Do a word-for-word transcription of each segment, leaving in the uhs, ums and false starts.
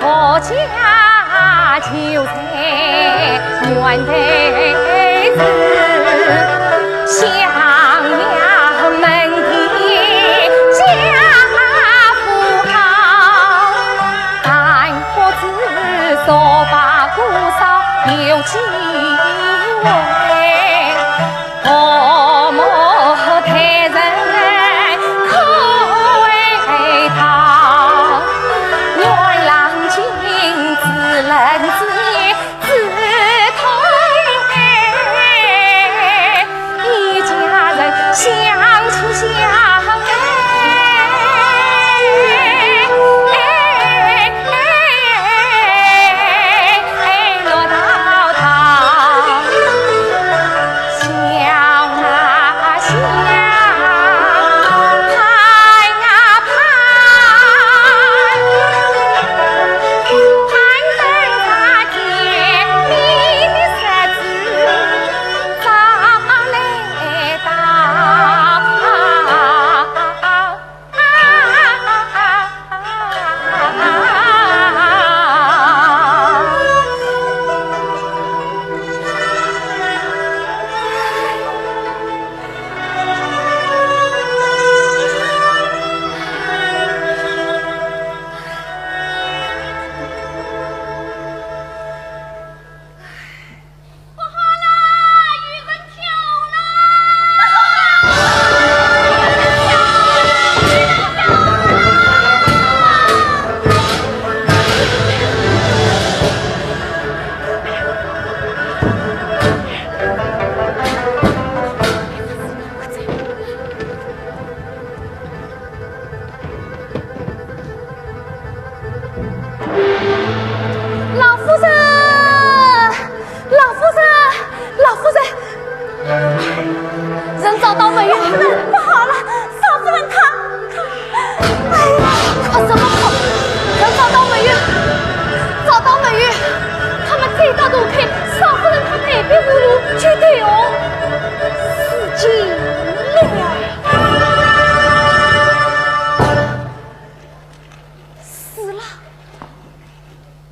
我家就在原台子，襄阳门第家富豪，但不知说罢姑嫂有几位。 婆母待人可谓道，元郎君只能自己自痛哎，一家人相亲相爱。 不好啦，有人跳啦！老夫人，老夫人，老夫人，人找到没有？不好了，少夫人她，她，哎呀，哭什么哭？人找到没有？找到没有？他们追到洞口，少夫人她退避无路，去投河自尽了。 死了？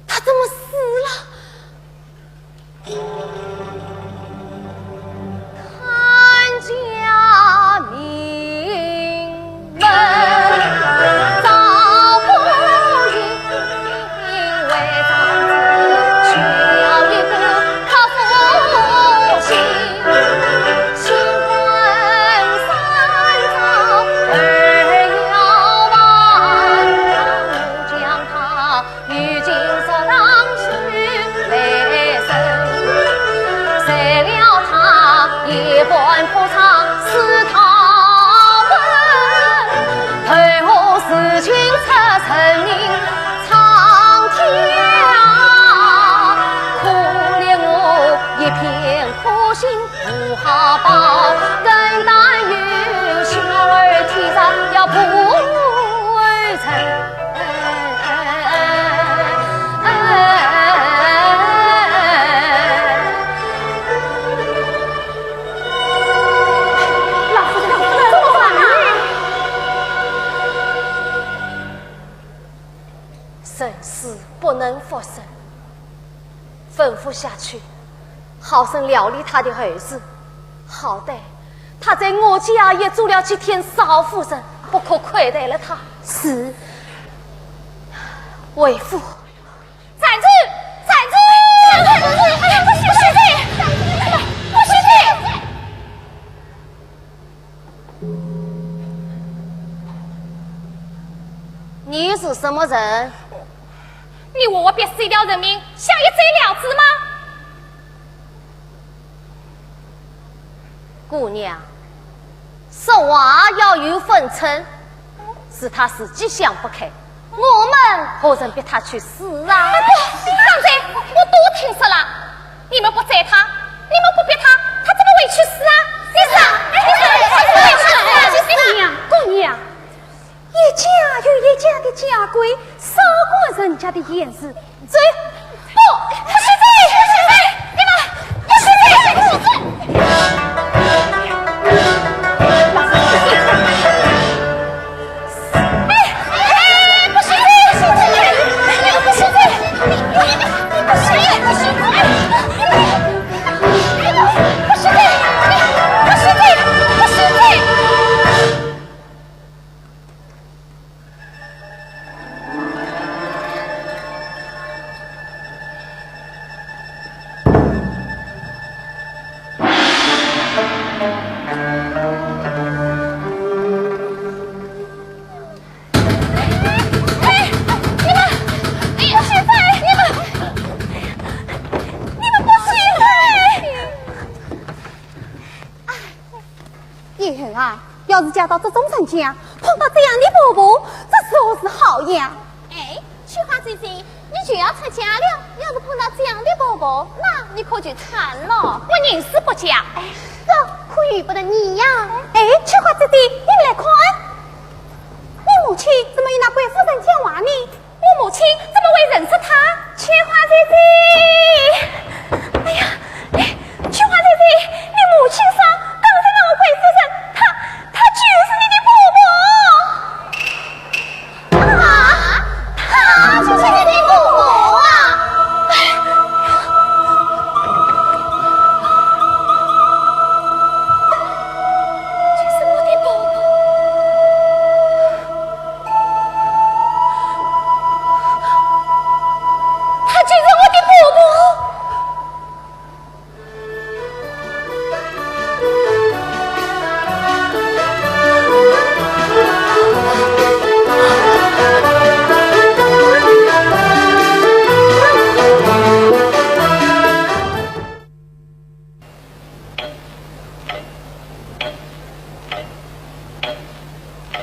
她怎么死了？人死不能复生，吩咐下去，好生料理他的后事。好歹他在我家也做了几天少夫人，不可亏待了他。是。为父。 站住！站住！哎呀，不许走！不许走！你是什么人？你为我逼死一条人命，想一走了之吗？ 姑娘，说话要有分寸，是他自己想不开，我们何曾逼他去死啊？啊，不，刚才我都听说了，你们不宰他，你们不逼他，他怎么会去死啊？你说，你说，你说，你说，你说，姑娘，姑娘， 一家有一家的家规，少管人家的闲事。走！不，不许走！你们，不许走！哎，哎，不许走！不许走！不许走！不许走！不许走！ 哎，你们，哎呀，你们，你们不许走！ 以后啊，要是嫁到这种人家，碰到这样的婆婆，这如何是好呀？哎，翠花姐姐，你就要出嫁了，要是碰到这样的婆婆，那你可就惨了。我宁死不嫁。哎，这可由不得你呀。哎，翠花姐姐，你来看，你母亲怎么与那贵夫人讲话呢？ 我母亲怎么会认识她？翠花姐姐，哎呀，哎，翠花姐姐，你母亲说，刚才那个贵夫人，她，她就是你的婆婆。啊，她就是你的婆婆啊？哎，就是我的婆婆。 她就是我的婆婆。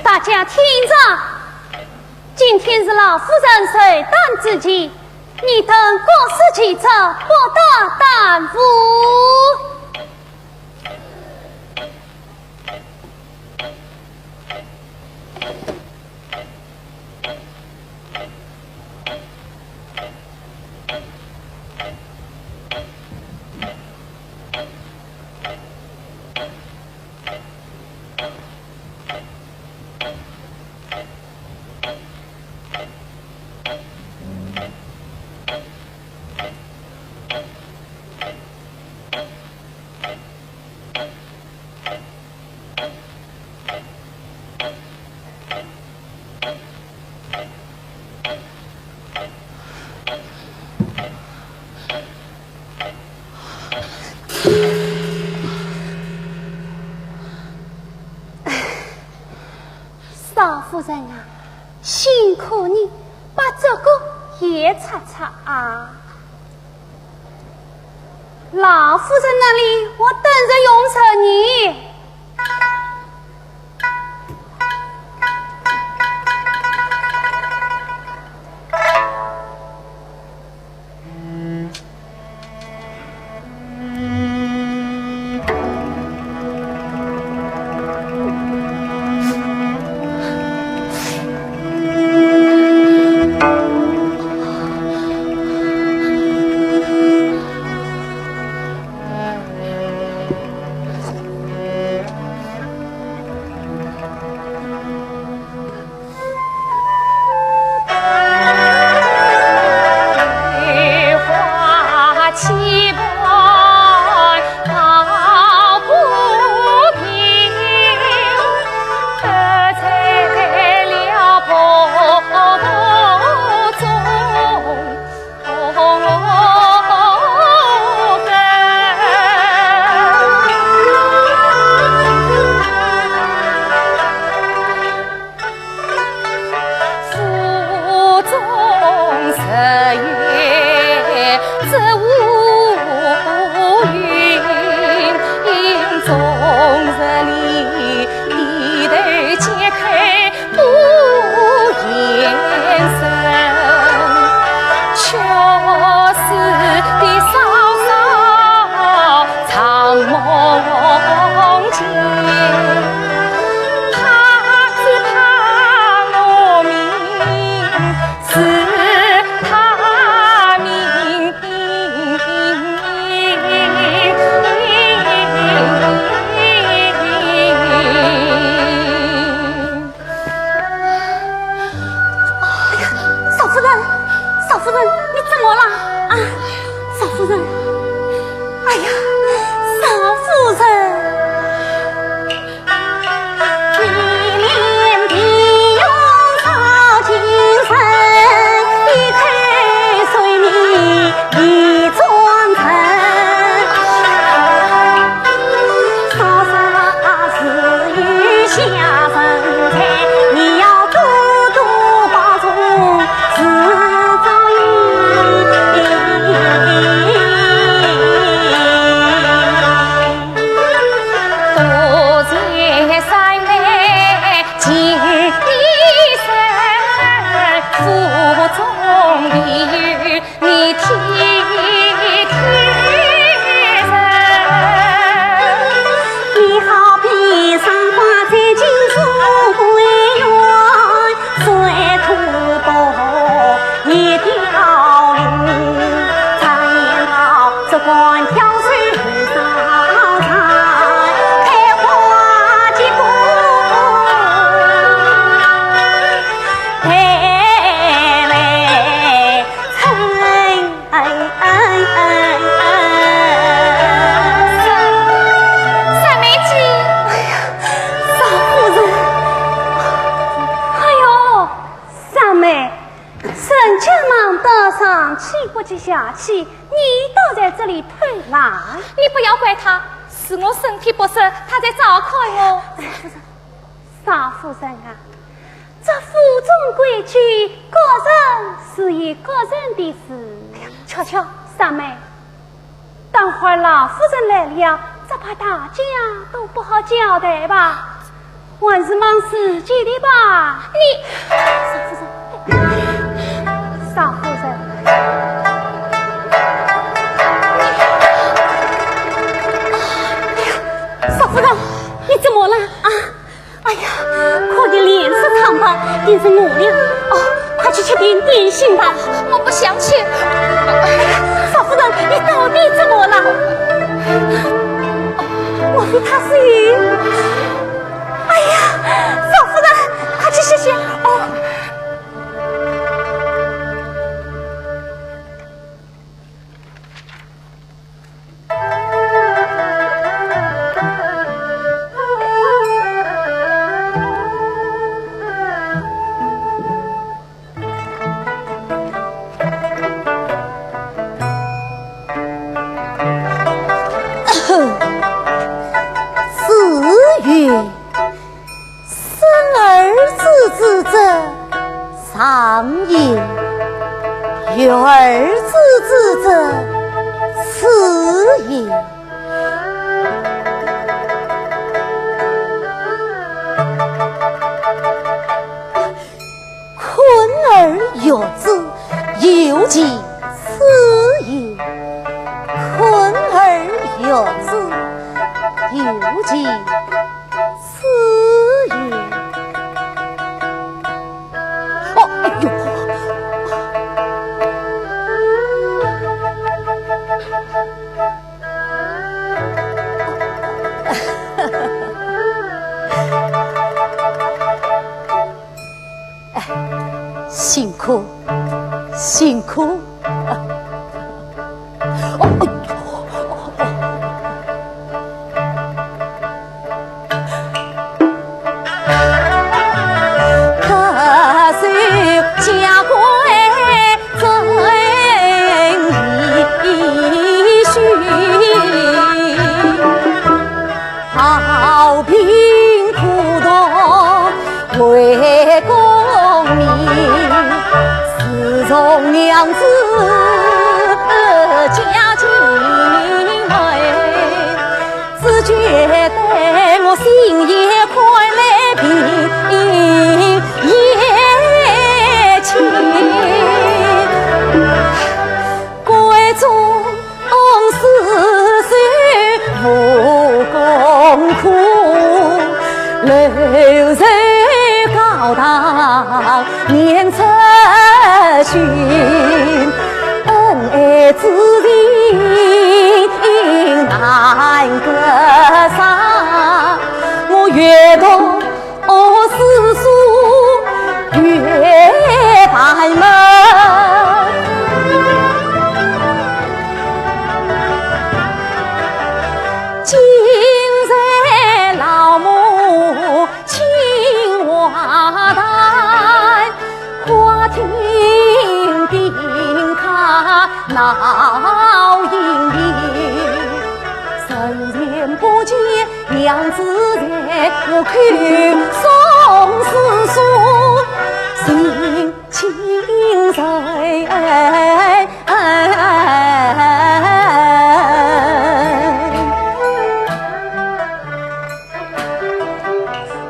大家听着，今天是老夫人寿诞之期，你等各司其职，不得耽误。少夫人啊，辛苦你把这个也拆啊，老夫人那里我等着用着你。哎呀，少夫人，少夫人，你怎么了？啊，少夫人，哎呀，少夫人。三妹姐。哎呀，少夫人。哎呦，三妹，人家忙得上气不接下气，你倒在这里偷懒。你不要怪他，是我身体不适，他在照看我。少夫人啊，这府中规矩，各人自有各人的事。哎呀，巧巧。三妹，等会儿老夫人来了，只怕大家都不好交代吧？还是忙自己的吧。你，少夫人，少夫人。哎呀，少夫人，你怎么了？啊？ 哎呀，看你脸色苍白，定是饿了。哦，快去吃点点心吧。我不想吃。哎呀，少夫人，你到底怎么了？哦，莫非他是有……哎呀，少夫人，快去歇歇。哦。而知之者，此也。困而乐之，又其此也。困而乐之，又其 此也。哦，哎呦！哎，辛苦，辛苦。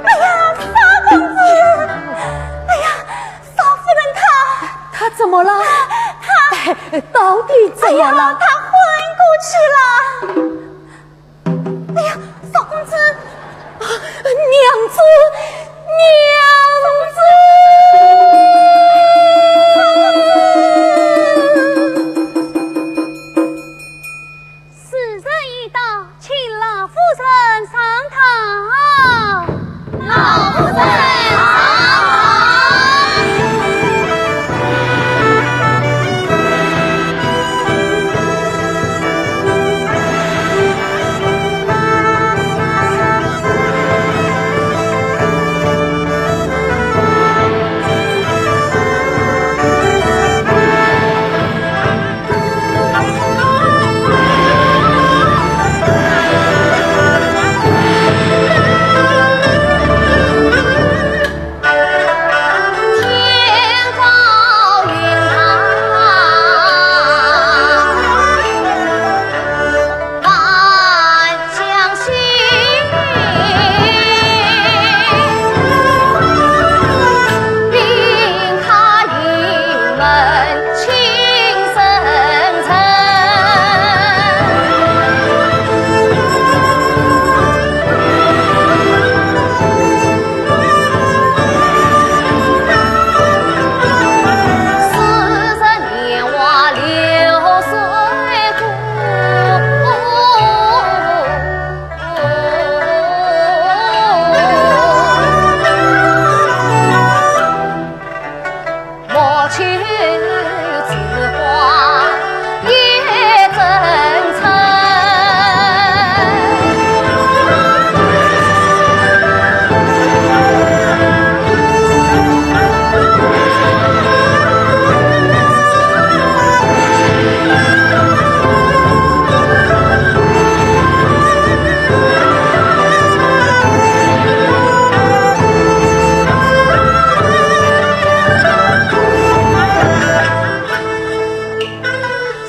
哎呀，少公子！哎呀，少夫人她……她怎么了？她……哎，到底怎么了？哎呀，她昏过去了。哎呀，少公子！啊，娘子，娘子！时辰已到，请老夫人上堂。老夫人上堂。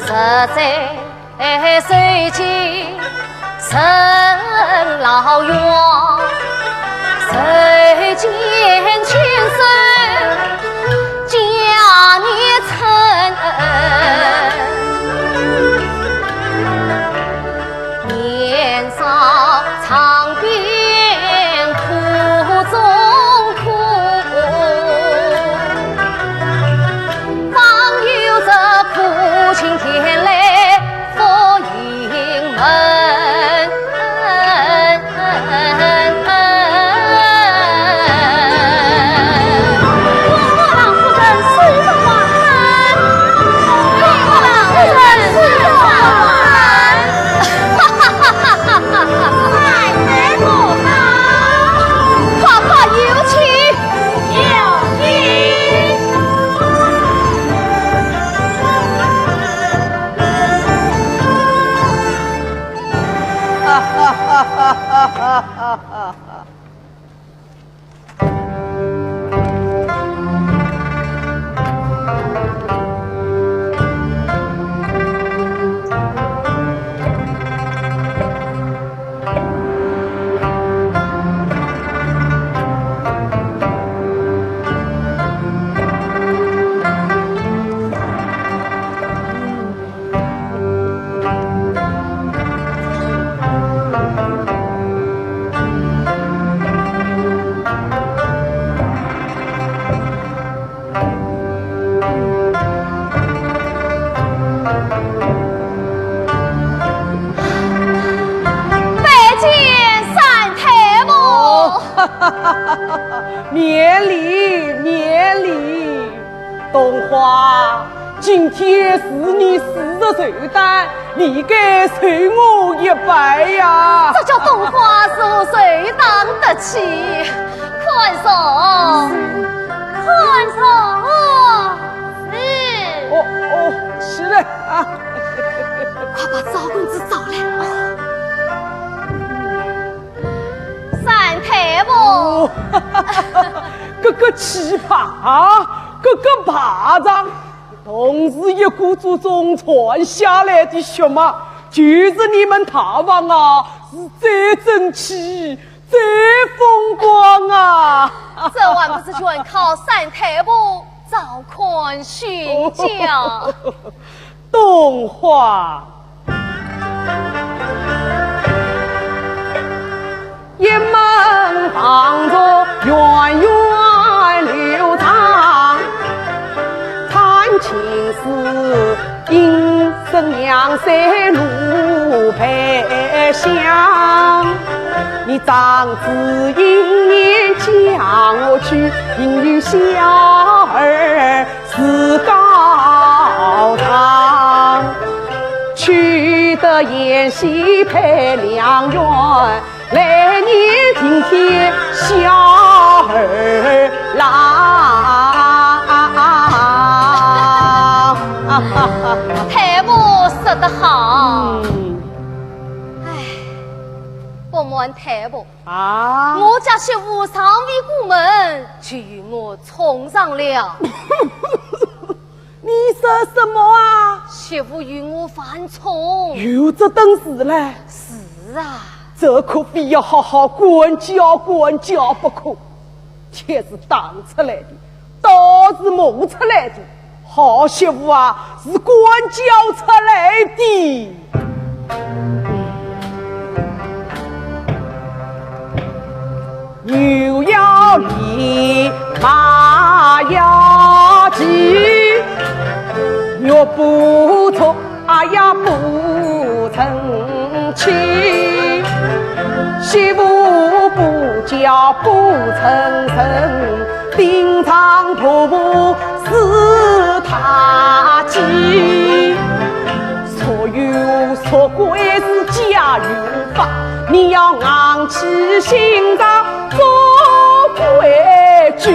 十岁受尽生老冤，受尽亲手家业成。年少尝遍苦中苦， 方有这苦尽甜来复临门。王夫人，水中花开，王夫人，水中花开。哈哈哈哈哈哈！快快有请。 拜见三太婆。免礼，免礼。 冬花，今天是你四十寿诞，你该受我一拜呀。这叫冬花如何寿诞得起？宽容，宽容。是。哦，哦，是的啊。快把赵公子找来。 三太婆。哦，这个奇葩啊，这个败将，同是一股祖宗传下来的血脉，就是你们大王啊，是最争气、最风光啊。这还不是全靠三太婆照看宣教。 冬花。雁门旁坐，源远流长，弹琴思音声，两山芦菔香。你长子英年嫁我去，应与小儿 自高堂，取得贤婿配良缘，来年顶天小儿郎。太婆说得好。嗯。唉，不瞒太婆， 啊？我家媳妇尚未过门，就与我冲上了。你说什么啊？媳妇与我犯冲。有这等事嘞？是啊。这可非要好好管教管教不可。 铁是打出来的，刀是磨出来的，好媳妇啊，是管教出来的。牛要犁，马要骑，玉不琢 哎呀，不成器，媳妇不教不成人，平常婆婆是她气。说有说规是家有法，你要硬气心肠做规矩。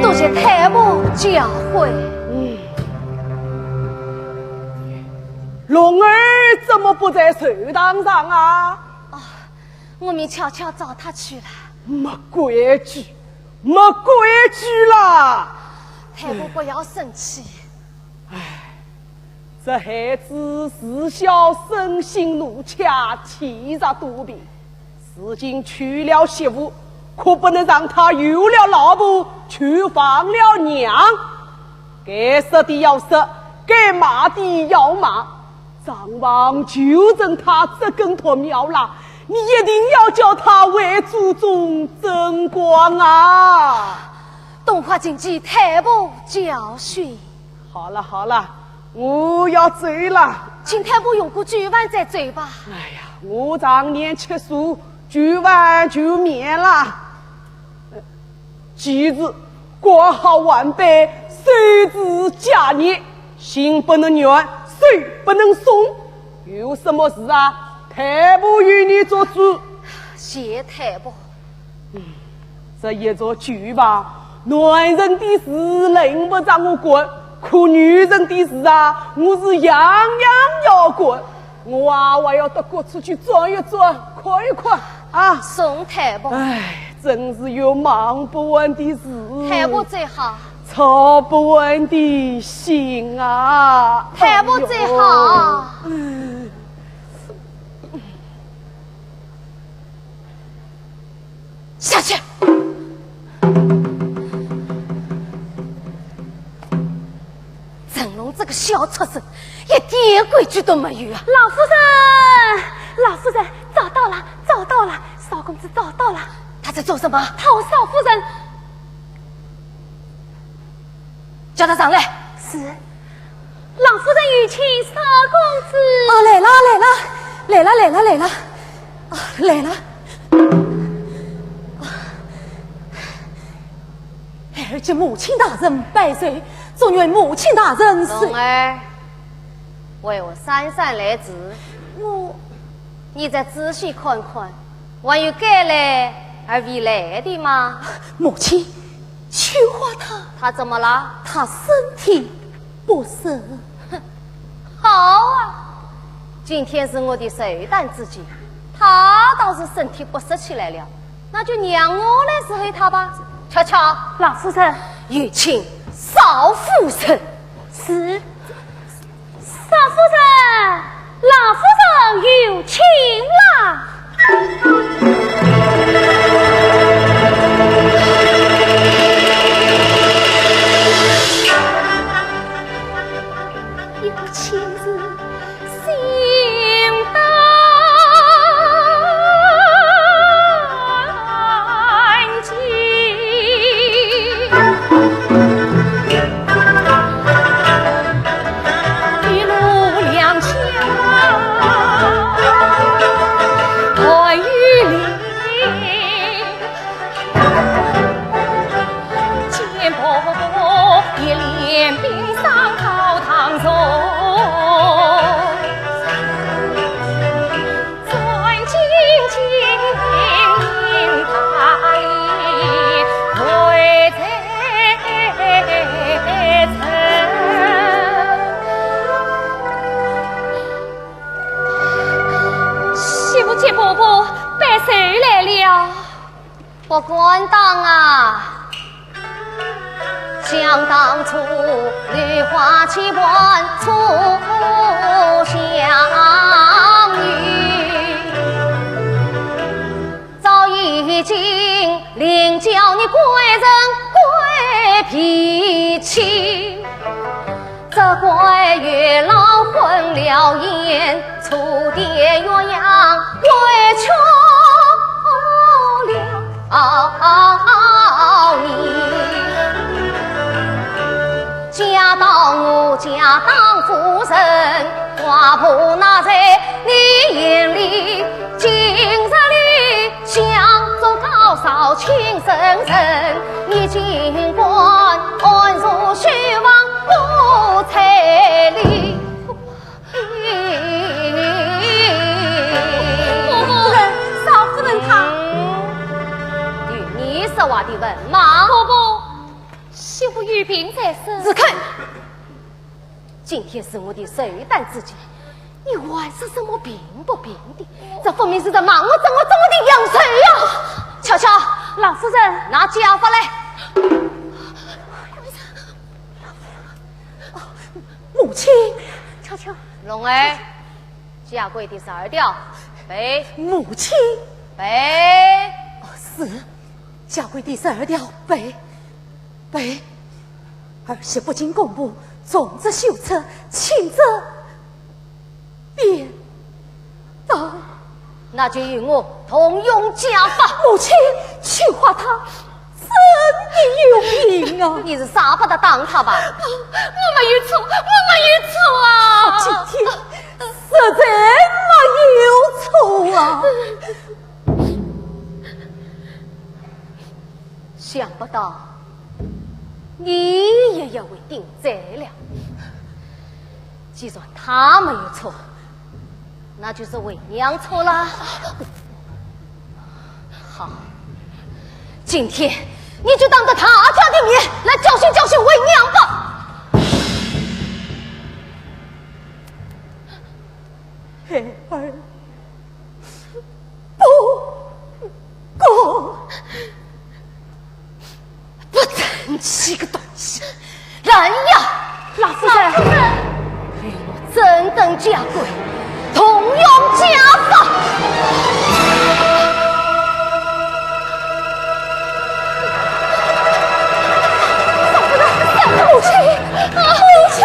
多谢太婆教诲。嗯。龙儿怎么不在寿堂上啊？哦，我们悄悄找他去了。没规矩，没规矩啦！太婆不要生气。唉，这孩子自小生性怒强，体弱多病，如今娶了媳妇，可不能让他有了老婆，就忘了娘。该说的要说，该骂的要骂。 张望就认他这根脱苗啦，你一定要叫他回祖宗争光啊！东华请记太婆教训。好了好了，我要走了。请太婆用过酒饭再走吧。哎呀，我常年吃素，酒饭就免了。 记住，管好碗杯，收拾家业，心不能软，手不能松。有什么事啊，太婆与你做主。谢太婆。嗯，这一座酒吧，男人的事轮不着我管，可女人的事啊，我是样样要管。 我啊，还要到各处去转一转，看一看啊。送太婆。唉，真是有忙不完的事，太婆最好。操不完的心啊。太婆最好。哎呦。 下去。陈龙这个小畜生，一点规矩都没有啊！老夫人，老夫人，找到了，找到了，少公子找到了。他在做什么？讨少夫人。 叫他上来。是。老夫人有请少公子。哦，来了，来了，来了，来了，来了。啊，来了。啊，孩儿给母亲大人拜寿，祝愿母亲大人寿。龙儿，为何姗姗来迟？我……你再仔细看看， 还有该来而未来的吗？母亲，秋花她……她怎么了？她身体不适。哼，好啊，今天是我的寿诞之期，她倒是身体不适起来了，那就让我来侍候她吧。巧巧，老夫人。有请少夫人。是。 少夫人，老夫人有请啦。有请是新到。 媳妇给婆婆拜寿来了。 不敢当啊。想当初，梨花期盼初相遇，早已经领教你贵人贵脾气。 这怪月老昏了眼，蝴蝶鸳鸯委屈了你。嫁到我家当夫人，寡婆那在你眼里，今日里 想做高嫂亲生人，你尽管安坐书房不睬理。夫人，少夫人她……嗯，与你说话的文盲。婆婆，媳妇有病在身。住口！ 今天是我的寿诞之期，你还说什么病不病的？这分明是在骂我，咒我，咒我的阳寿呀！巧巧，老夫人，拿家法来。亲，悄悄。龙儿，下跪第十二条，背。母亲。背。哦，是，下跪第十二条，背，背。儿媳不进公婆，重则羞耻，轻则 变道。那就与我同用家法。母亲，秋花她真的有病啊！你是啥把她打她吧？我没有错，我没有错啊！她今天实在没有错啊！ 想不到你也要为定罪了。既然她没有错，那就是为娘错啦。好，今天你就当着她家的面来教训教训为娘吧。孩儿 不过，不争气个东西，来呀！老夫人。与我正等下跪，同用家法。老夫人，母亲，母亲。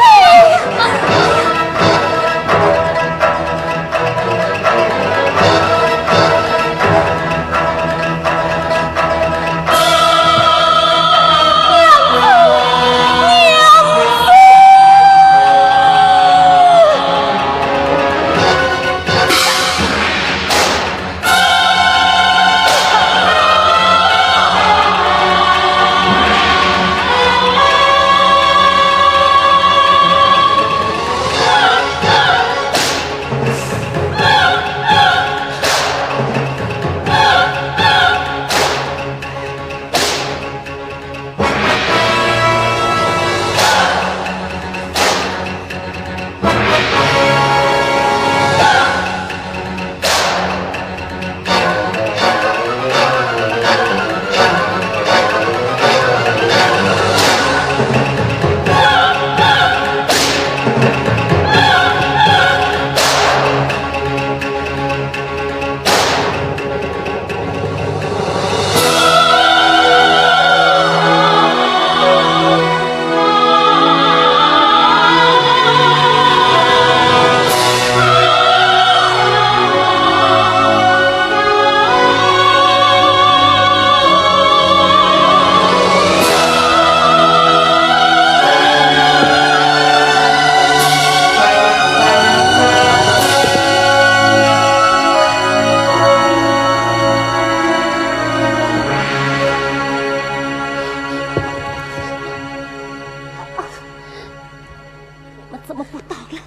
你们怎么不打了？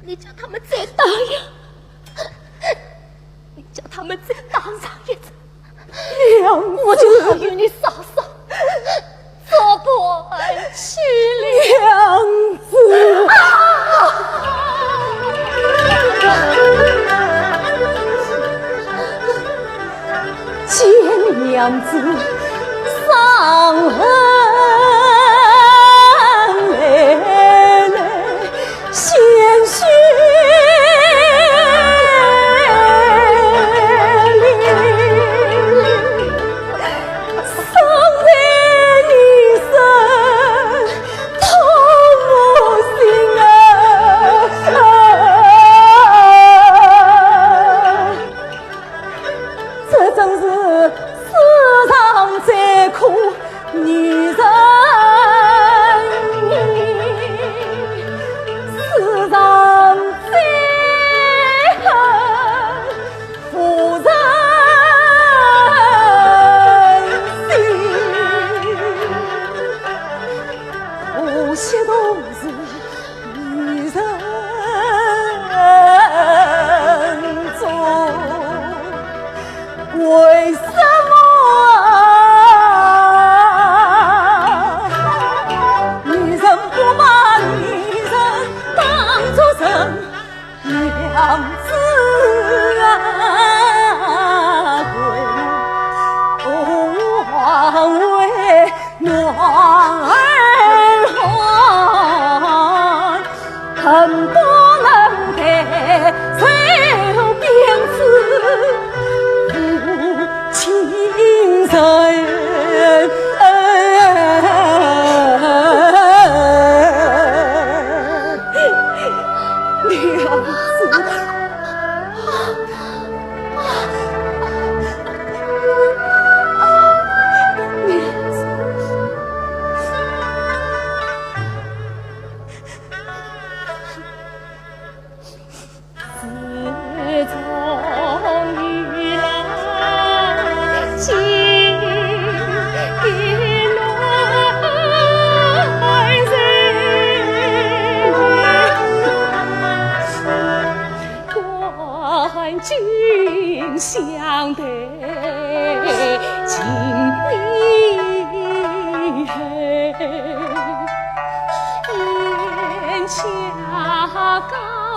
你叫他们再打呀！你叫他们再打上一次，娘子，我就不与你嫂嫂做伴去了。娘子。 见娘子伤痕累累，鲜血淋，伤在你身，痛我心啊！ 这真是世上最苦女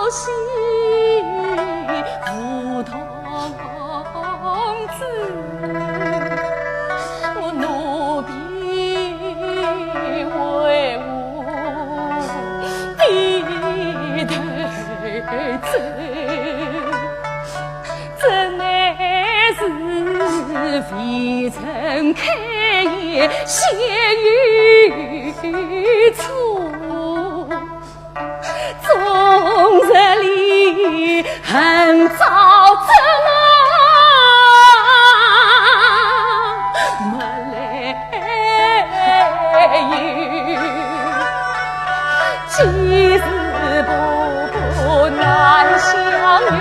西无童子，我奴婢为父低头走，这乃是未曾开言先有错。 终日里恨早知没来由，几时步步难相拥，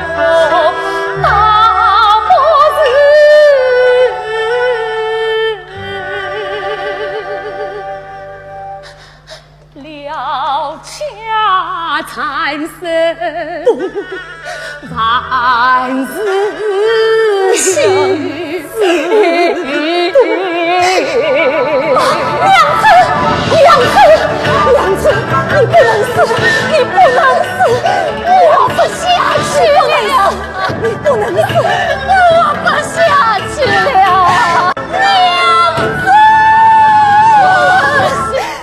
倒不如 了家产生，万事休。娘子，娘子，娘子，你不能死，你不能死，我活不下去了。 你不能死，我活不下去了，娘子！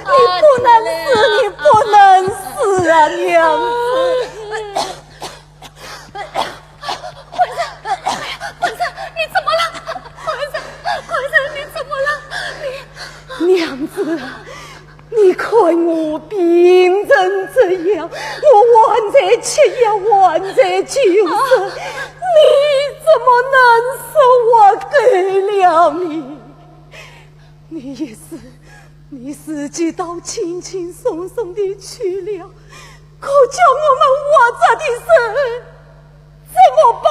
你不能死，你不能死啊，娘子！官人，官人，你怎么了？官人，官人，你怎么了？你……娘子啊， 你看我病成这样，我还在吃药，还在救身，你怎么能说我够了你？你也是，你自己倒轻轻松松地去了，可叫我们活着的人怎么办？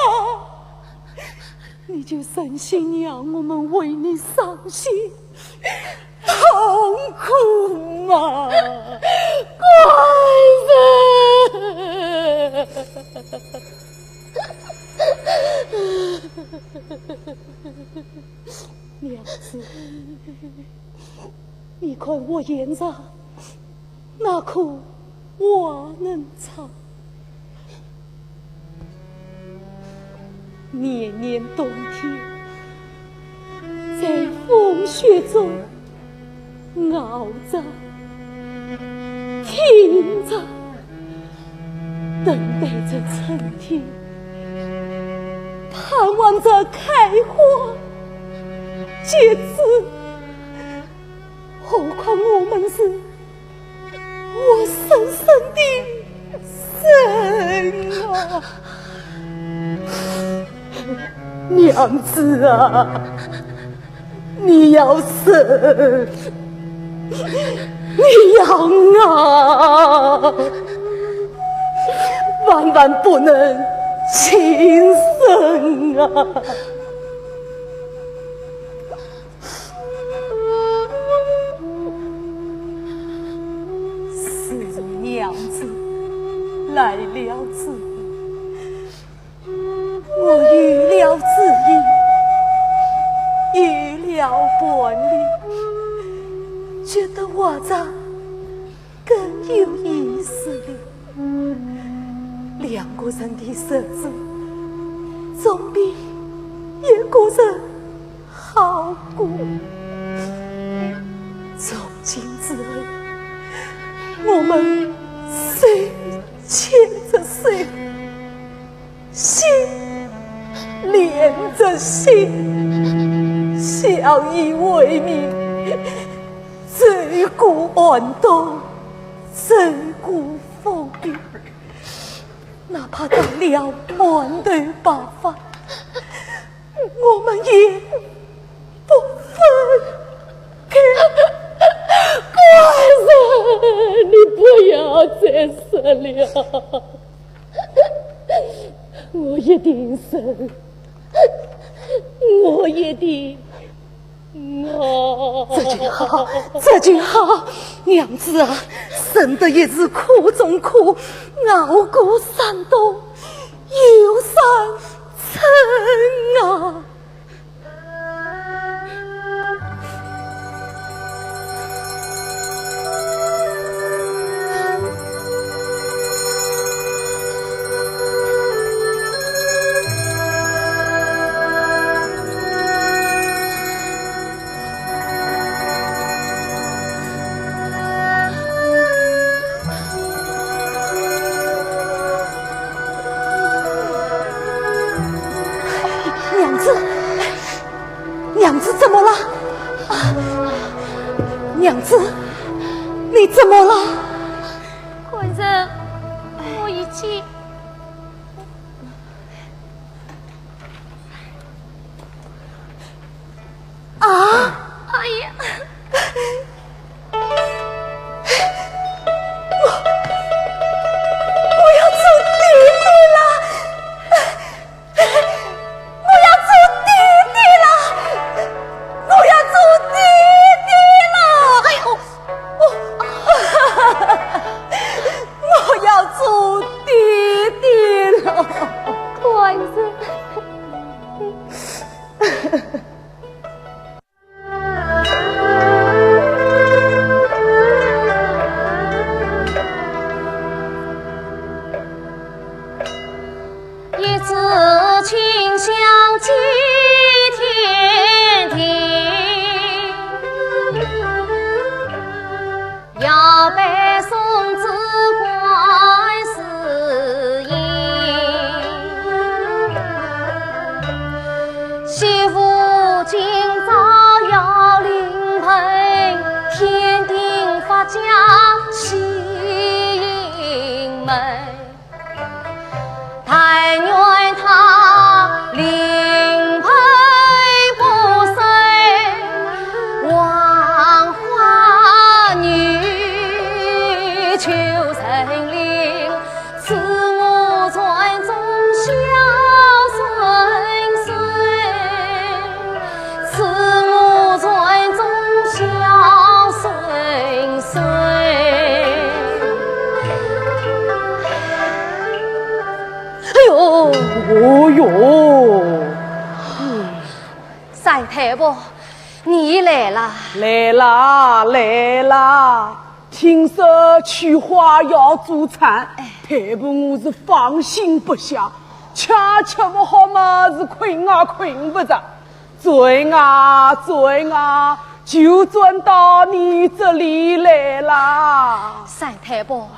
你就忍心让我们为你伤心 痛苦吗？官人！娘子，你看我眼上 那颗花能唱。年年冬天，在风雪中熬着、挺着，等待着春天，盼望着开花结籽。何况我们是 活生生的人啊！娘子啊，你要忍，你要熬，万万不能轻生啊！ 自从娘子来了之后，我有了志向，有了伴侣，觉得活着更有意思了。两个人的日子，总比一个人 好过。从今之后，我们手牵着手，心连着心，相依为命，走过寒冬，走过风雨，哪怕到了半头白发， 我们也不分开。官人，你不要再说了，我一定忍，我一定 这就好，这就好。娘子啊，忍得一时苦中苦，熬过三冬又三春啊。子，你怎么了？官人，我已经……啊？哎呀！我，我要做爹爹了！ 我要做爹爹了，我要做爹爹了！哎呦，我，我要做爹爹了！官人。 一枝清香寄天地，摇摆送子观世音。媳妇今朝要临盆，天庭发将喜迎门。 但愿他临盆不受王花女求神灵，赐我传宗孝孙孙。 赐我传宗孝孙孙。哎呦，哦哟，三太婆，你来啦！来啦，来啦！ 听说秋花要助产，哎。太婆我是放心不下，吃也吃不好嘛，是困也困不着。转啊，转啊，就转到你这里来啦。三太婆，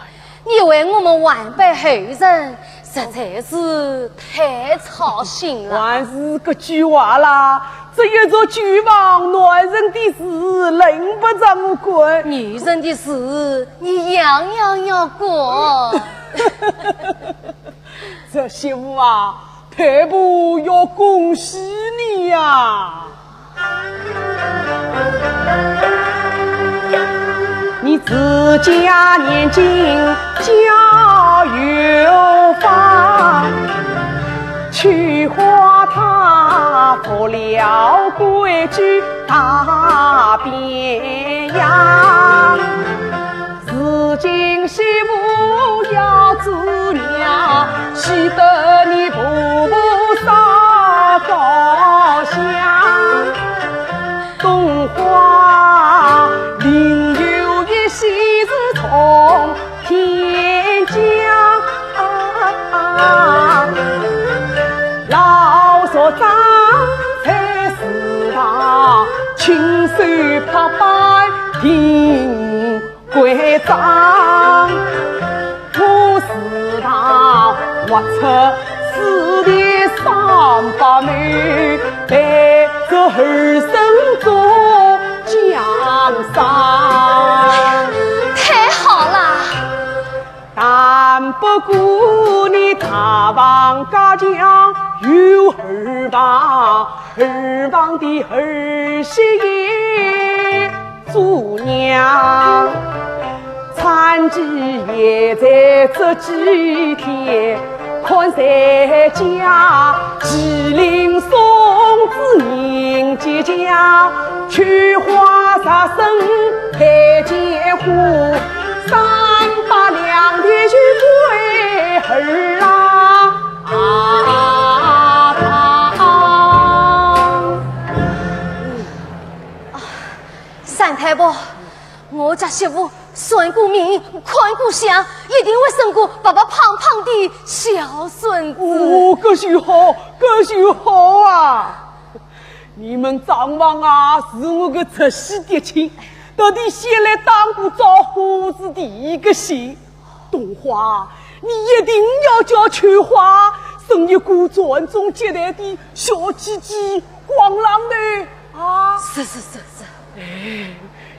你为我们晚辈后人， 实在是太操心了。还是搿句话啦，这一座旧房，男人的事轮不着我管。女人的事，你样样要管。这媳妇啊，太婆要恭喜你呀！ 你自家念经家有方，秋花她服了规矩大变样。如今媳妇要做娘，使得你步步上高香。 冬花另有一喜事从天降，老族长在祠堂亲手拍板定 规章，我祠堂挖出四条双白眉，陪着儿孙做江山。太好了！但不过你大房家强有二房，二房的儿媳也 做娘，产期也在这几天，看在家，麒麟送子迎接驾，秋花杀生配鲜花，三百两的就归儿啊！啊啊啊！ 三太婆，我家媳妇算过命，看过相，一定会生个白白胖胖的小孙子。哦，搿就好，搿就好啊！你们账房啊，是我个直系嫡亲，特地先来打过招呼，是第一个先。 冬花，你一定要叫秋花生一个传宗接代的小姐姐光浪头啊！是是是是。哎，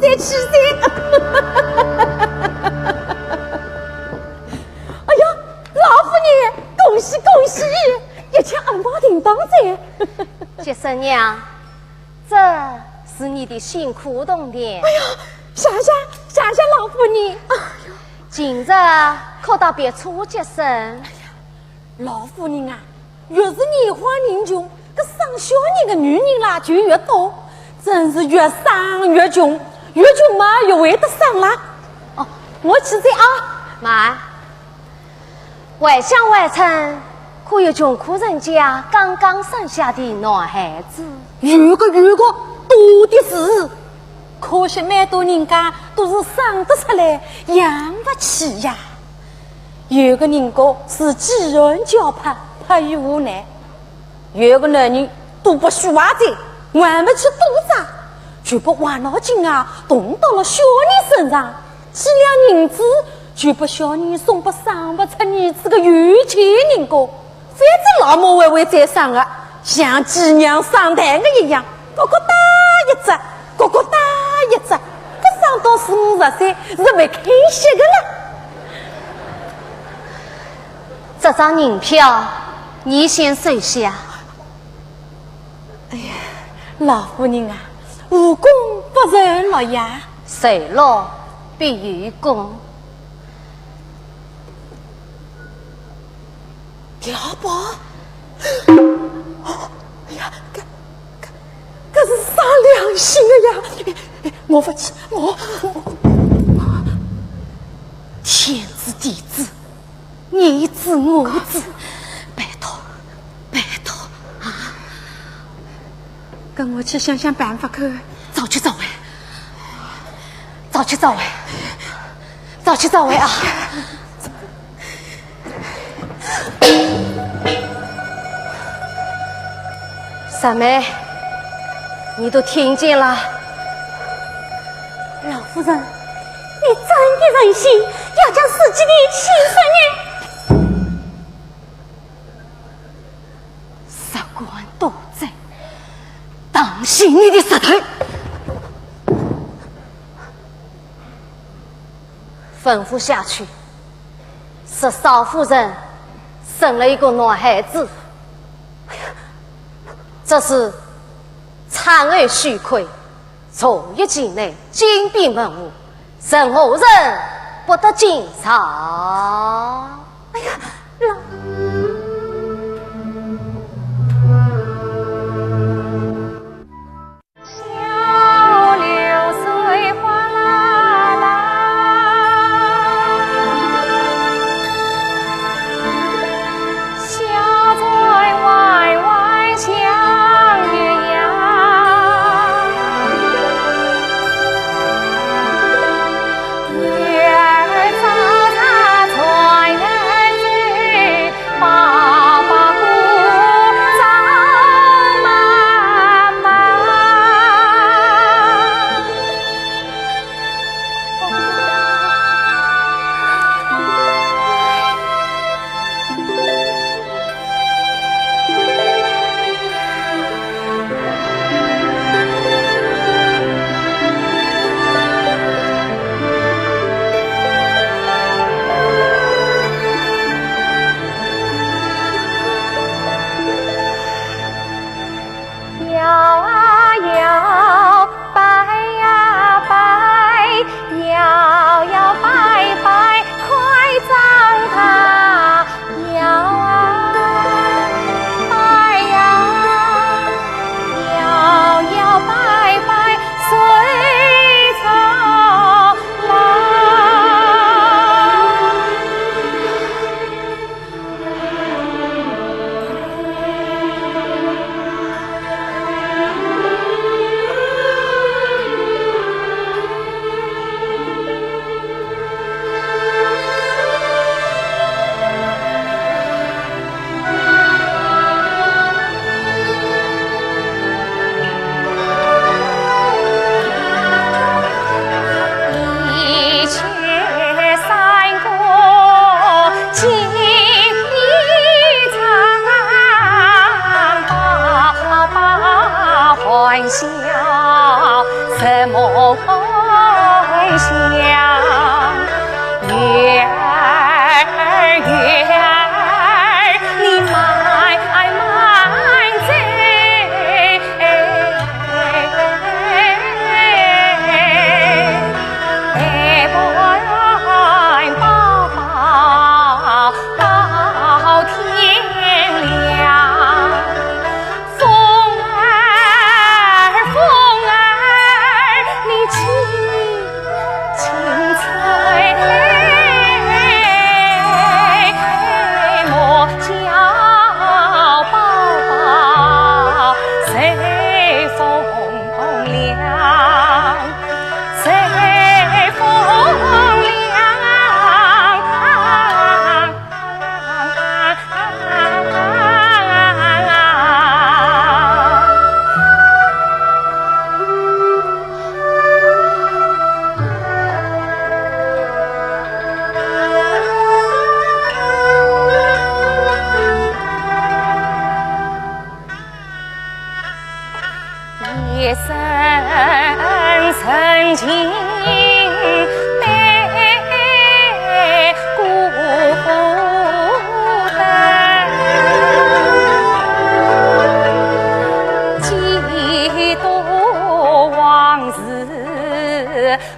再去噻。哎呀，老夫人，恭喜恭喜，一切安排定当哉。接生娘，这是你的辛苦铜钿。哎呀，谢谢，谢谢老夫人。哎呀，今日可到别处接生。哎呀，老夫人啊，越是眼花人穷，搿生小人的女人啦就越多，真是越生越穷，越穷嘛越会得生啦。哦，我去噻啊。慢，回乡回村，可有穷苦人家刚刚生下的男孩子？有个有个，多的是。可惜蛮多人家都是生得出来，养不起呀。有个人家是饥寒交迫，迫于无奈。 有个男人都不许话哉，还不去多扎，全部坏脑筋啊，动到了小人身上，几两银子全部小人送拨生不出儿子的有钱人家，反正老母还会再生的，像鸡娘生蛋的一样，咯咯哒一只，咯咯哒一只，搿生到四五十岁是会开心的了。这张银票， 你先收下。哎呀，老夫人啊，无功不成劳呀。谁劳必有功。碉堡？哎呀，搿搿搿是啥良心的呀？我勿去，我我天知地知， 你知我知，拜托，拜托啊！跟我去想想办法看。早去早回，早去早回，早去早回啊！三妹，你都听见了？老夫人，你真的忍心要将自己的亲生女 杀官夺尊，当心你的舌头！吩咐下去，说少夫人生了一个男孩子。这是产后虚亏， 从一境内禁闭门户，任何人不得进朝。哎呀，老……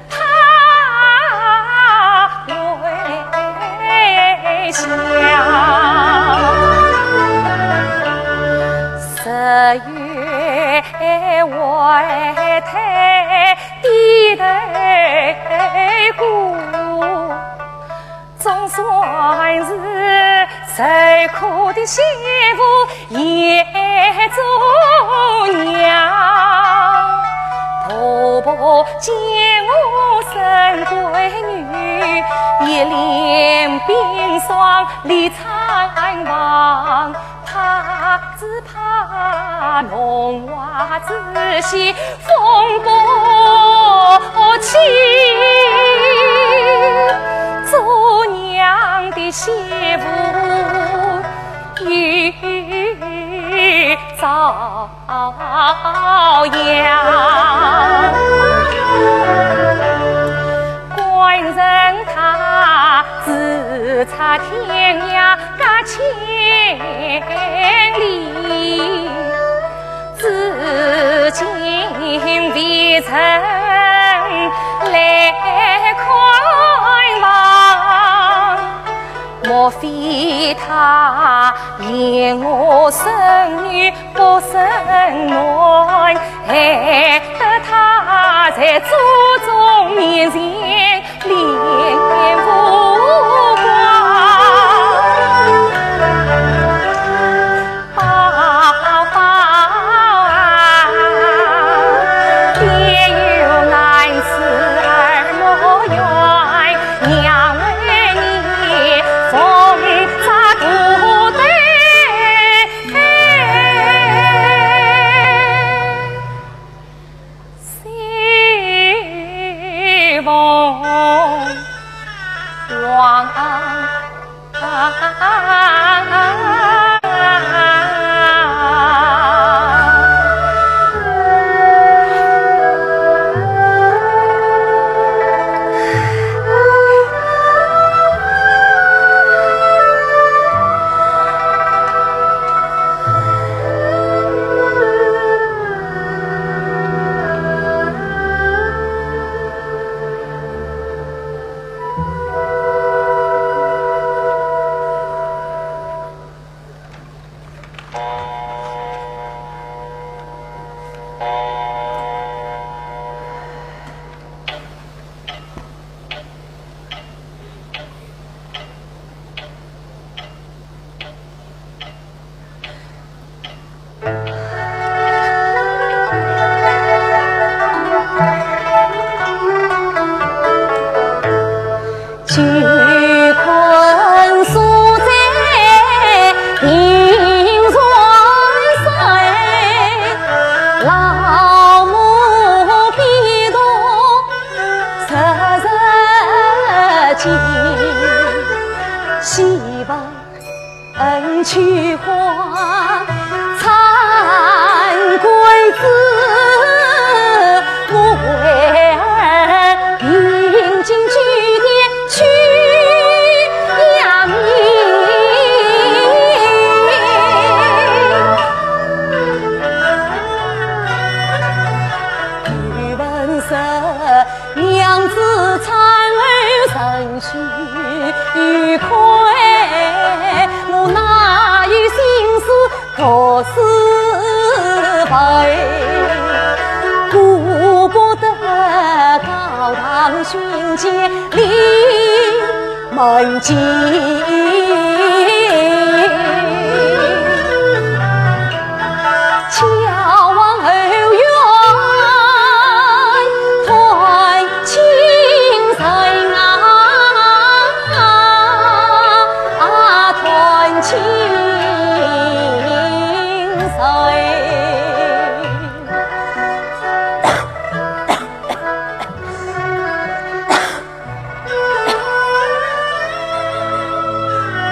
怕雷响。十月外滩低头过，总算是受苦的媳妇 也做娘。婆婆见我生闺女，一脸冰霜泪参旁，她只怕弄坏仔些风波起。做娘的媳妇 有遭殃。官人他自差天涯隔千里，至今未曾来看望。 莫非他嫌我生女不生男，害得他在祖宗面前脸无光？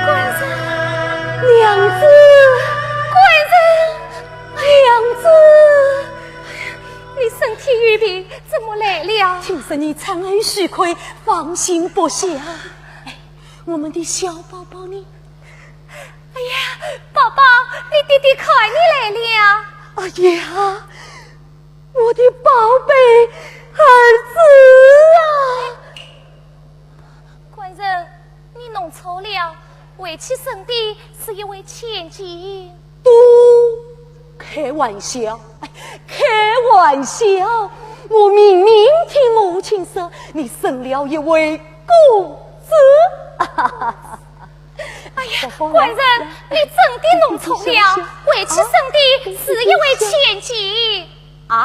官人，娘子，官人，娘子，你身体有病，怎么来了？听说你产后虚亏，放心不下。哎，我们的小宝宝呢？哎呀，宝宝，你爹爹看你来了。哎呀， 我的宝贝儿子。回去生的是一位千金。都开玩笑，哎，开玩笑！我明明听母亲说，你生了一位公子。哎呀，官人，你真的弄错了，回去生的是一位千金。啊？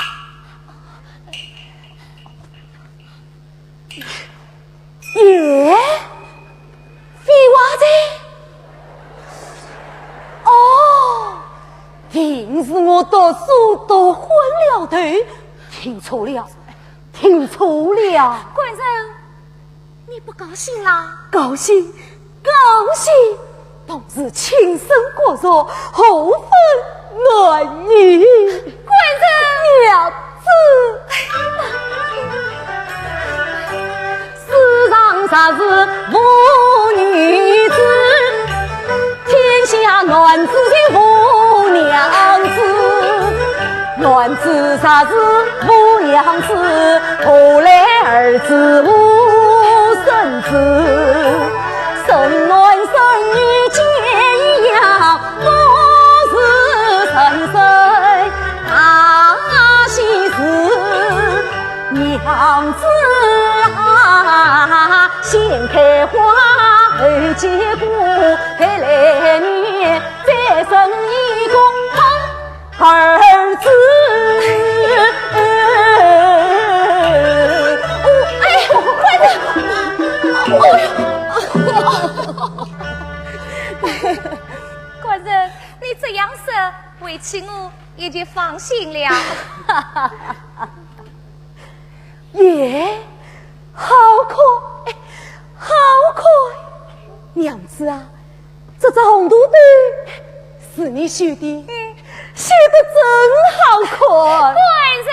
耶，废话哉。哦，定是我读书读昏了头，听错了，听错了。官人，你不高兴啦？高兴，高兴，同是亲生骨肉，何分男女？官人！娘子。 世上实是无女子，天下男子就无娘子。男子实是无娘子，何来儿子无孙子？生男生女皆一样， 我是人生大喜事，娘子啊，先开花后结果，待来年再生一个好儿子。哎，官人，哎呦，官人，你这样说， 为妻我也就放心了。耶，好看，好看！娘子啊，这只红肚兜是你绣的，绣得真好看。官人。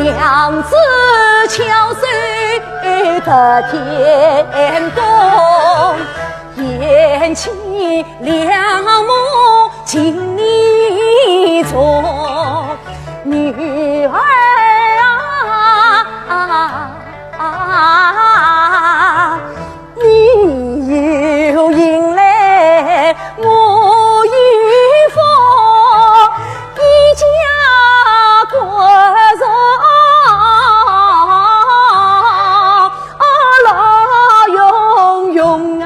娘子巧手得天工，贤妻良母尽你重。女儿啊， 你有银来我有福，一家国荣乐融融啊。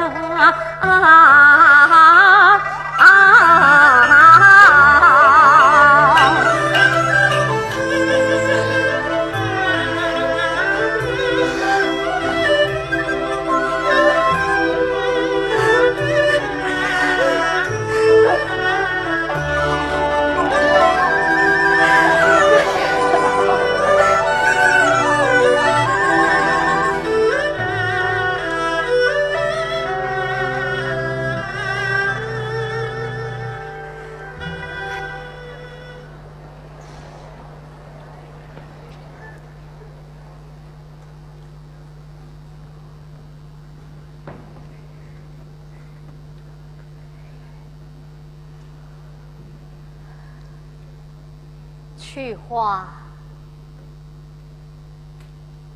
翠花。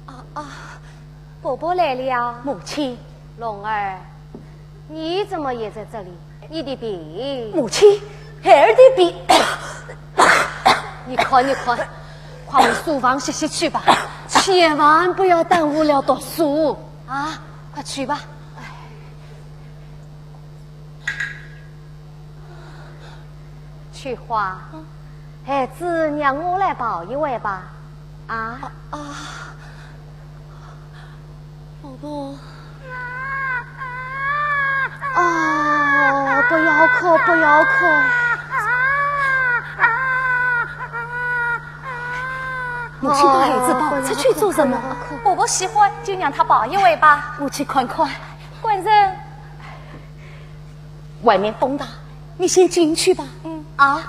啊，啊，伯伯来了。母亲。龙儿，你怎么也在这里？你的病……母亲，孩儿的病。你看，你看，快回书房歇息去吧，千万不要耽误了读书啊！快去吧。秋花，孩子让我来抱一回吧，啊？啊，啊。 婆婆。哦，不要哭，不要哭。母亲把孩子抱出去做什么？哦，不要哭，不要哭。婆婆喜欢，就让她抱一回吧。我去看看。官人。外面风大，你先进去吧。嗯。啊。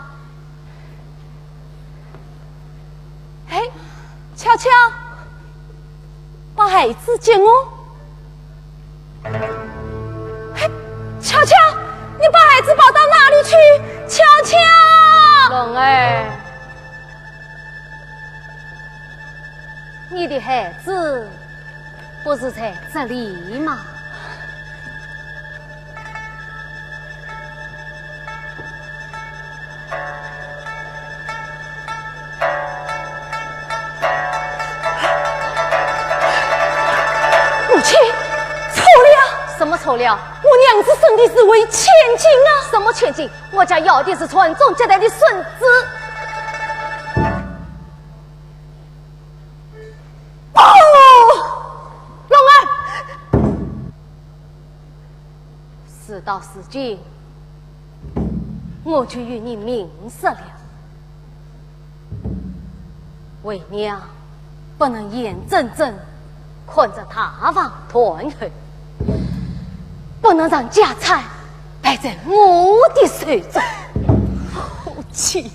嘿，巧巧，把孩子给我。嘿，巧巧，你把孩子抱到哪里去？巧巧！龙儿，你的孩子 不是在这里吗？母亲，错了。什么错了？我娘子生的是位千金啊！什么千金？我家要的是传宗接代的孙子。 哦，龙儿，事到如今，我就与你明说了。为娘不能眼睁睁看着大房断后，不能让家产败在我的手中。母亲，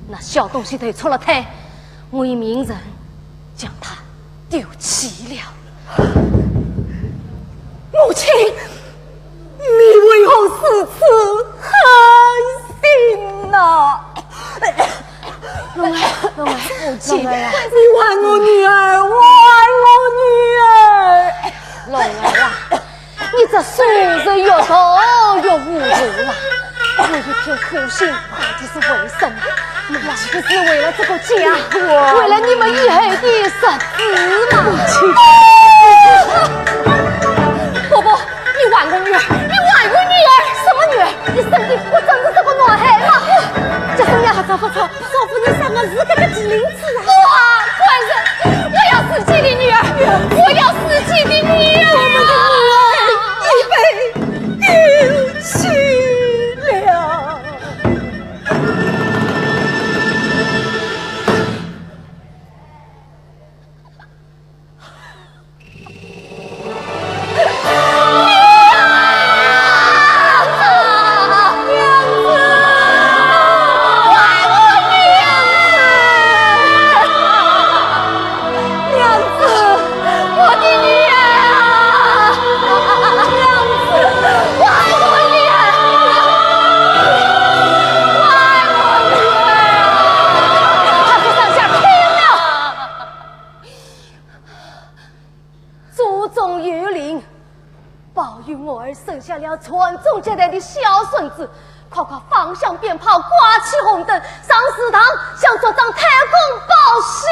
那小东西投错了胎，我已命人将他丢弃了。母亲，你为何如此狠心呐？龙儿，龙儿，母亲，龙儿啊。你还我女儿，还我女儿。龙儿啊， 你这书是越读越糊涂了。我一片苦心，到底是为什么？难道不是为了这个家，为了你们以后的日子吗？婆婆，你还我女儿，你还我女儿！什么女儿？你生的不正是这个男孩吗？这是娘。不错不错，少夫人生的是这个麒麟子啊！不啊，官人，我要自己的女儿，我要自己的女儿！我们的女儿已被 丢弃了。娘子，我的女儿啊！娘子，我的女儿啊！我的女儿啊！他是上下拼了！祖宗有令， 保佑我儿生下了传宗接代的孝孙子，快快放响鞭炮，挂起红灯，上祠堂向族长太公报喜。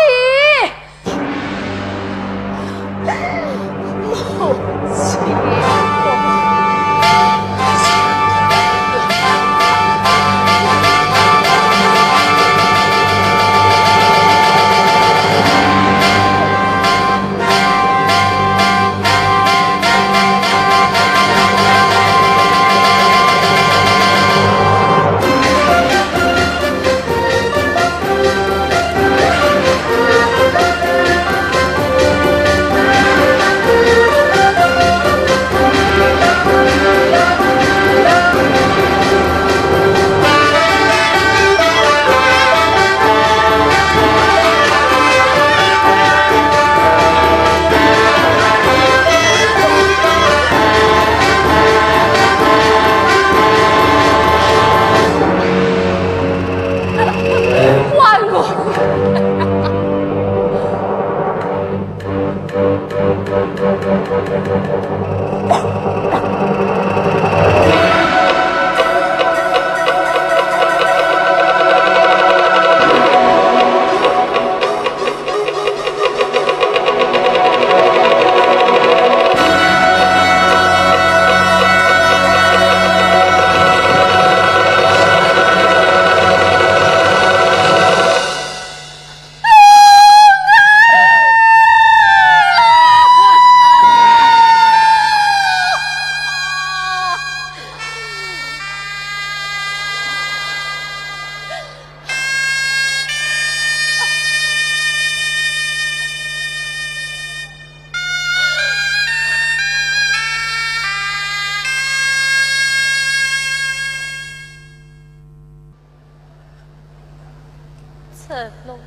承诺，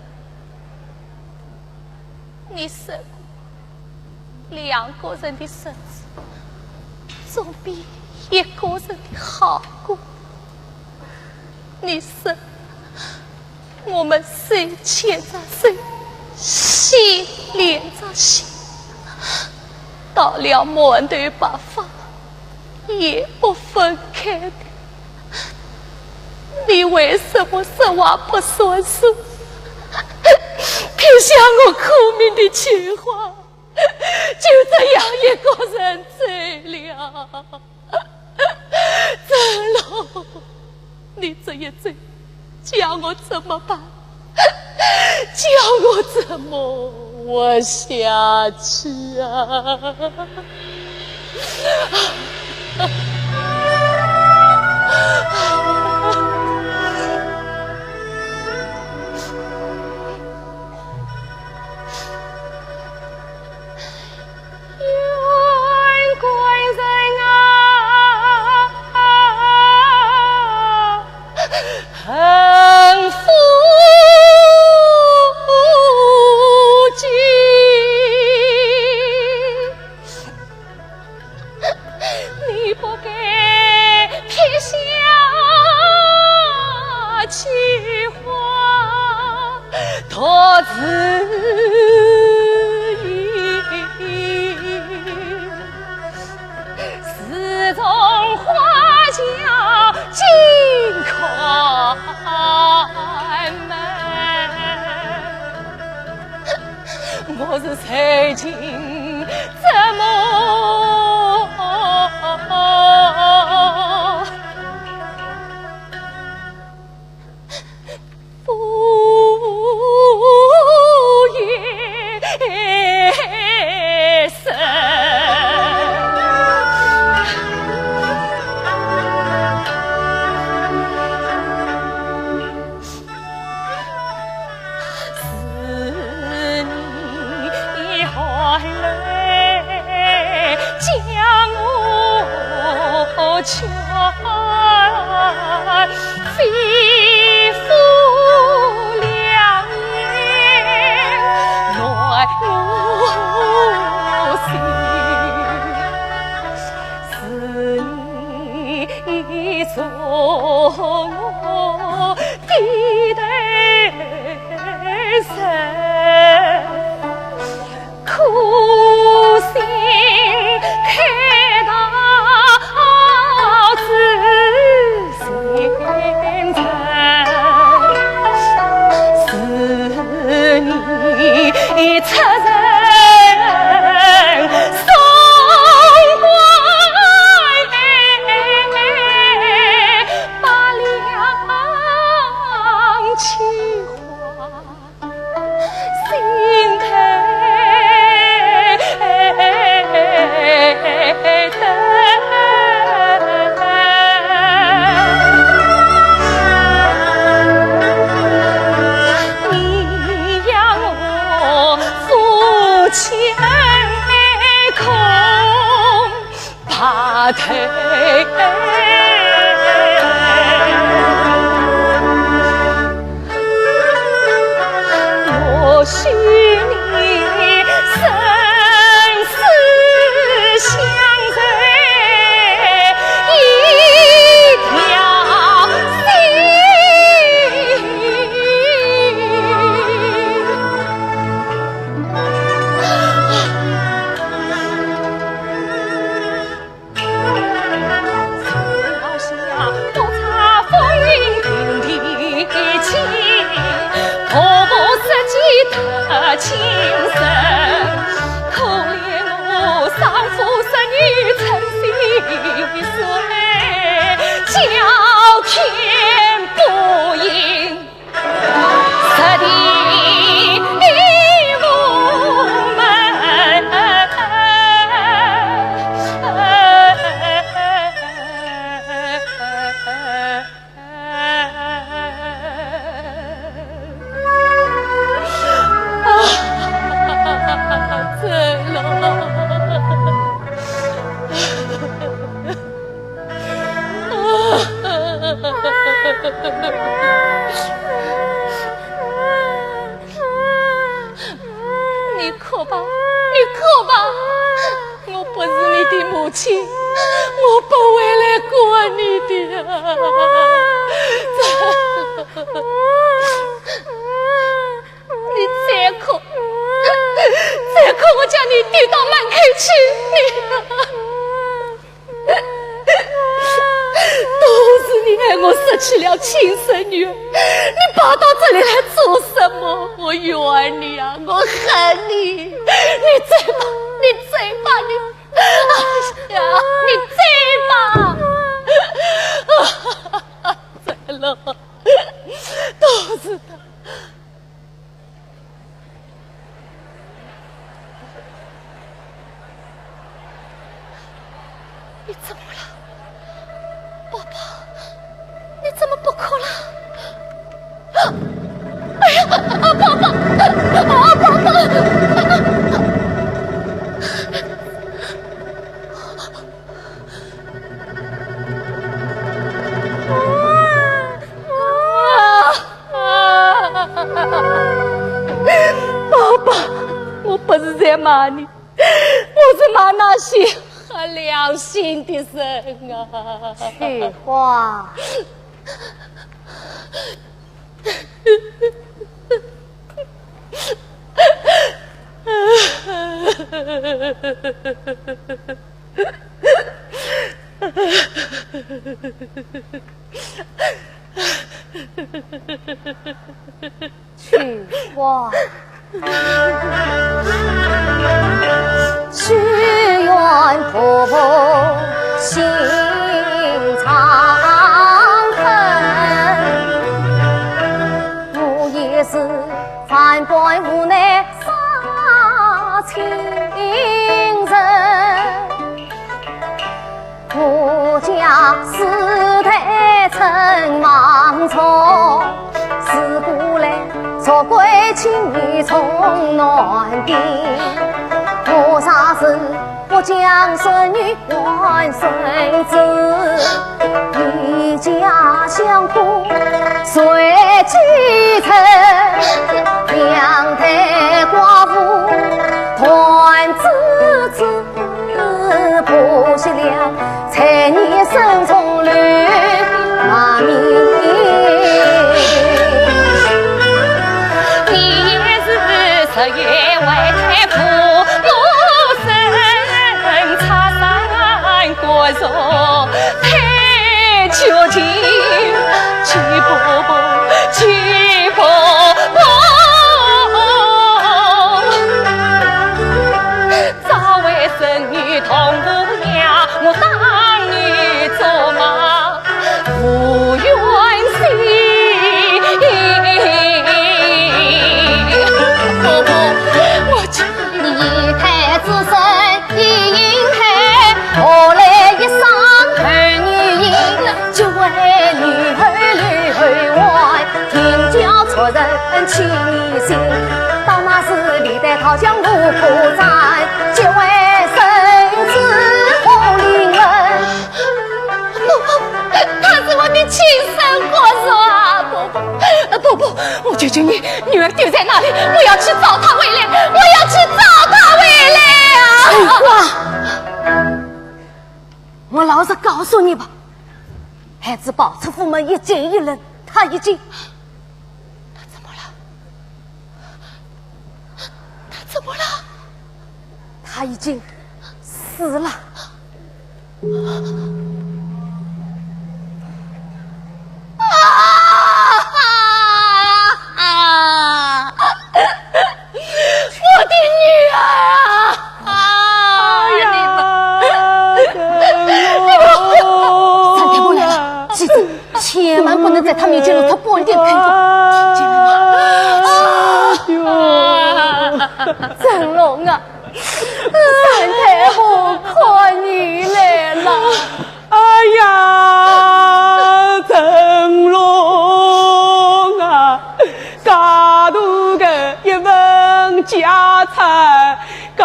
你说过，两个人的日子总比一个人的好过。你说，我们手牵着手，心连着心，到了满头白发，也不分开的。你为什么说话不算数？撇下我苦命的秋华，就这样一个人走了？周龙，你这一走，叫我怎么办？叫我怎么活下去啊？你不该撇下秋华独自游，自从花轿尽开门，我是受尽折磨。亲，我不会来管你的啊。你再哭，再哭，我叫你丢到门口去，你。都是你害我失去了亲生女儿，你跑到这里来做什么？我怨你啊，我恨你！你走吧，你走吧，你。 哎呀，你走吧。走了，都是他。你怎么了？ 宝宝，你怎么不哭了？哎呀，啊，宝宝，啊，宝宝！宝宝，我不是在骂你， 我是骂那些黑良心的人啊。翠花。翠花。伯伯，他是我的亲生骨肉啊！伯伯，呃，伯伯，我求求你，女儿丢在哪里？我要去找她回来，我要去找她回来啊！翠花，我老实告诉你吧，孩子跑出府门一惊一愣，他已经……他怎么了？他怎么了？他已经死了。啊！啊！我的女儿啊！哎呀，你们……三太婆来了，记住，千万不能在她面前露出半点腿部，听见了吗？啊！成龙啊，三太婆看你来了。哎呀，成龙啊，介大个一份家产，介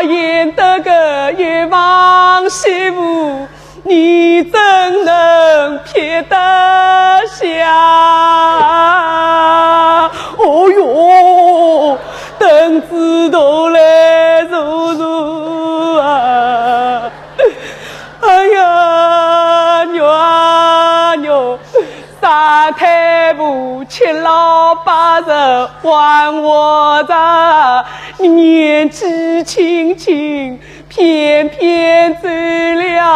贤德个一房媳妇， 你怎能撇得下？哦哟，凳子头来坐坐啊！哎呀，女儿，女儿，三太婆七老八十还活着，你年纪轻轻，偏偏走了啊！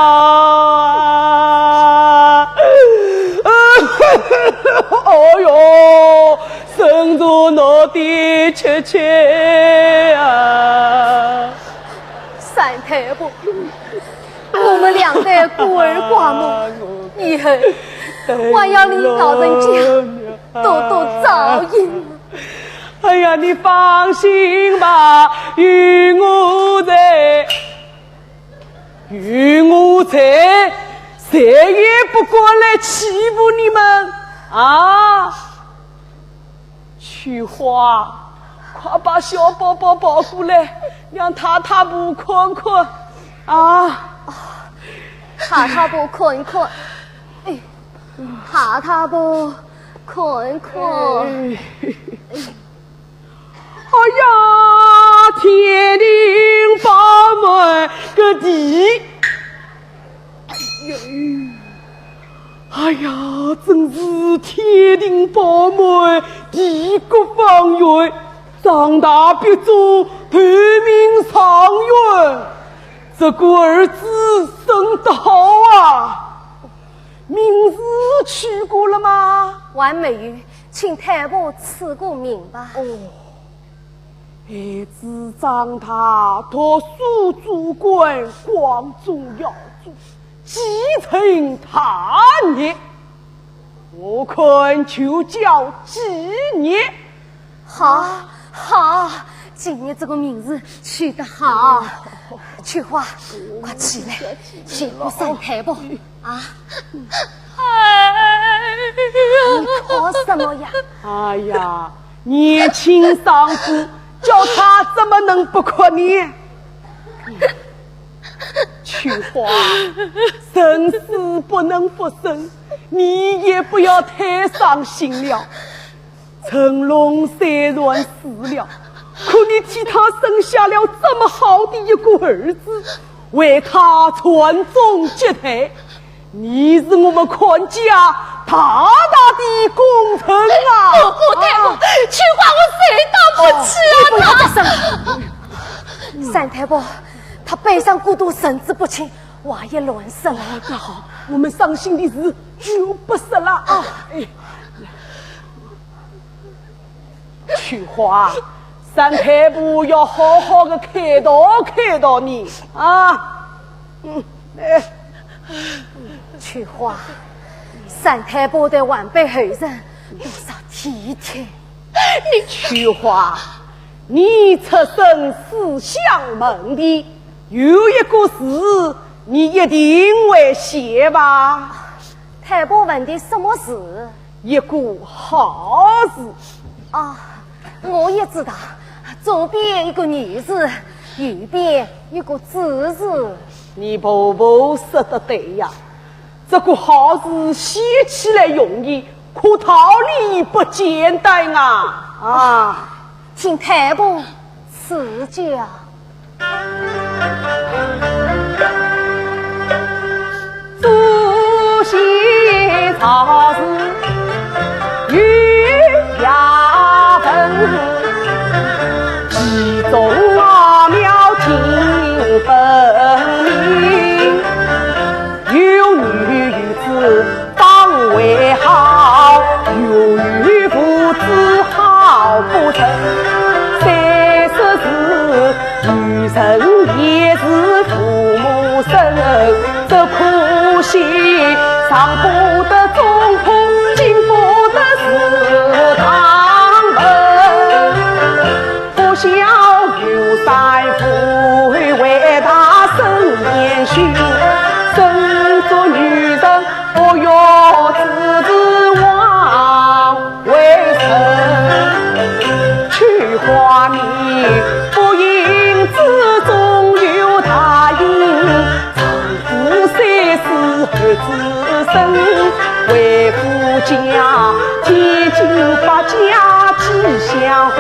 哦哟，身子闹得曲曲啊！三太婆，我们两代孤儿寡母，以后还要你老人家多多照应。哎呀，你放心吧，有我在，有我在，谁也不敢来欺负你们啊！ 秋花，快把小宝宝抱过来，让太太婆看看啊！太太婆看一看，哎，太太婆看一看。哎，哎呀，天庭饱满个地！ 哎呀，真是天庭饱满，地阁方圆，长大必做头名状元。这个儿子生得好啊！名字取过了吗？还没有，请太婆赐个名吧。哦。 孩子长大，读书做官，光宗耀祖，继承大业，我看就叫继业。好，好，继业这个名字取得好。秋花，快起来，谢过三太婆。 啊？哎呀，你哭什么呀？哎呀，年轻丧夫，叫他怎么能不哭呢？秋花，人死不能复生，你也不要太伤心了。 成龙虽然死了，可你替他生下了这么好的一个儿子，为他传宗接代，你是我们阖家大大的功臣啊！不不，太后，秋花我谁当不起啊！你不要大声，三太婆，她悲伤过度，神志不清，话也乱说了。那好，我们伤心的事就不说了啊。哎。 秋花，三太婆要好好的开导开导你啊。嗯，哎。秋花，三太婆对晚辈后人多少体贴。秋花，你出身书香门第，有一个字，你一定会写吧？太婆问的什么字？ 一个好字。啊，我也知道，左边一个女字，右边一个子字。你婆婆说得对呀，这个好字写起来容易，可道理不简单啊！啊，请太婆赐教。 祖先造字有雅文，其中奥妙尽分明。有女有子 方为好，有有父子好不成。三十字，女人也是父母生，只可惜上不得中空，进不得祠堂门。 不孝有三，父为大，身先朽。身作女人，不育子嗣王位称。秋花你不幸之中有大幸， 子三世儿子孙，为夫家千金百家吉祥花，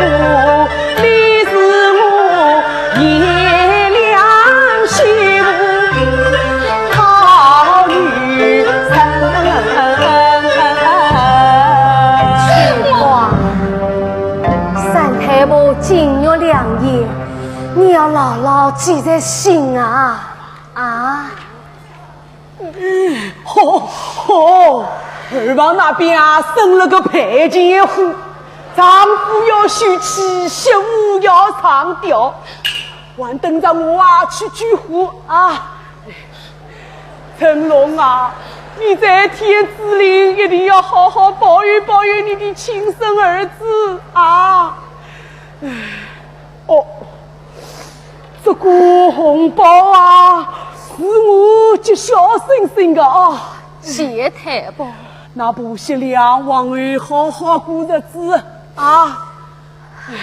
你是我颜良媳妇，她老老几在心啊？啊？吼吼，二房那边啊，生了个白天虎，丈夫要休妻，媳妇要上吊，还等着我啊去救火啊！成龙啊，你在天子令一定要好好保佑保佑你的亲生儿子啊！哦，这个红包啊，是我给小生生的啊。谢太保。那不惜两万二好好过日子啊。唉，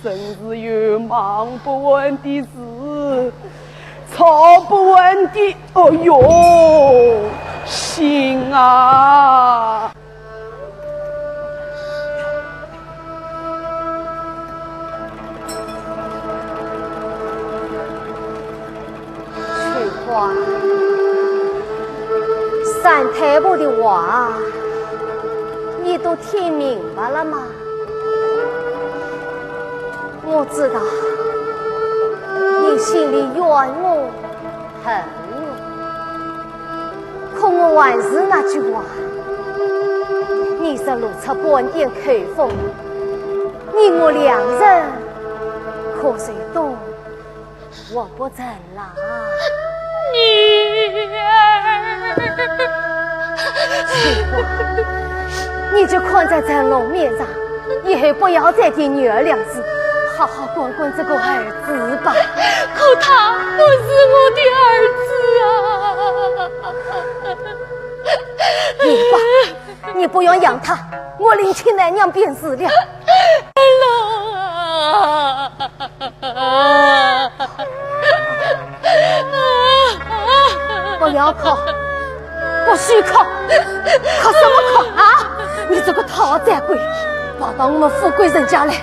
真是有忙不完的事，操不完的，哦哟，心啊！ 翠花，三太婆的话，你都听明白了吗？我知道你心里怨我、恨我，可我还是那句话，你若露出半点口风，你我两人可就都活不成了。女儿。翠花，你就看在成龙面上，以后不要再提女儿两字，好好管管这个儿子吧。可他不是我的儿子啊！你吧，你不用养他，我另娶奶娘便是了。不要哭，不许哭，哭什么哭啊？你这个讨债鬼，跑到我们富贵人家来，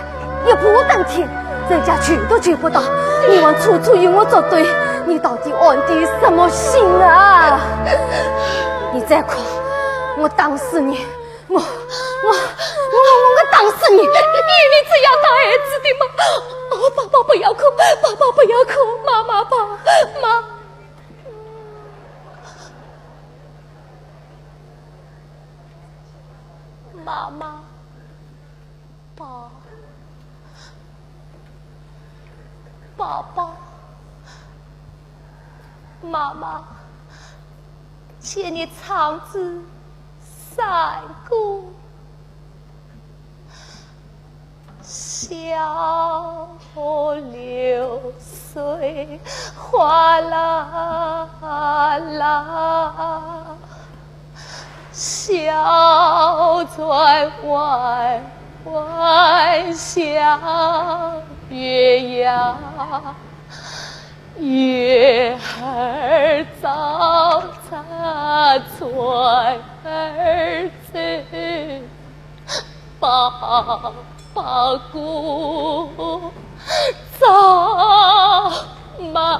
一步登天，人家求都求不到，你还处处与我作对，你到底安的什么心啊？你再哭，我打死你！ 我，我，我，我，我打死你！你，你这样打儿子的吗？哦，宝宝不要哭，宝宝不要哭，妈妈抱，妈，妈妈抱。 宝宝，妈妈，请你唱支山歌。小流水哗啦啦， 小船弯弯，小月牙，月儿照着船儿走。 宝宝姑找妈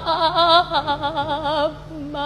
妈。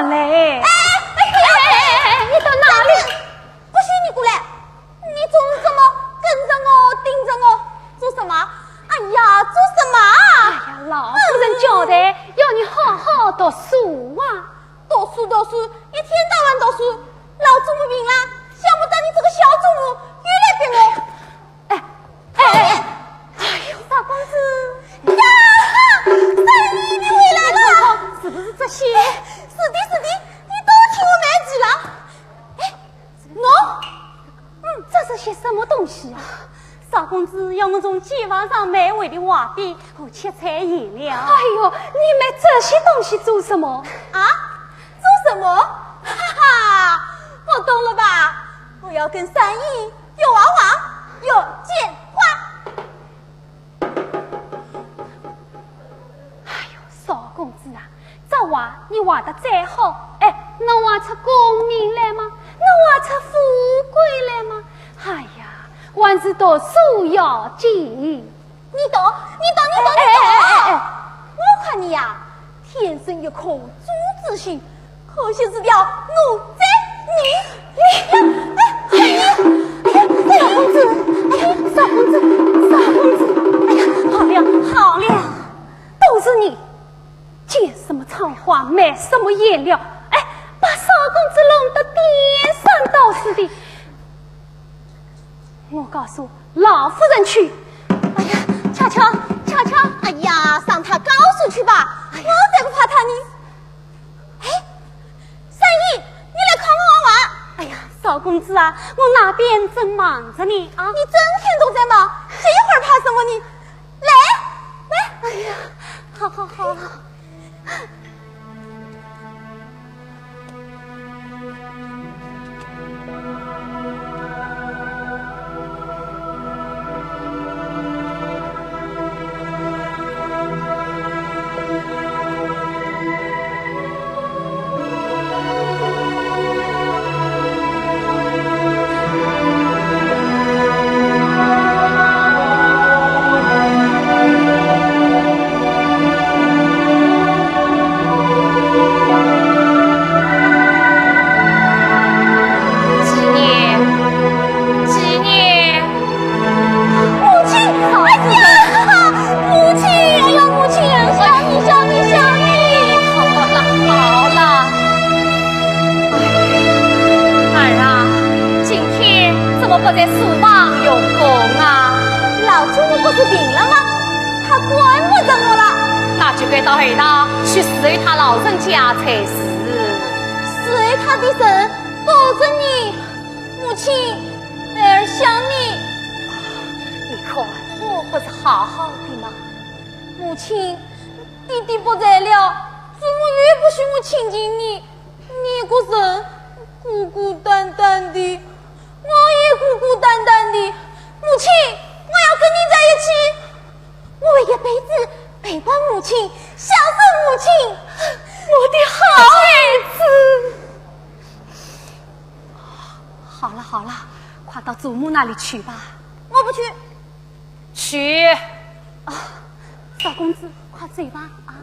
嘞。哎，哎，哎，哎，哎，你到哪里？不许你过来！你总是这么跟着我、盯着我，做什么？哎呀，做什么啊？哎呀，老夫人交代，要你好好读书啊。读书，读书，一天到晚读书，老祖母病了，想不到你这个小祖母又来逼我。哎，哎，哎，哎，哎呦，小公子。呀，三姨，你回来了。是不是这些？是的，是的，你都替我买齐了。哎，喏，嗯，这是些什么东西啊？少公子要我从街坊上买回的画笔和七彩颜料。哎呦，你买这些东西做什么？啊？做什么？哈哈，不懂了吧？我要跟三姨 有娃娃，有见花。哎呦，少公子啊，这话你画得再好，哎，能画出功名来吗？能画出富贵来吗？哎呀，还是读书要紧。 你懂，你懂，你懂，你懂！哎，哎，哎，哎，哎。我看你呀，天生一颗朱子心，可惜是条奴才。你，你，哎，哎，你，哎呀，哎呀，公子，哎呀，少公子，少公子，哎呀，好了，好了，都是你。 剪什么窗花，买什么颜料，哎，把少公子弄得颠三倒四的。我告诉老夫人去。哎呀，巧巧，巧巧，哎呀，让他告诉去吧，哎呀，我才不怕他呢。哎，三姨，你来看我玩玩。哎呀，少公子啊，我那边正忙着呢啊。你整天都在忙，这一会儿怕什么呢？ 来，来，哎呀，好，好，好。几年，几年。 母亲，哎呀，母亲，哎呀，母亲，想你，想你，想你。好了，好了。哎，儿啊，今天怎么不在书房用功啊？老祖母不是病了吗？她管不着我了。那就该到后堂去侍候她老人家才是。侍候她的人都是你。 母亲，孩儿想你。你看，我不是好好的吗？母亲，爹爹不在了，祖母又不许我亲近你，你一个人孤孤单单的，我也孤孤单单的。母亲，我要跟你在一起，我会一辈子陪伴母亲，孝顺母亲。我的好孩子。 好了好了，快到祖母那里去吧。我不去。去。啊，少公子，快走吧，啊。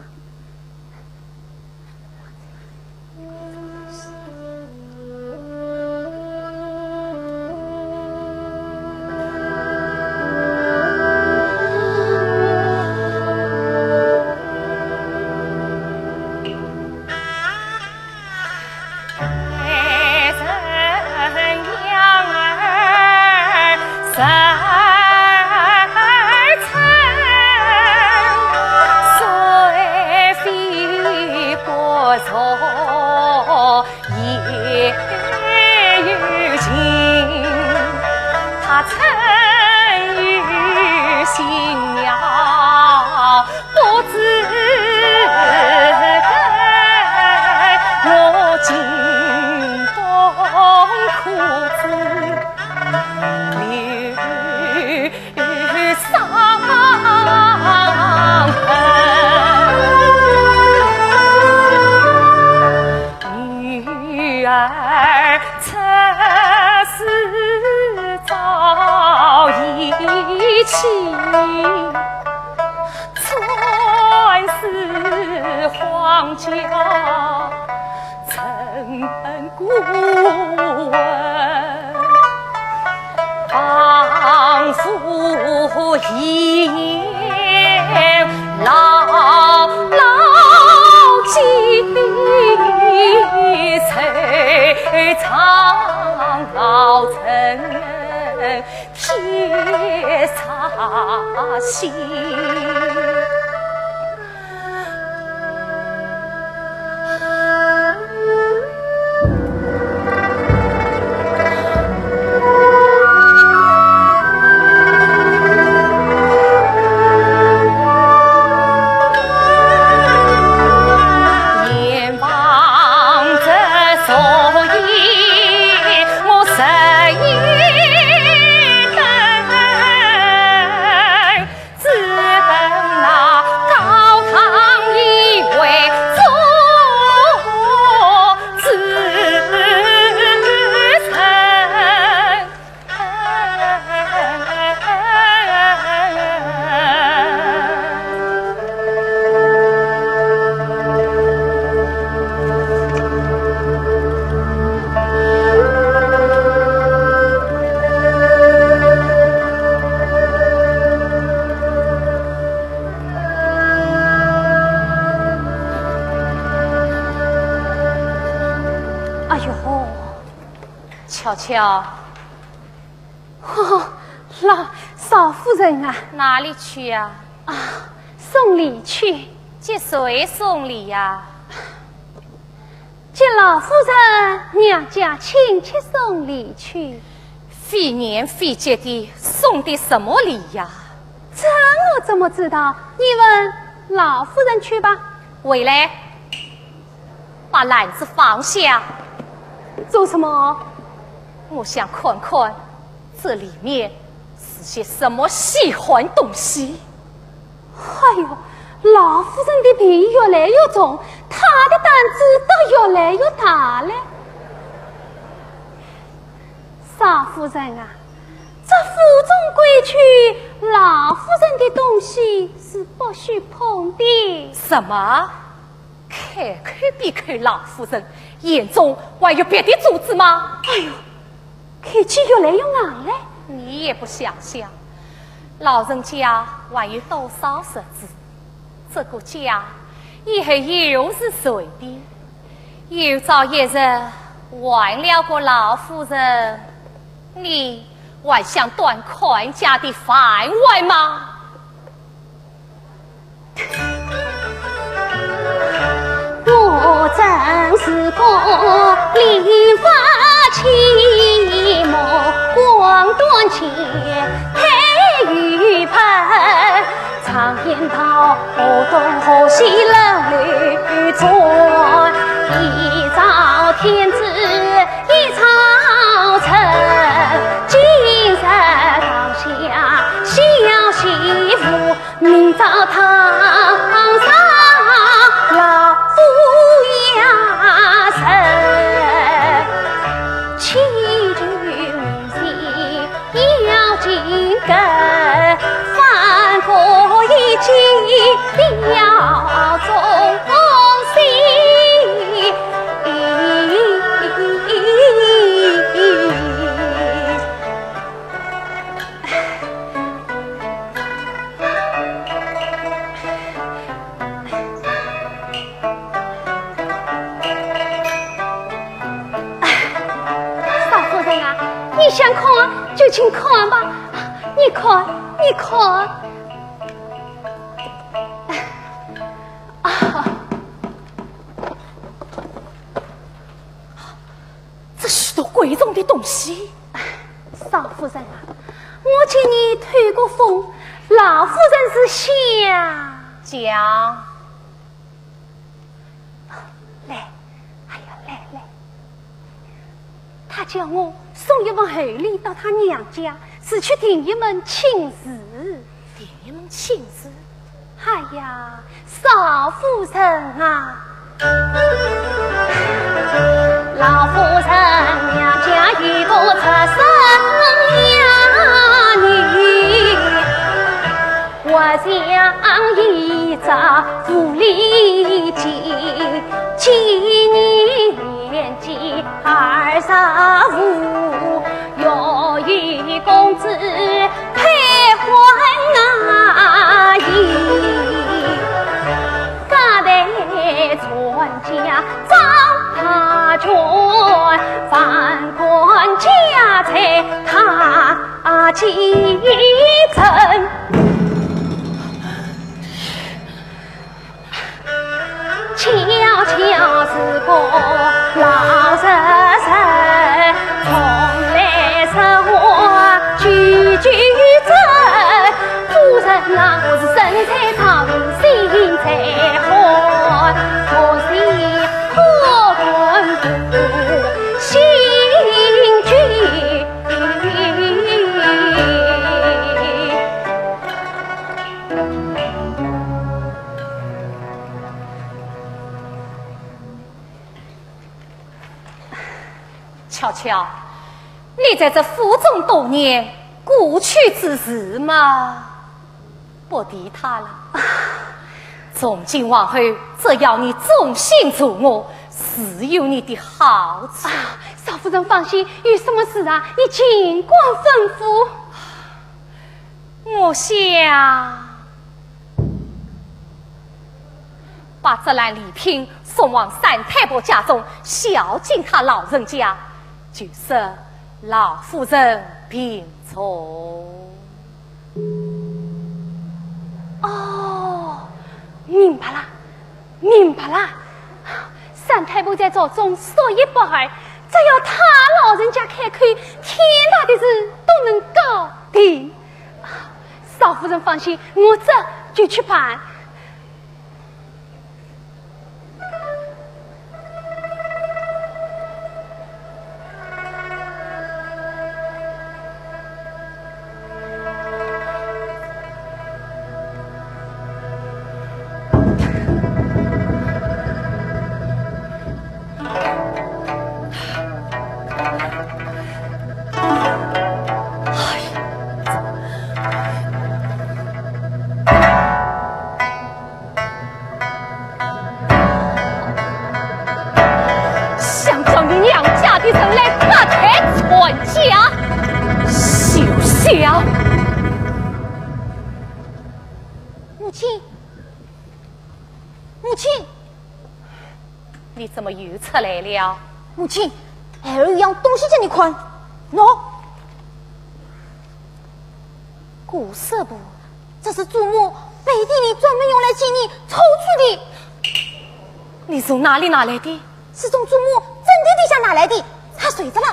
哎呦，巧巧。哦，老少夫人啊。哪里去呀？啊，送礼去。给谁送礼呀？给老夫人娘家亲戚送礼去。费年费节的送的什么礼呀？这我怎么知道？你问老夫人去吧。喂嘞，把篮子放下。做什么？我想看看这里面是些什么稀罕东西。哎呦，老夫人的病越来越重，她的胆子倒越来越大了。少夫人啊，这府中规矩，老夫人的东西是不许碰的。什么？开口便开老夫人，眼中还有别的主子吗？哎呦，口气越来越硬了。你也不想想，老人家还有多少日子？这个家以后又是谁的？有朝一日还了个老夫人，你还想端看家的饭碗吗？ 我真是个令发起目光短浅，太愚笨。常言道，河东河西冷流转，一朝天子一朝臣。今日堂下小媳妇， 明朝堂上老夫爷人，祈求明天要紧跟，翻过一记吊钟。少夫人啊，你想看就请看吧，你看，你看。啊，这许多贵重的东西。 少夫人啊，我请你透个风，老夫人是想……讲。来，哎呀，来，来。她叫我送一份厚礼到她娘家，是去定一门亲事。定一门亲事？ 哎呀，少夫人啊！老夫人娘家有个出身呀女，活像一只狐狸精，今年年纪二十五，要与公子配婚进城。 巧巧是个老实人，从来说话句句真。夫人啊，我是身在长心在汉，我是何人不信君。 巧巧，你在这府中多年，过去之事嘛，不提它了。从今往后，只要你忠心助我，自有你的好处。啊，少夫人放心，有什么事啊，你尽管吩咐。 我想把这篮礼品送往三太婆家中，孝敬她老人家，就是老夫人病重。哦，明白了。 明白了，三太婆在朝中说一不二，只要她老人家开口，天大的事都能搞定。少夫人放心，我这就去办。 想叫你娘家的人来打探传家，休想！母亲，母亲，你怎么又出来了？母亲，孩儿有样东西给你看，喏，古色布。 这是祖母背地里专门用来给你抽出的。你从哪里拿来的？是从祖母枕头底下拿来的，她睡着了。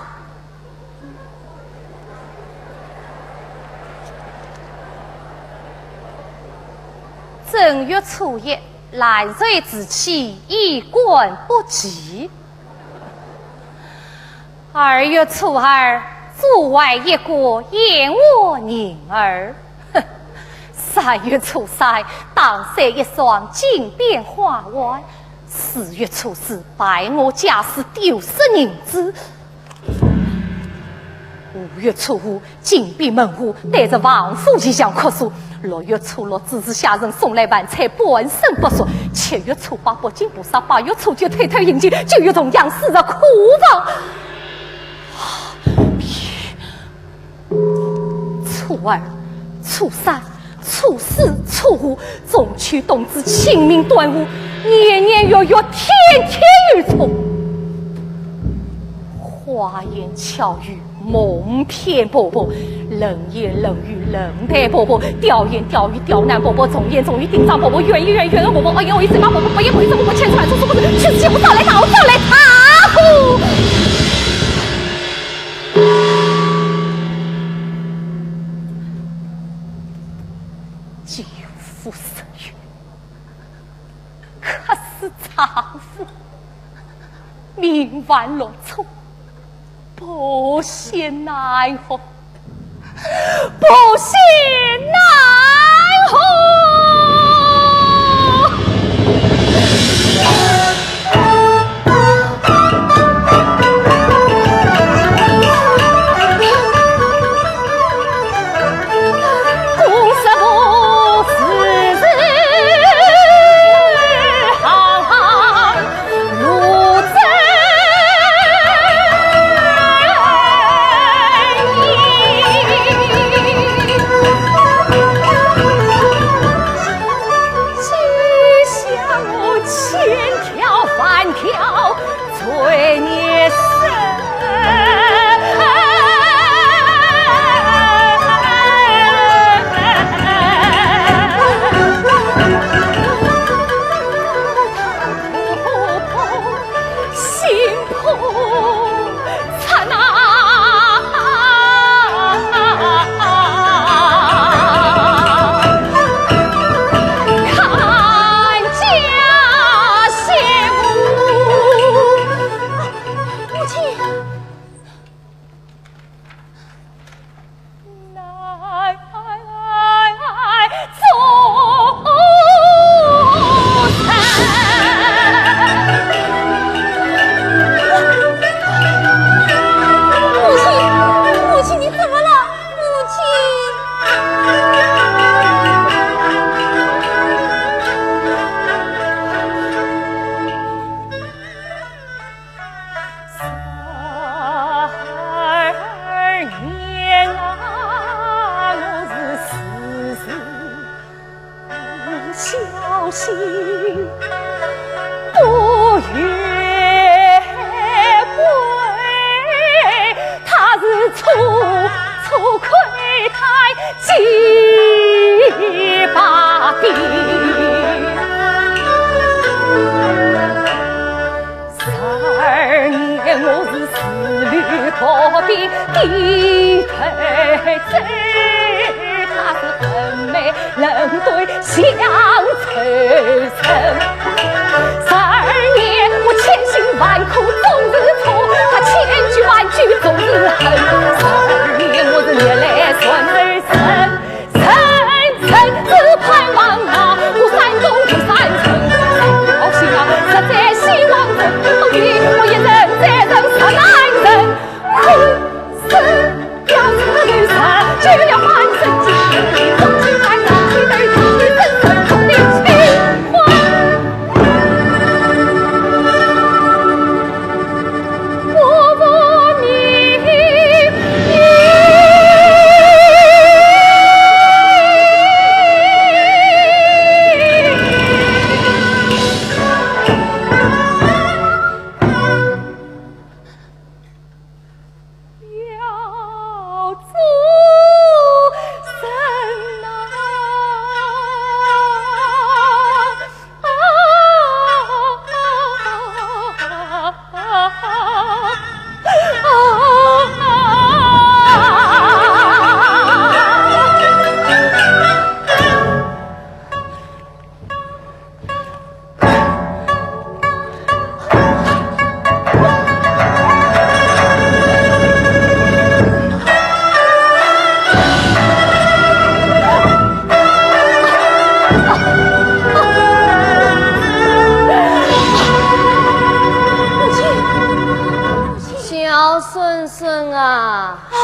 正月初一，烂醉之气，衣冠不齐。 二月初二，主外一个燕窝银儿。哼，三月初三，打碎一双金边花环。四月初四，败我家私丢失银子。五月初五， 紧闭门户，对着王府一向哭诉。六月初六，指使下人送来饭菜，半生不熟。七月初八，不敬菩萨。八月初九，偷偷饮酒。九月重阳，死入库房。初二、初三、初四、初五，中秋、冬至、清明、端午，年年月月，天天有错。花言巧语， 蒙骗婆婆，冷言冷语，冷待婆婆，刁言刁语，刁难婆婆，重言重语，顶撞婆婆，怨言怨语，怨恨婆婆，恶言恶语，责骂婆婆，不义不义，责骂婆婆，千错万错，错不是，去死去活，找来打，找来打！呼！救夫伸冤，克死丈夫，命犯六错。 不孝难活，不孝难活。杨秋生。十二年我千辛万苦总是错，他千句万句总是恨。十二年我是越来算而生，生生只盼望啊，我山东有山城，高兴啊，实在希望人，我一人再人十万人，苦 要做什么？小孙孙啊！啊，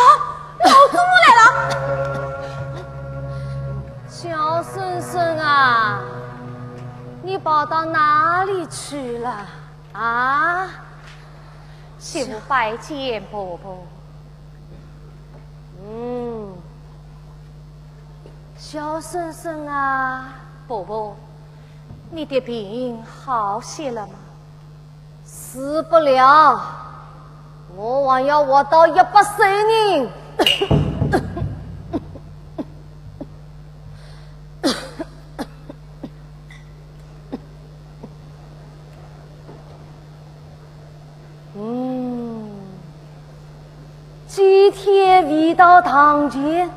老祖母来了！ 小孙孙啊，你跑到哪里去了啊？请拜见婆婆。嗯，小孙孙啊，婆婆，你的病好些了吗？ 死不了，我还要活到一百岁呢。嗯，几天未到堂前，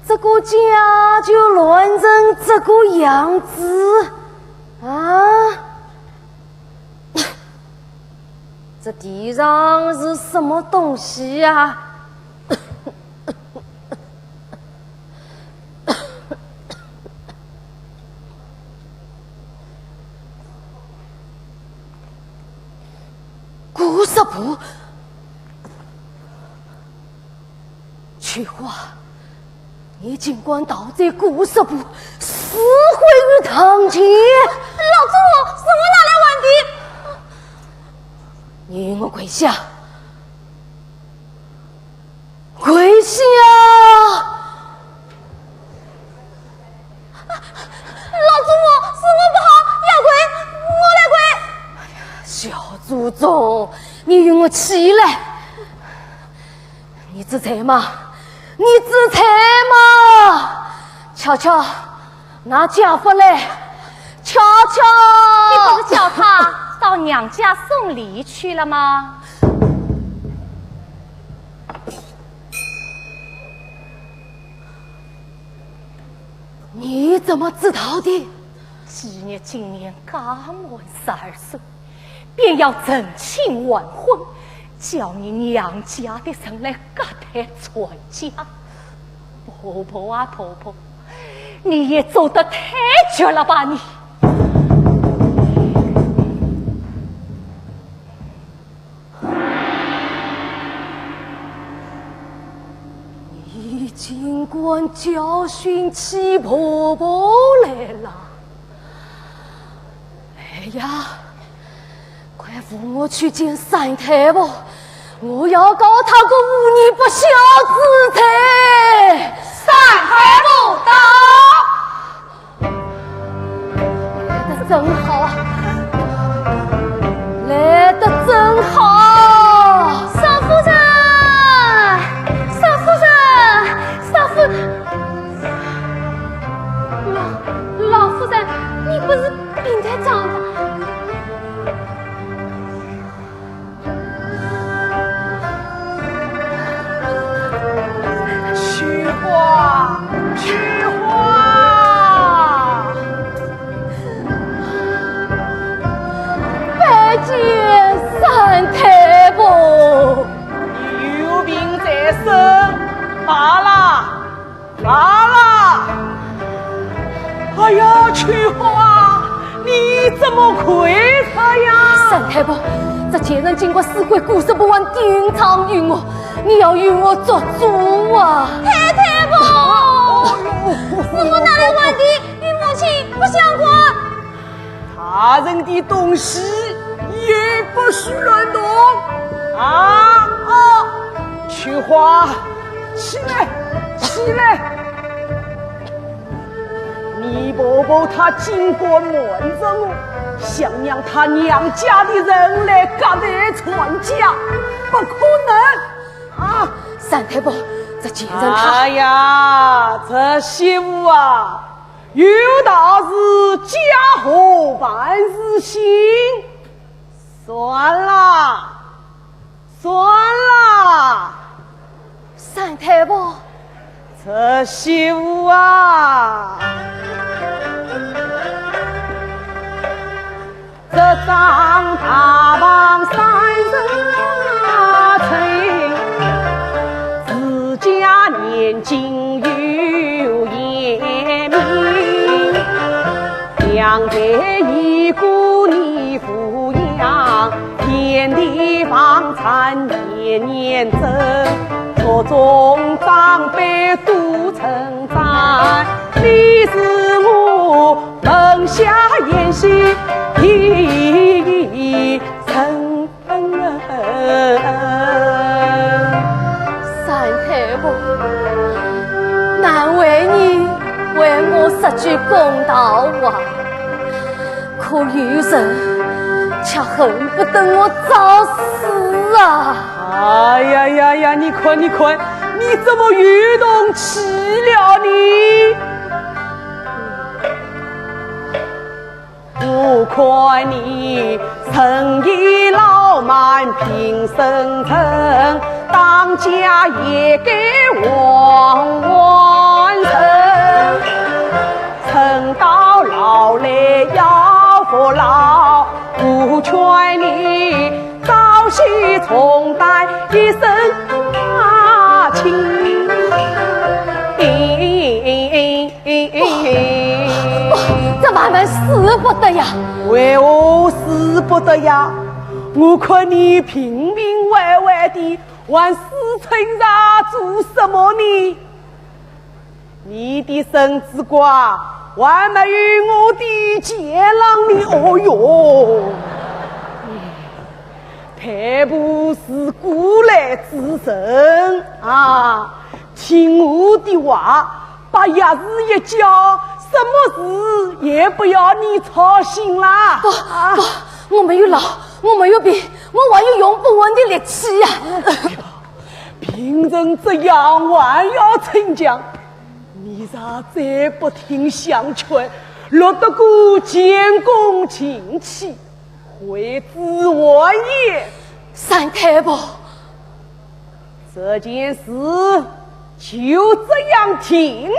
这个家就乱成这个样子啊！ 这地上是什么东西呀？古色布。 秋花，你竟敢盗贼古色布，私毁于堂前！老祖母，是我拿来还的。你与我跪下！跪下！ 老祖母，是我不好，要跪，我来跪。小祖宗，你与我起来。你知罪吗？你知罪吗？巧巧，拿家伙来。巧巧！你不是叫他到娘家送礼去了吗？ 你怎么知道的？季业今年刚满十二岁，便要成亲完婚，叫你娘家的人来隔代传家。婆婆啊，婆婆，你也做得太绝了吧你！ 你竟敢教训起婆婆来了！哎呀，快扶我去见三太婆，我要告她个无义不孝之罪！三太婆到！ 来得正好，来得正好。少夫人，少夫人，少夫，老，老夫人，你不是病得这样的。 秋花，秋花！罢了，罢了。哎呀，秋花，你怎么跪着呀？三太婆，这贱人竟敢私毁姑息不还，定当于我，你要与我做主啊！太太婆，是我哪里还的？你母亲不相管。 他人的东西也不许乱动。啊，啊，秋花，起来，起来。你婆婆她竟敢瞒着我，想让她娘家的人来隔代传家，不可能啊！三太婆，这贱人她……哎呀，这媳妇啊， 有道是家和万事兴，算了，算了。三太婆，这媳妇啊，这张大房三十层，自家年金 有严明，两代一个你抚养，田地房产年年增，族中长辈都称赞，你是我门下贤婿第一人。 三太婆，难为你为我说句公道话，可有人却恨不得我早死啊！哎呀呀呀，你看，你看，你怎么又动气了呢？ 我看你生意老慢平生存，当家也该望望人。人到老来要服老，我劝你早些重担一身啊轻。 哦，这万万使不得呀！为何使不得呀？我看你平平歪歪的，还使劲啥做什么呢？你的身子骨还没有我的钱囊呢。哦哟， 太婆是古来之人啊，听我的话，把钥匙一交，什么事也不要你操心啦。不，啊，不，我没有老，我没有病，我还有用不完的力气呀。病成这样还要逞强，你若再不听相劝，落得个前功尽弃， 悔之晚矣。三太婆，这件事就这样定了。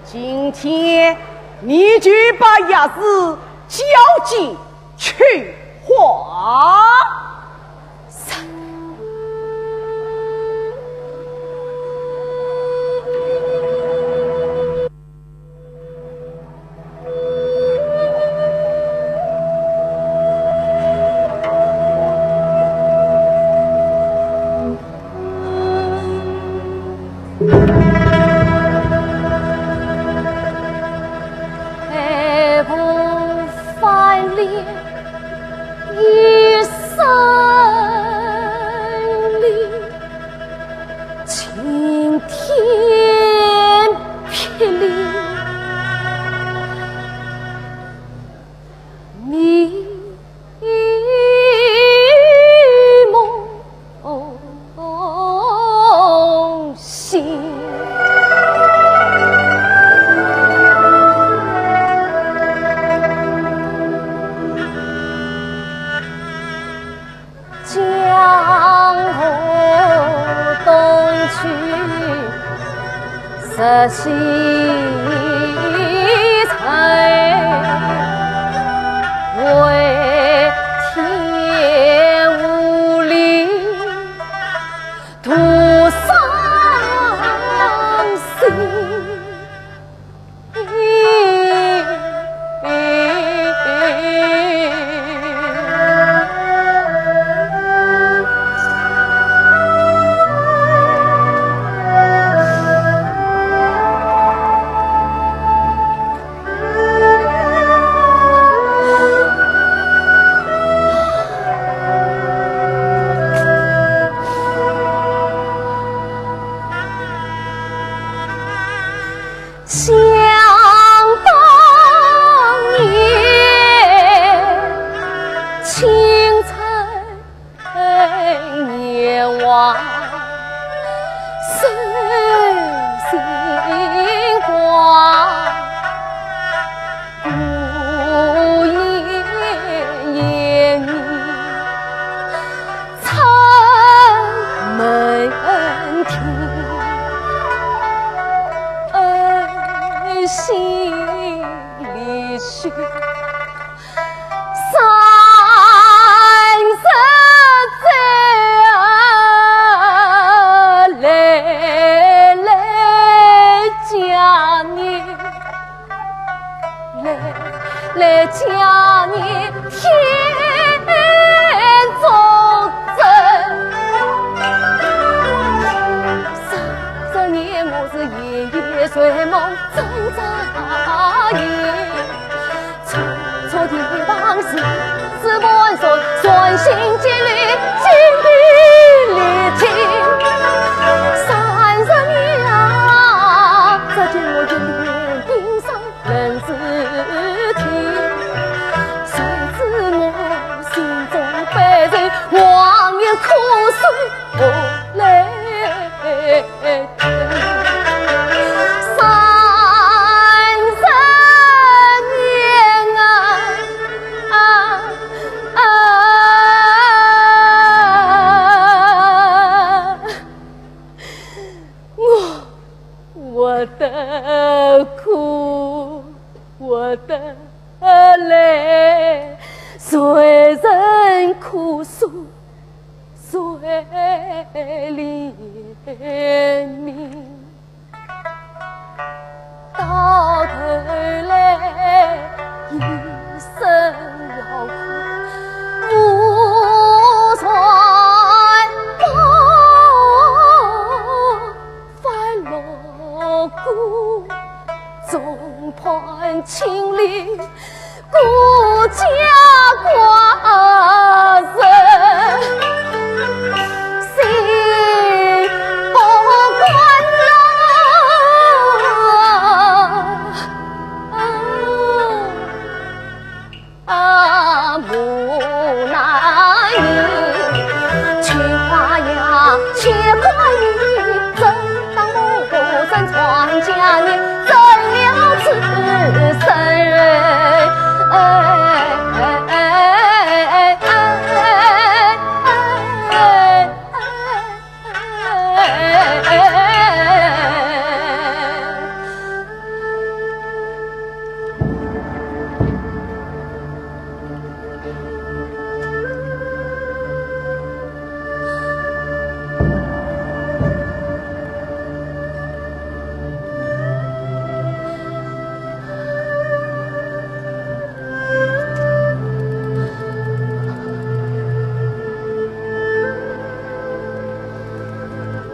今天你就把钥匙交给秋花。三 晴天霹雳，迷梦醒。 江河东去，日西沉，回天无力，徒伤想当年，青春年华，手心光，无言言语。 春门庭，恩惜离去，三十载来来佳年。 来，来佳年天中人。三十年我是夜夜睡梦挣扎也，处处提防是是盘算，全心尽力精疲力尽。三十年啊，这叫我一脸冰霜 冷似铁，谁知我心中悲愁，望眼苦水落泪。三十年啊，啊，啊，我 活得苦，活得累，谁人可诉谁怜悯？到头来，一身劳苦，无钱无功。 翻落个众叛亲离，孤家寡人心不甘啊。 啊，无奈你，去花呀，去花雨，正当我不曾传佳音，怎料此生，哎，哎，哎，哎，哎，哎。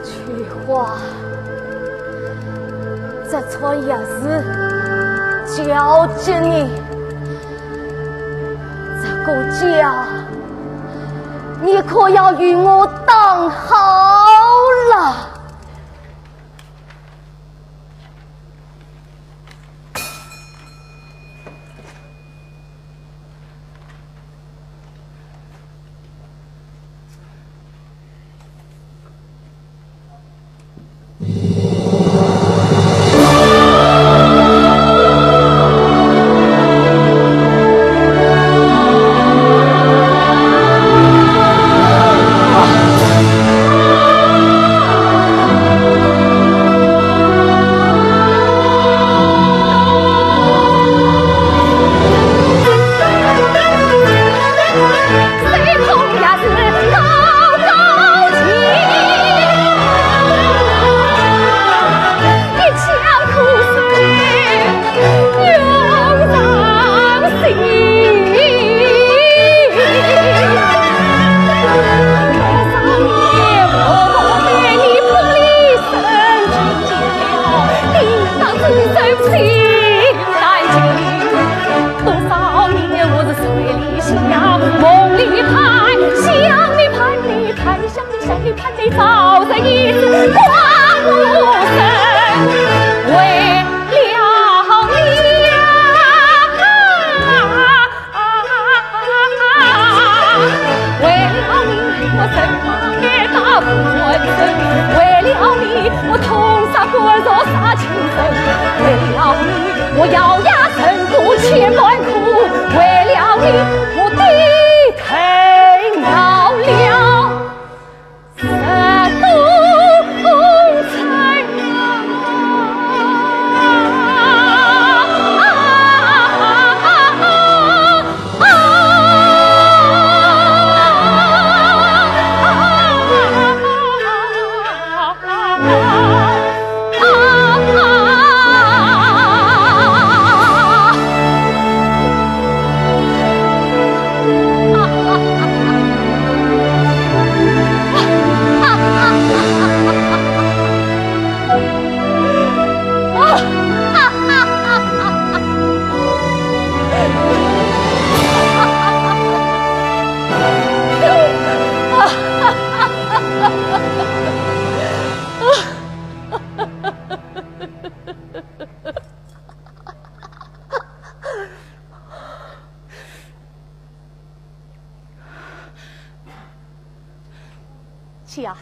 秋花，这串钥匙交给你，这个家，你可要与我当好了。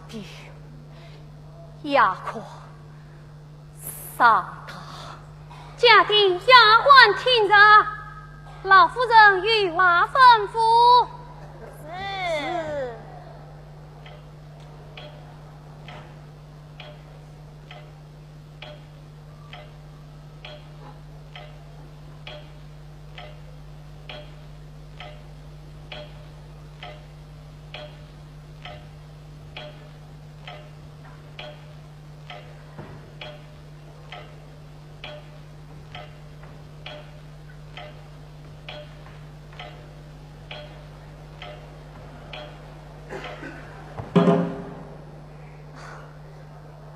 的，夜快上当。家丁丫鬟听着，老夫人有话吩咐。是。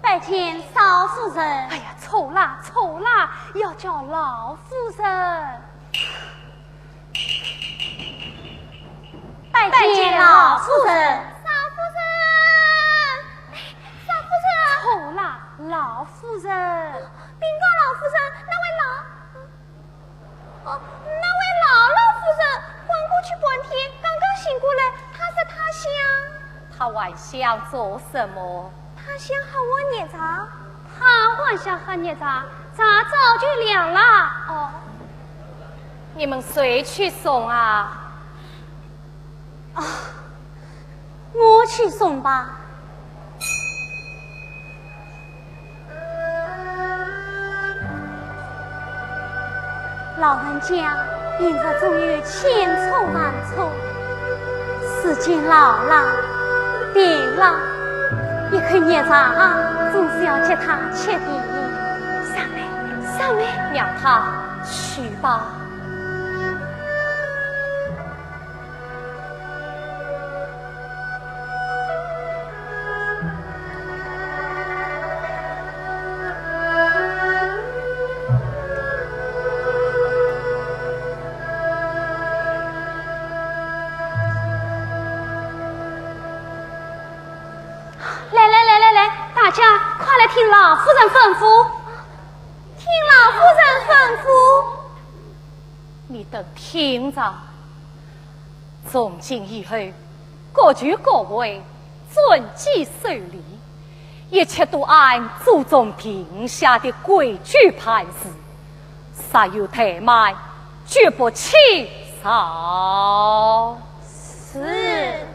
拜见少夫人。哎呀，错啦，错啦，要叫老夫人。拜见老夫人。少夫人，哎，少夫人。错啦，老夫人。禀告老夫人，那位老 哦，那位老老夫人昏过去半天，刚刚醒过来，她说她想。她还想做什么？她想喝碗热茶。她还想喝热茶，茶早就凉了。哦。你们谁去送啊？ 啊，我去送吧。老人家，平日总有千错万错，如今老了，病了，一口热茶总是要给他吃的。少奶，少奶。让他去吧。 来来来来来，大家快来听老夫人吩咐。听老夫人吩咐。 你等听着，从今以后，各就各位，遵纪守礼，一切都按祖宗定下的规矩办事，若有怠慢，绝不起诉。是。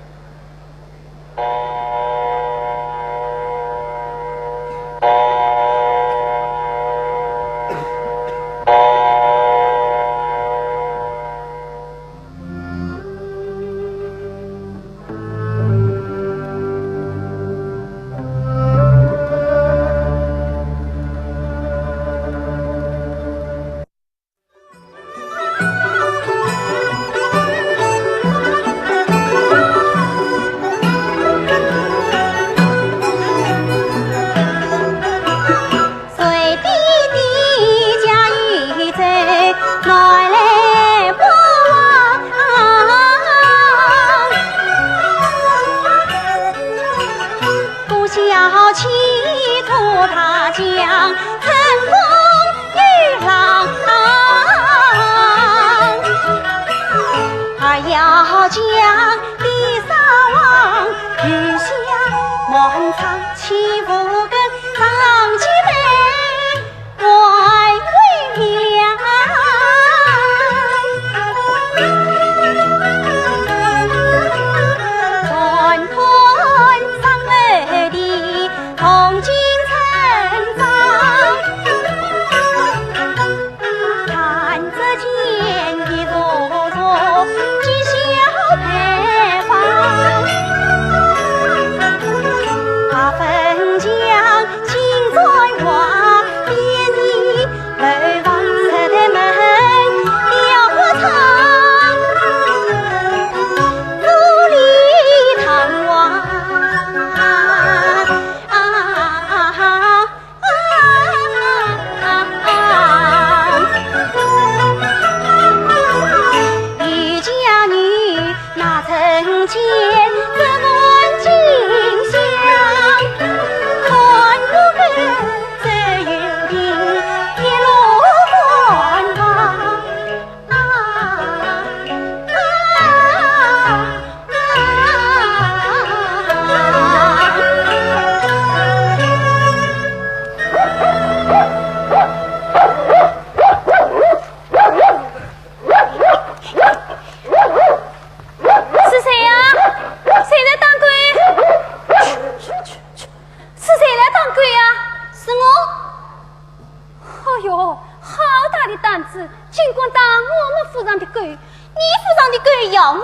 哦，好大的胆子，竟敢打我们府上的狗！你府上的狗咬我，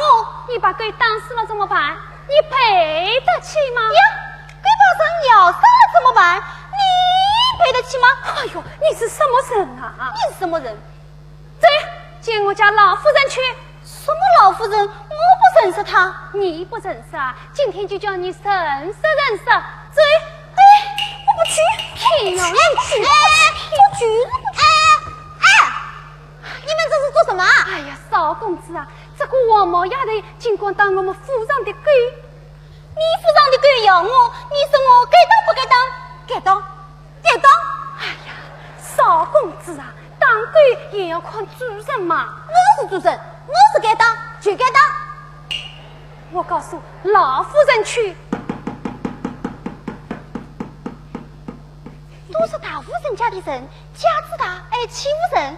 你把狗打死了怎么办？你赔得起吗？呀，狗把人咬伤了怎么办？你赔得起吗？哎呦，你是什么人啊？你是什么人？走，见我家老夫人去。什么老夫人？我不认识她。你不认识啊？今天就叫你认识认识。走。哎，我不去。哎呀，哎，哎，不去，我不去。哎，哎，你们这是做什么啊？哎呀，少公子啊，这个黄毛丫头竟敢打我们府上的狗。你府上的狗咬我，你说我该打不该打？该打。 该打。哎呀，少公子啊，打狗也要看主人嘛。我是主人，我是该打就该打。我告诉老夫人去。都是大户人家的人，家子大，爱欺负人。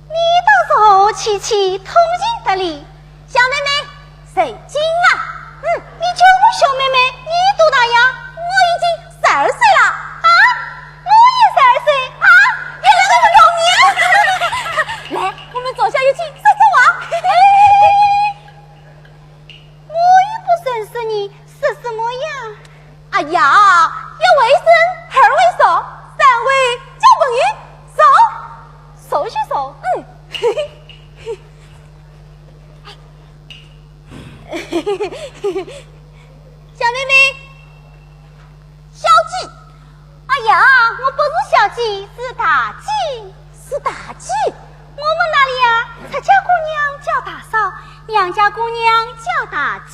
你倒是和气气，通情达理。小妹妹，谁敬啊？嗯，你叫我小妹妹，你多大呀？我已经十二岁了。啊？我也十二岁。啊？你这个不要命！来，我们坐下一起说说话。我又不认识你，说什么呀？哎呀，一回生，二回熟，三回交朋友，熟，熟就熟，嗯。小妹妹，小姐。哎呀，我不是小姐，是大姐。是大姐？我们那里呀，出家姑娘叫大嫂，娘家姑娘叫大姐。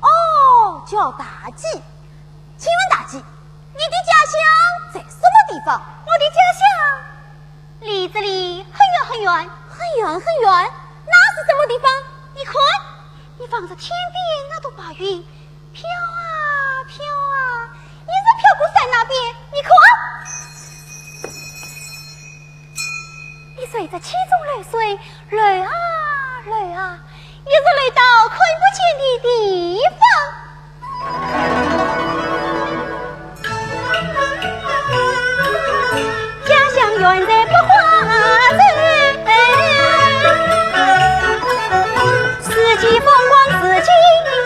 哦，叫大姐。请问大姐，你的家乡在什么地方？我的家乡离这里很远很远。很远很远？那是什么地方？你看，你望着天边那朵白云，飘啊飘啊，一直飘过山那边，你看。你随着其中流水，流啊流啊，一直流到看不见的地方。家乡远在百花洲，四季风光四季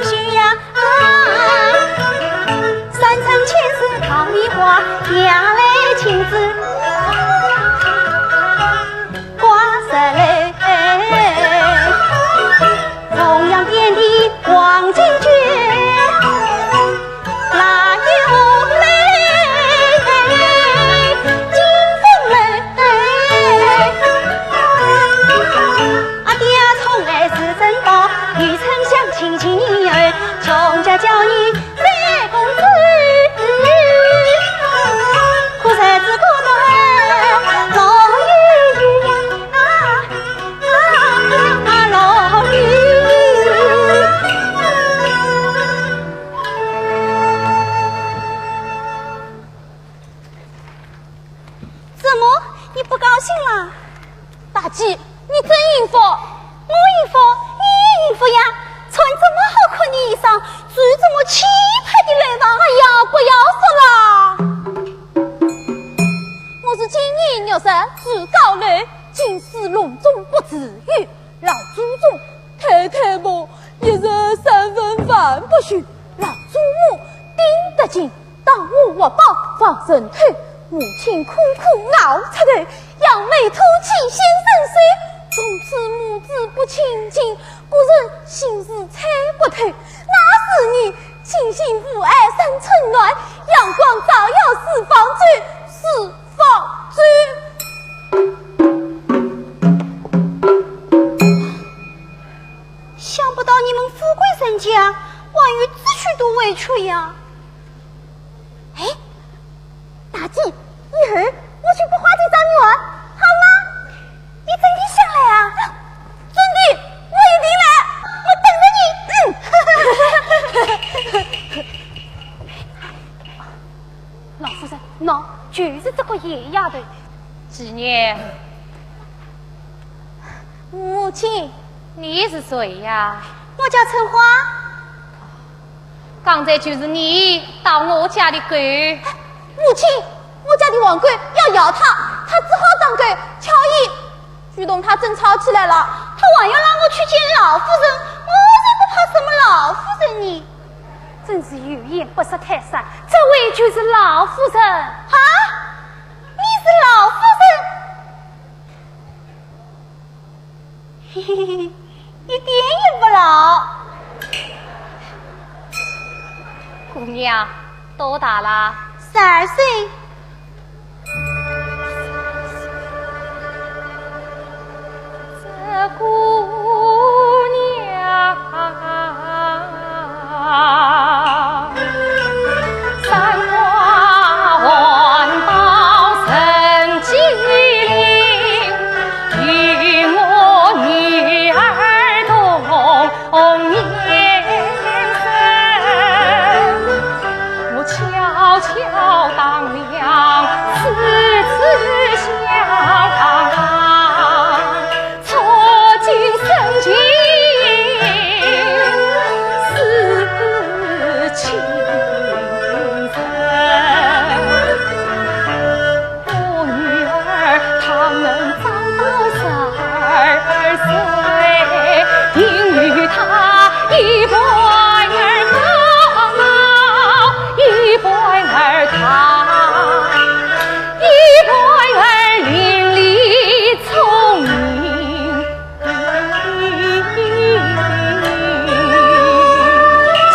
秀呀。 山城千树桃李花，夜来亲子挂石楼。重阳点地黄金圈，腊月红梅金风楼。 阿爹宠爱是珍宝，女丞相卿卿儿，穷家娇女三公子。可是只顾得老有余呀，啊，啊，啊，老有余。 怎么，你不高兴啦？大姐，你真幸福。我幸福，你也幸福呀。穿这么好看的衣裳，住这么气派的楼房。哎呀，不要说了。我是今年六十住高楼，进士隆中不自由。 老祖宗、太太婆一日三分饭不休，老祖母盯得紧，打我活宝放人头，母亲苦苦熬出头，扬眉吐气显身手，从此母子不亲近，个人心事猜不透。那是你清新无碍三春暖，阳光照耀四方洲，四 方洲。想不到你们富贵人家还有这许多委屈呀。哎，大姐，一会儿我去百花洲找你玩，好吗？你真的想来啊？真的，我一定来，我等着你。嗯。老夫人，喏，就是这个野丫头。 几年？母亲。你是谁呀？我叫春花。刚才就是你打我家的狗。母亲，我家的黄狗要咬她，她只好打巧姨，就同他争吵起来了。他还要让我去见老夫人，我才不怕什么老夫人呢。真是有眼不识泰山，这位就是老夫人。啊，你是老夫人？ 嘿嘿嘿，一点也不老。姑娘，多大啦？十二岁。这姑娘。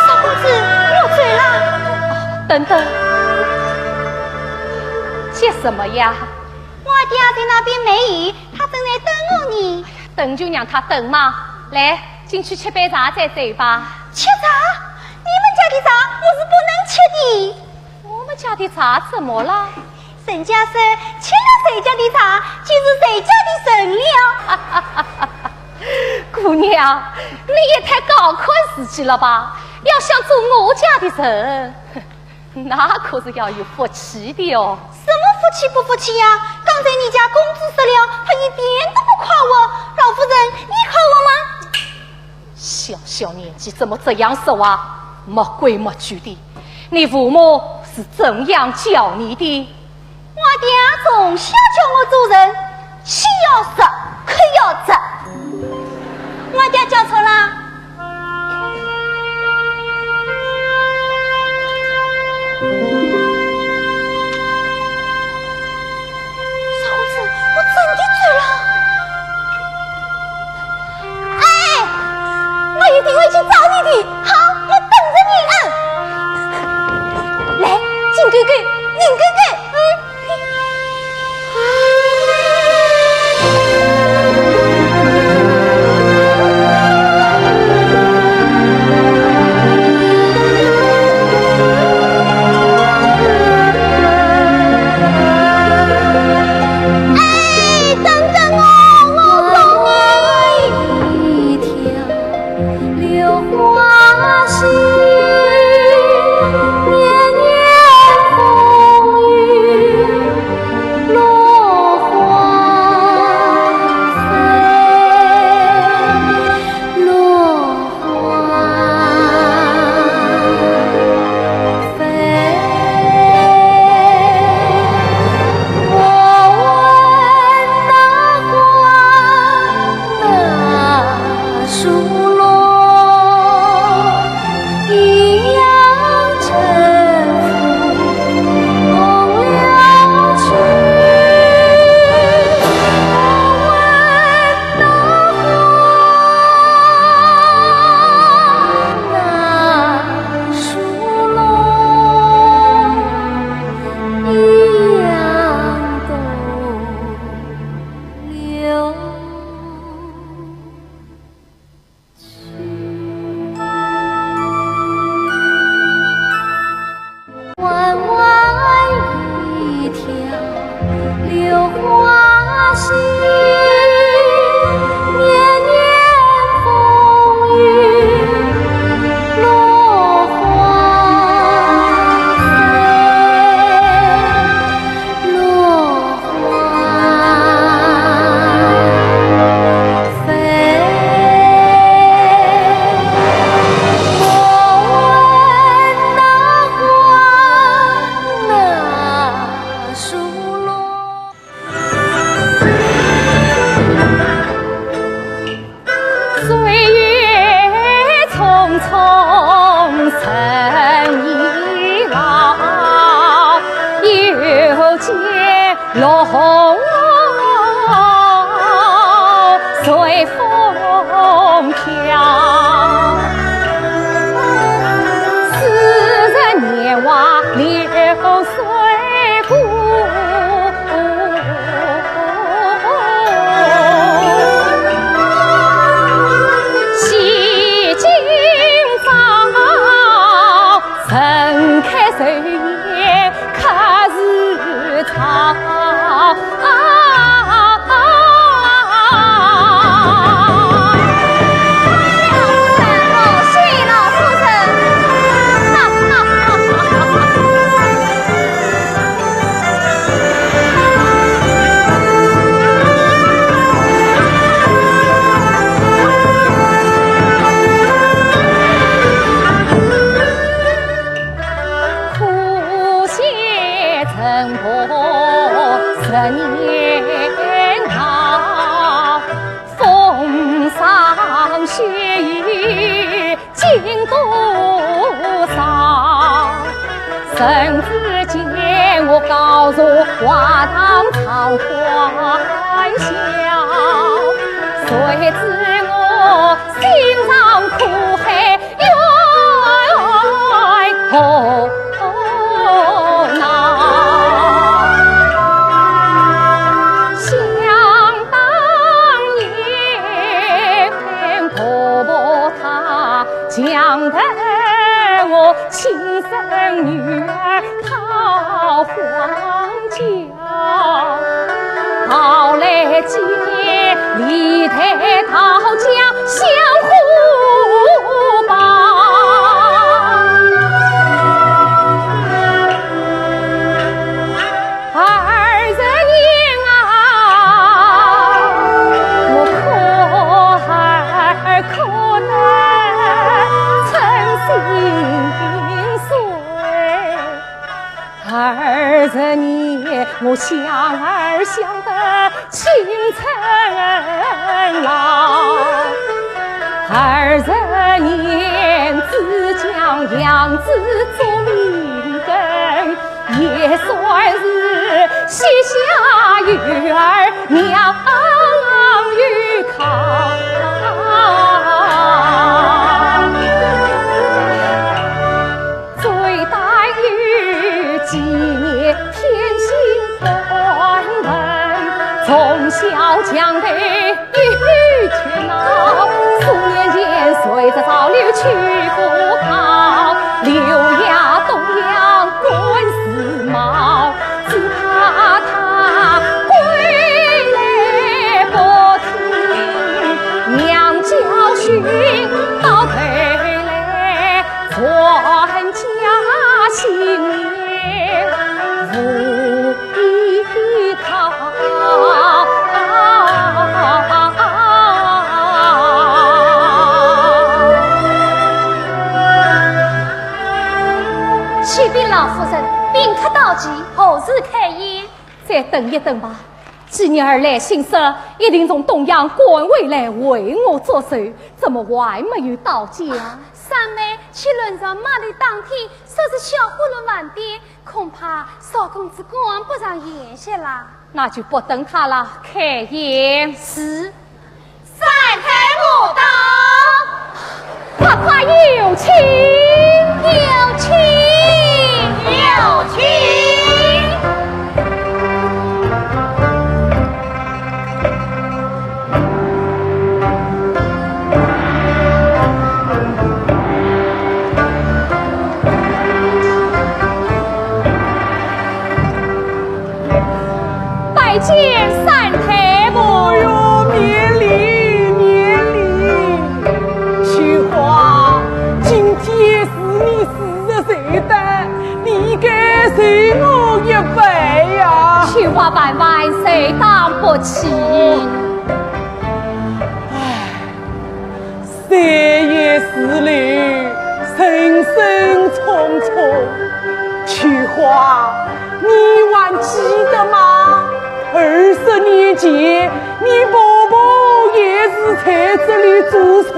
小公子，我走了。等等，急什么呀？我爹在那边没有，他正在等我呢。等就让他等嘛。来，进去吃杯茶再走吧。吃茶？你们家的茶我是不能吃的。我们家的茶怎么了？ 人家说，吃了谁家的茶，就是谁家的人了。姑娘，你也太高看自己了吧？要想做我家的人，那可是要有福气的哦。什么福气不福气呀？刚才你家公子说了，他一点都不夸我。老夫人，你夸我吗？ 小小年纪怎么这样说话？没规没矩的，你父母是怎样教你的？我爹从小教我做人，心要实，口要直。我爹教错了？ 小公子，我真的走了。哎，我一定会去找你的。好，我等着你。嗯。来，金哥哥，银哥哥，嗯。哎，等等我，我送你。落红随风飘，似人年华流水不。洗尽妆，盛开水 可是草。苦雪沉薄十年高，风霜雪雨尽多少。谁知见我高坐华堂唱欢笑，谁知我心肠苦海 冤何闹？想当年，婆婆她讲得我亲生女儿讨黄金。 好来见，历代道家相互报。二十年啊，我可儿可能称心碎。 二十年，我想儿想得青春老。二十年，只将养子做命根，也算是膝下有儿，娘有靠。 最担忧几年添新官文，从小强队一头闹，数年前随着潮流去赴考，刘爷东阳官司mau，只怕他归来不听娘教训，到头来 传家兴业无依靠。启禀老夫人，宾客到齐，何时开宴？再等一等吧。 几年而来，心思一定从东阳赶回来为我作寿，怎么还没有到家？三妹，岂论着卖地当天，说是小货轮晚点，恐怕少公子赶不上宴席啦。那就不等他了，开宴。是。 三太婆到。快快有请。有请，有请。拜见三太婆。哎呦，免礼，免礼。秋华，今天是你四十岁的，你应该受我一拜呀。秋华万万受当不起。唉， 岁月如流，人生匆匆。秋华，你还记得吗？二十年前，你婆婆也是在这里祝寿。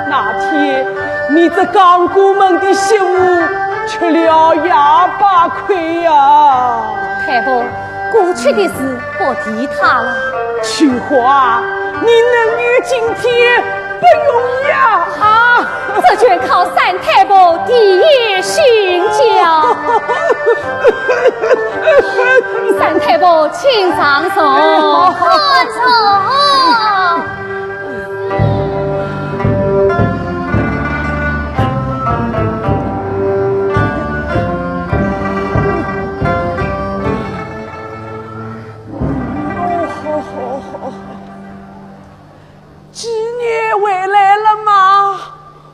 那天，你这刚过门的媳妇吃了哑巴亏呀。太婆，过去的事不提它了。秋华，你能有今天不容易啊！啊！这全靠三太婆提携相救。三太婆，请上座。哎，好，好，好。坐坐。 哦，好，好，好。季琰回来了吗？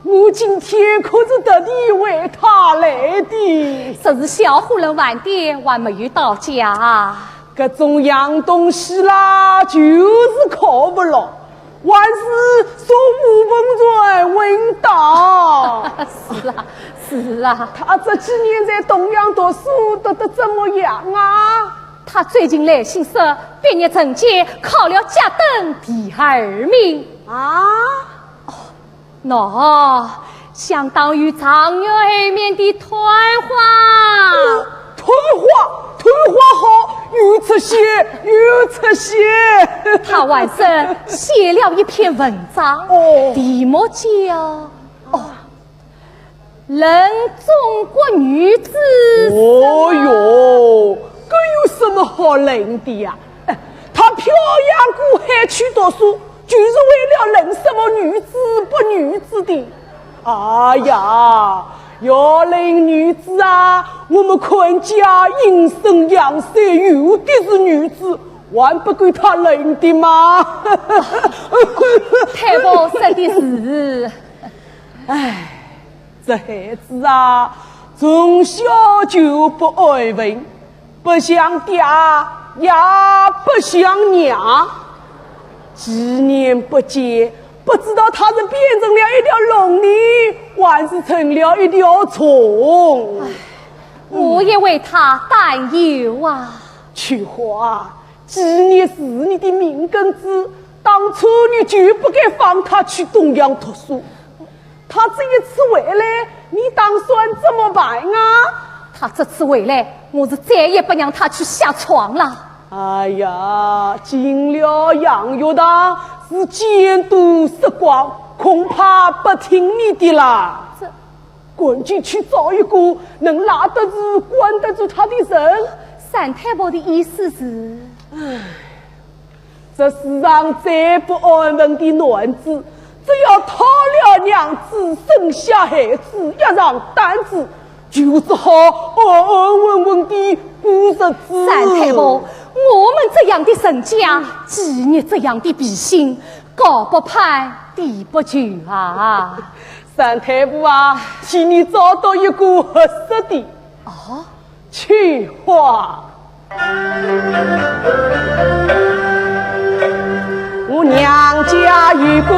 我今天可是特地为他来的。只是小妇人晚点还没有到家。搿种洋东西啦，就是靠勿牢。 还是送吴文传稳当。是啊，是啊。他这几年在东阳读书，读得怎么样啊？他最近来信说，毕业成绩考了甲等第二名。啊？哦，喏， 相当于状元后面的探花。探花，探花好，有出息，有出息。他还说写了一篇文章，哦。题目叫，哦，《论中国女子》。哦哟，搿有什么好论的呀？哎，他漂洋过海去读书， 就是为了论什么女子不女子的。哎呀，要论女子啊，我们阏家阴盛阳衰，有的是女子，还不够他论的吗？太婆说的是。唉，这孩子啊，从小就不安分， 不像爹，也不像娘。几年不见，不知道他是变成了一条龙呢，还是成了一条虫。唉，我也为他担忧啊。秋华，季琰是你的命根子，当初你就不该放他去东阳读书。 他这一次回来，你打算怎么办啊？他这次回来，我是再也不让他去下床了。哎呀，进了洋学堂是见多识广，恐怕不听你的啦。这……赶紧去找一个能拉得住、管得住他的人。三太婆的意思是？唉， 这世上再不安分的男子，只要讨了娘子，生下孩子，压上担子，就只好安安稳稳地过日子。三太婆，我们这样的人家，季琰这样的脾性，高不攀，低不就啊。三太婆啊，替你找到一个合适的。哦？ 秋华。我娘家有个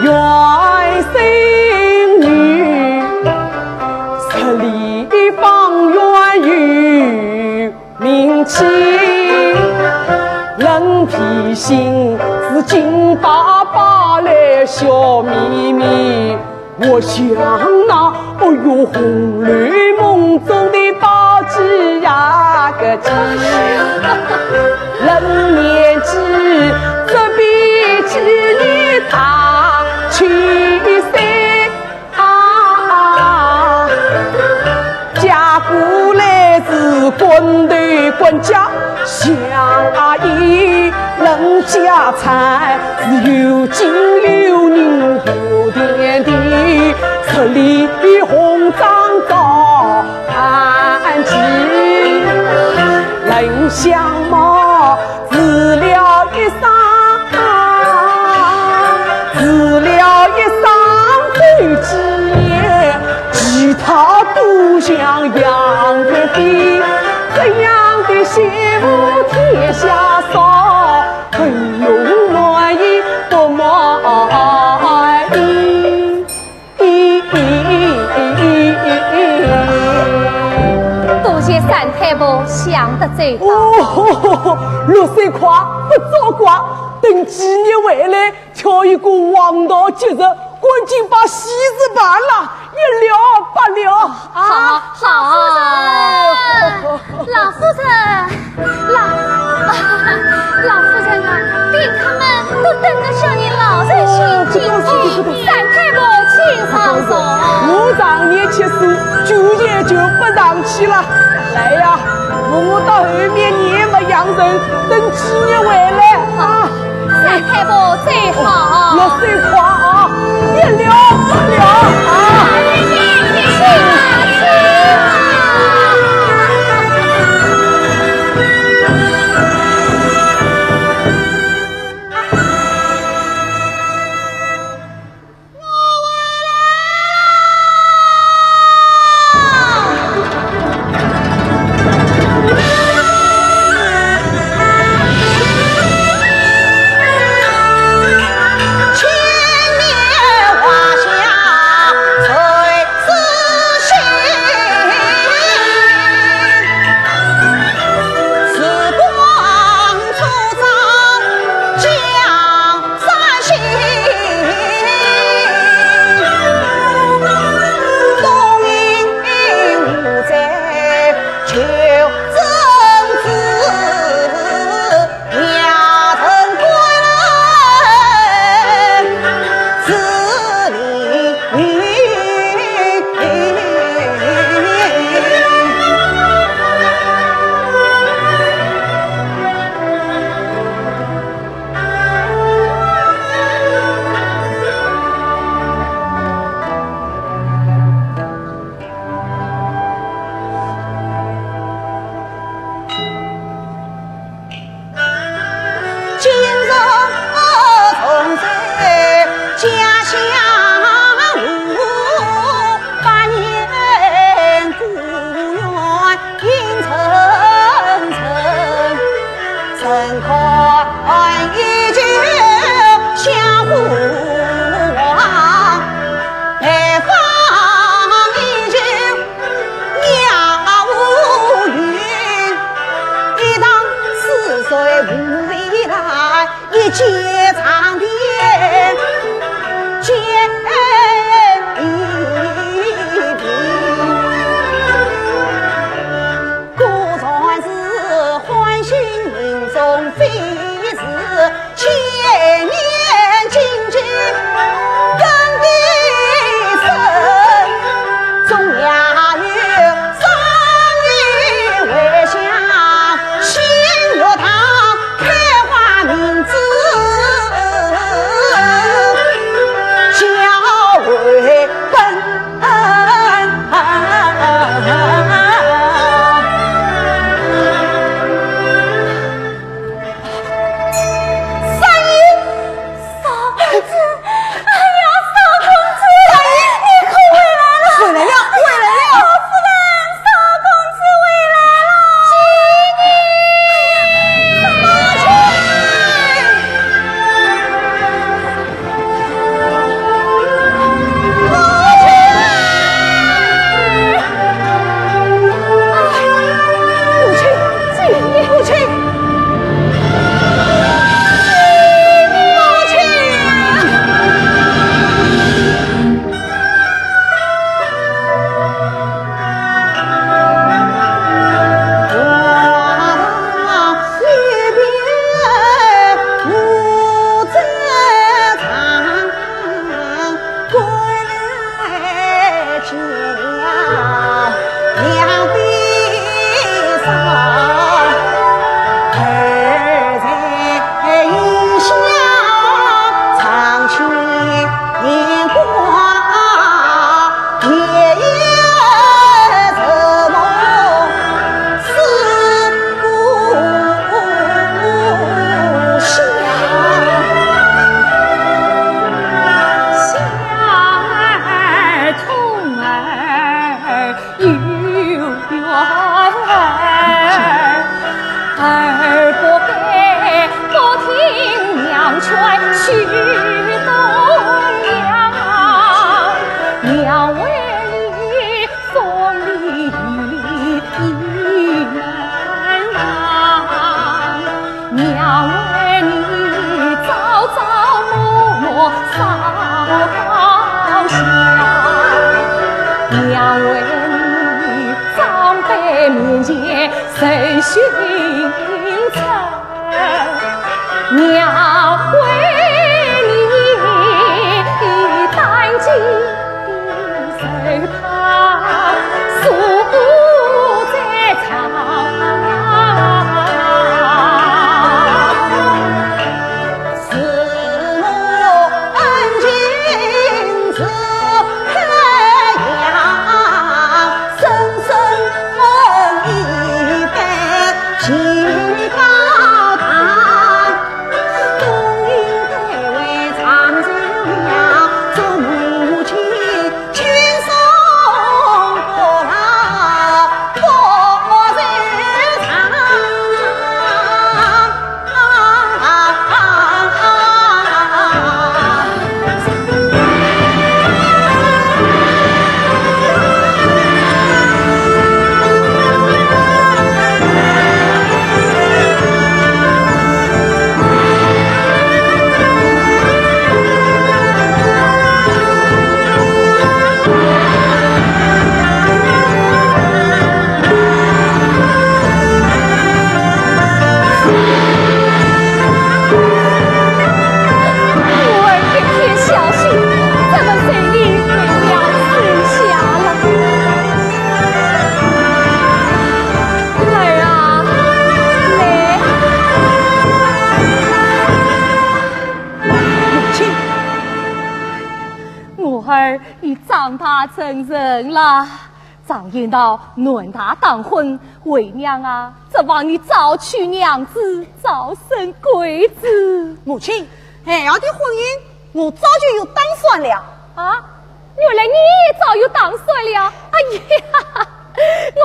远孙女，十里方圆有名气，人比心是金巴巴来笑眯眯。 我想那，哦哟，《红楼梦》中的宝鸡呀个鸡，人年纪只比季琰大七岁啊。 嫁过来是官头官家，香烟人家产，是有金有银有田地，十里红掌高攀起，冷相貌 住了一生，住了一生走几年，其他都像样的，这样的媳妇天下少，很有满意不满意。 多谢三太婆想得周到。哦，落水快，勿作怪，等季琰回来，挑一个黄道吉日，赶紧把喜事办了，一了百了。啊，好，好。老夫人，老夫人，老，老夫人啊，宾客们都等得叫你老在心间。哦，不多说，不多说。三太婆，请上座。我常年吃素，酒也就不上去了。来呀，扶我到后面，你也没养人，等几日回来啊。 三太婆最好。落水快啊，一了百了啊。少爷，少公子，哎呀，少公子，少爷，你可回来了！回来了，回来了！老夫人，少公子回来了！金玉，哎呀，少公子！ 母亲，母亲，母亲！我儿天天孝顺，怎么随你回娘身下了？儿啊，来。母亲，我儿已长大成人了。 常言道，男大当婚，为娘啊，只望你早娶娘子，早生贵子。母亲，孩儿的婚姻，我早就有打算了。啊，原来你也早有打算了。哎呀，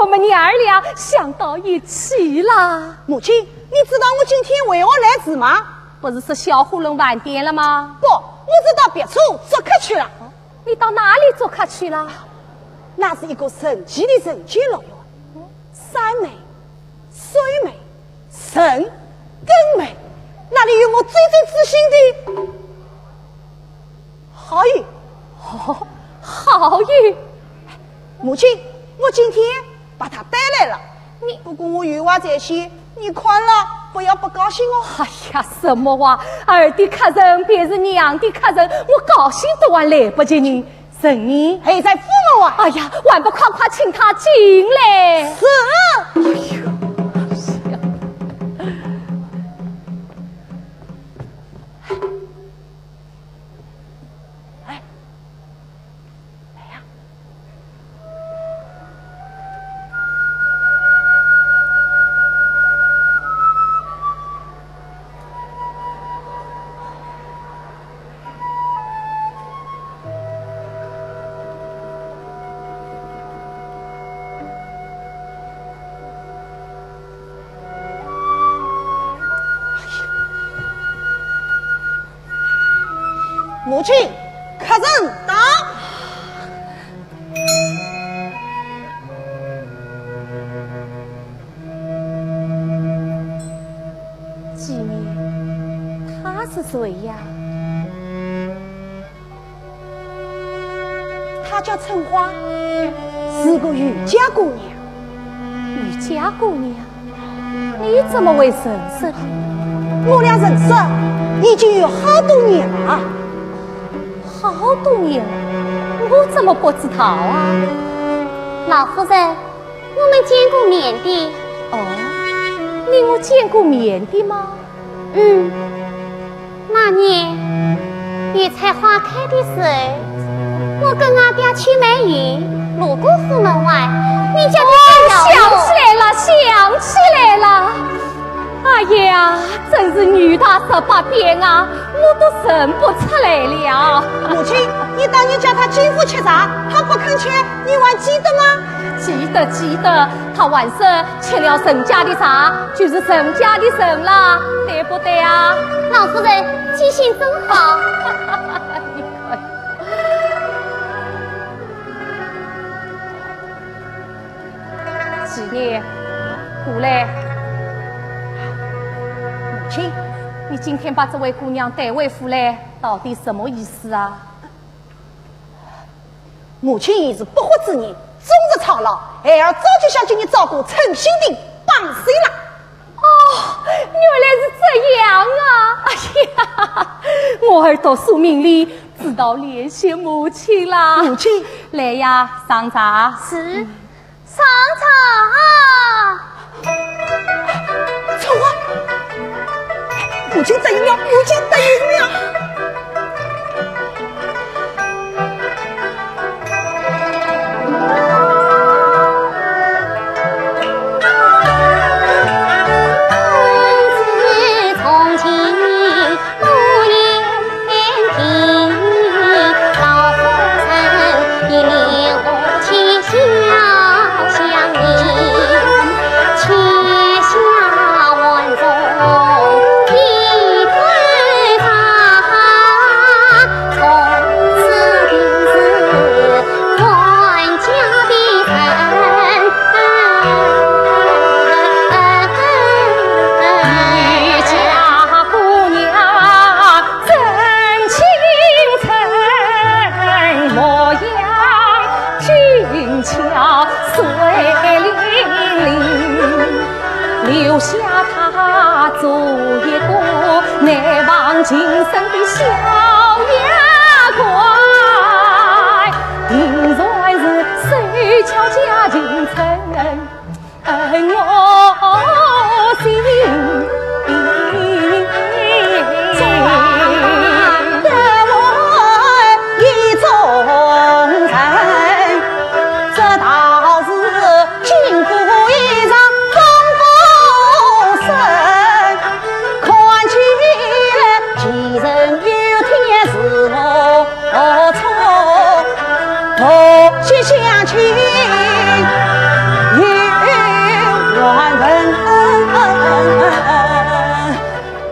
我们娘儿俩想到一起了。母亲，你知道我今天为何来此吗？不是说小火龙饭店了吗？不，我是到别处做客去了。 你到哪里做客去了？那是一个神奇的人间乐园，山美、水美、人更美，那里有我最最自信的好友。哦，好友。母亲，我今天把他带来了。你，不过我有话在先，你看了不要不高兴哦。哎呀，什么话？儿的客人便是娘的客人，我高兴都还来不及呢。人呢？还在府门外。哎呀，还不快快请他进来！是。哎呦，哎，来呀。 母亲，客人到。季明，她是谁呀？ 她叫春花，是个渔家姑娘。渔家姑娘？你怎么会认识她？我俩认识已经有好多年了。好多年了？我怎么不知道啊？老夫人，我们见过面的。哦，你我见过面的吗？嗯。 那年，油菜花开的时候，我跟阿爹去买油，路过府门外，你家的小哦，想起来了，想起来了。哎呀，真是女大十八变啊，我都认不出来了。母亲，你当年叫她进府吃茶，她不肯吃，你还记得吗？记得，记得，她还说 吃了人家的茶，就是人家的人了，对不对啊？老夫人记性真好。你看。季明，过来。母亲，你今天把这位姑娘带回府来，到底什么意思啊？ 母亲已是不惑之年，终日操劳，孩儿早就想叫你照顾称心的百心了。哦，原来是这样啊！哎呀，我儿读书明理，知道怜惜母亲啦。母亲。来呀，上茶。是。上茶啊！走啊！母亲答应了，母亲答应了。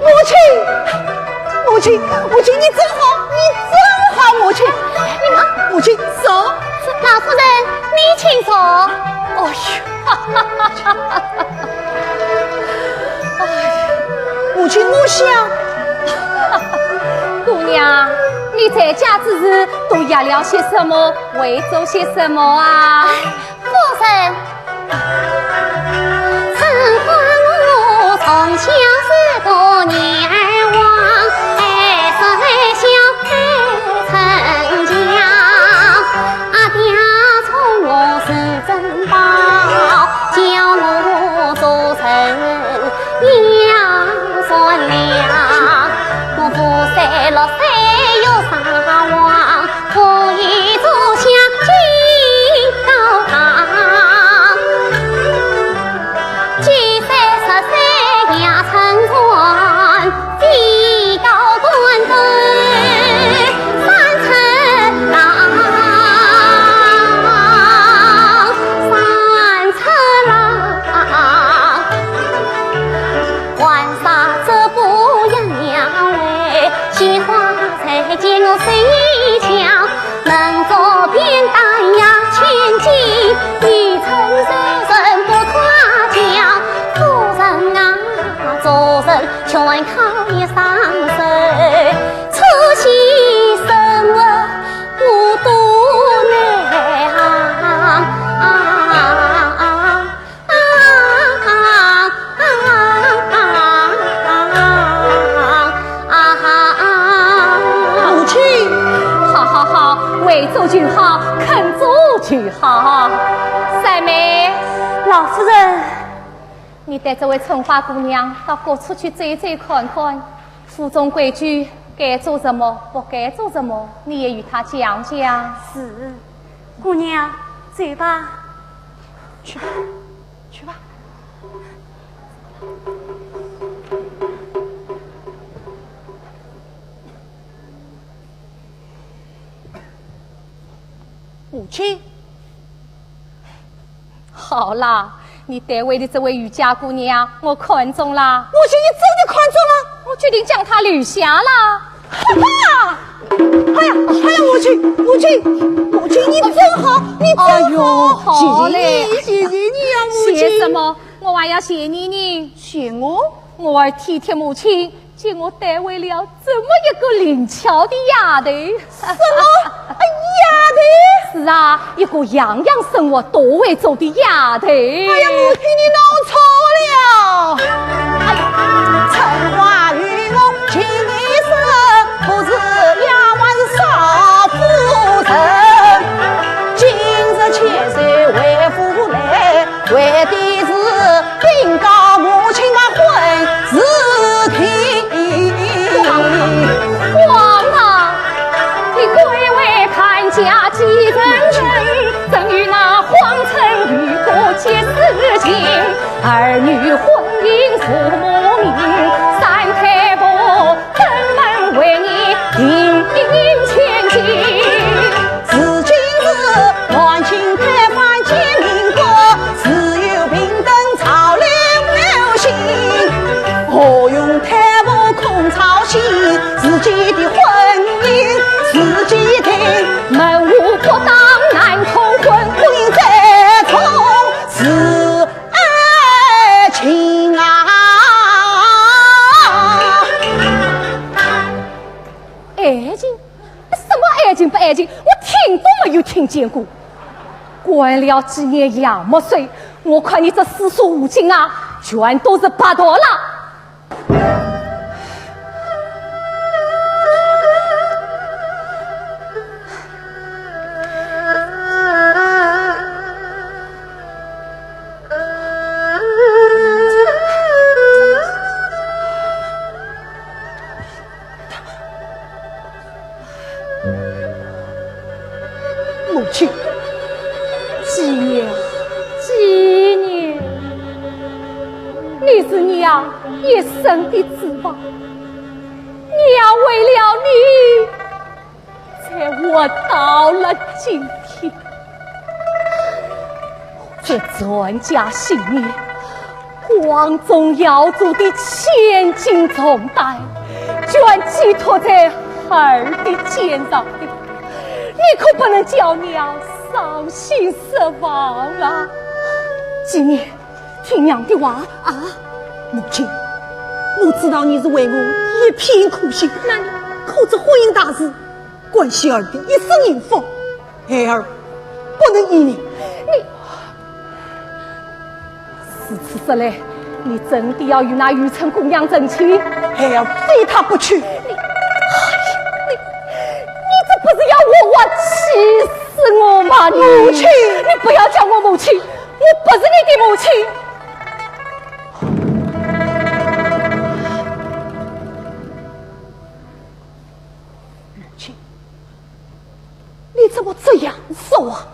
母亲，母亲，母亲，你真好，你真好，母亲。你们，母亲，走。老夫人，你请坐。哦哟，哎，母亲，我想，姑娘，你在家之事都压了些什么，会做些什么啊？夫人，母亲。好好好，会做就好，肯做就好。三妹。老夫人。你带这位春花姑娘到各处去走走看看，府中规矩，该做什么，不该做什么，你也与她讲讲。是，姑娘，走吧。去吧，去吧。 母亲。好啦，你带回的这位余家姑娘，我看中啦。母亲，你真的看中了？我决定将她留下啦。啊！哎呀，哎呀，母亲，母亲，母亲，你真好，你真好。哎呦，好嘞。谢谢你，谢谢你呀，母亲。谢什么？我还要谢你呢。谢我？我儿体贴母亲， 给我带回了这么一个灵巧的丫头。什么？丫头？是啊，一个样样生活都会做的丫头。哎呀，母亲，你弄错了儿女婚姻父母命，三太婆登门为你定千金。自今是南京推翻奸佞国，自由平等潮流流行，何用太婆空操心？自己的婚姻自己定，门户不当难通婚，婚姻再重是爱情啊。爱情？什么爱情不爱情？我听都没有听见过。关了几年杨木水，我看你这诗书五经啊，全都是白读了。 母亲，季念，季念，你是娘一生的指望，娘为了你，才活到了今天。这传家信念， 光宗耀祖的千斤重担，全寄托在儿的肩上了。你可不能叫娘伤心失望了。季念，听娘的话啊。母亲，我知道你是为我一片苦心，那你可这婚姻大事，关系儿的一生幸福，孩儿不能依你。你 如此说来，你真的要与那愚蠢姑娘成亲？孩儿非她不娶。你，哎呀，你，你这不是要活活气死我吗？你，母亲！你不要叫我母亲，我不是你的母亲。母亲，你怎么这样说啊？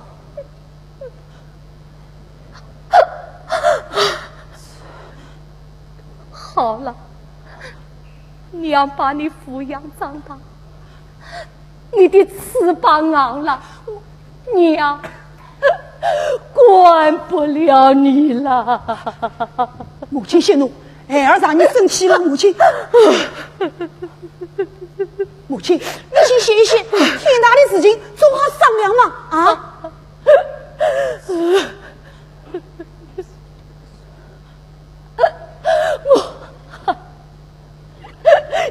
好了，娘把你抚养长大，你的翅膀硬了，娘管不了你了。母亲息怒，孩儿惹你生气了，母亲。母亲，你先歇一歇，天大的事情总好商量嘛，啊？ 我，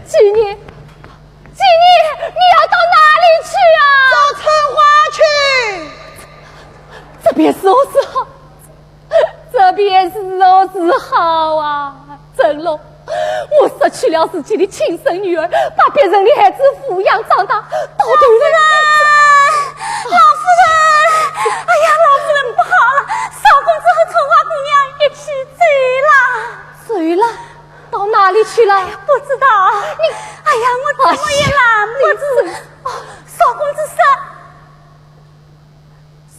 季念，季念，你要到哪里去啊？找春花去。这便是何时好？这便是何时好啊？ 春龙，我失去了自己的亲生女儿，把别人的孩子抚养长大，到头来……老夫人，老夫人，哎呀，老夫人不好了，少公子和春花姑娘一起走了。走了？到哪里去了？哎呀，不知道。你……哎呀，我怎么也拦不住。哎呀，你……哦，少公子说……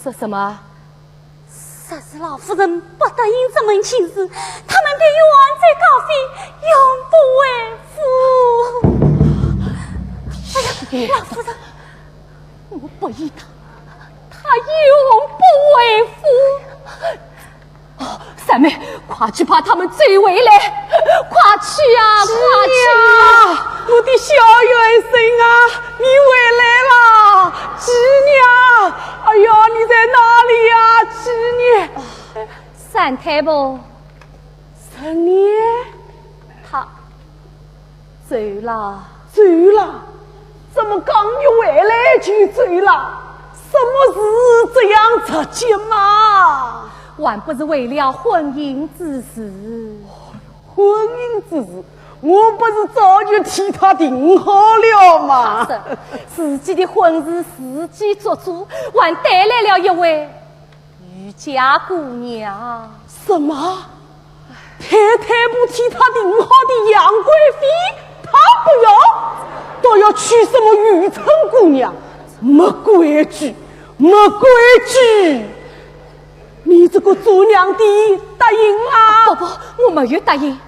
说什么？ 若是老夫人不答应这门亲事，他们便与王贼高飞，永不回府。哎呀，老夫人，我不依他，他永不回府。哦，三妹，快去把他们追回来，快去啊，快去啊！我的小外甥啊，你回来了，季娘！哎呀，你在哪里呀，季娘？ 三太婆。三娘？他走了。走了？怎么刚一回来就走了？什么事这样着急嘛？还不是为了婚姻之事。婚姻之事，我不是早就替他定好了吗？是，自己的婚事自己做主，还带来了一位 渔家姑娘。什么？太太婆替他定好的杨贵妃，他不要？倒要娶什么渔村姑娘？没规矩，没规矩！你这个做娘的答应啊！不不，我没有答应。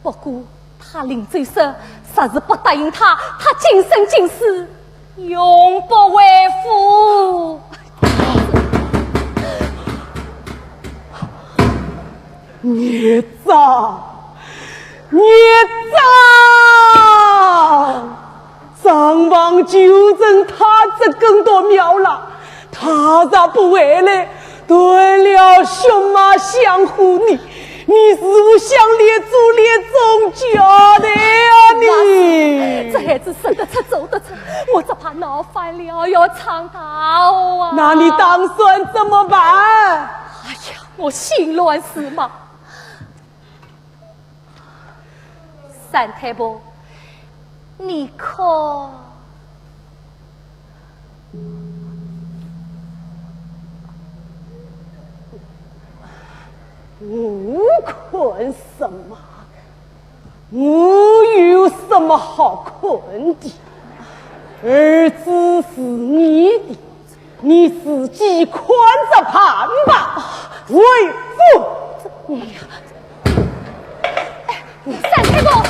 不过他临走说，若是不答应他，他今生今世永不回府。孽障，孽障！账房旧人他这更多妙了，他若不回来，断了血脉香火呢，你是否想立足立宗教的呀你？这孩子说得出做得出，我只怕闹翻了要唱大祸啊！那你打算怎么办？哎呀，我心乱如麻。 三太婆，你看……我看什么？我有什么好看的？儿子是你的， 你自己看着办吧，为父。三太公。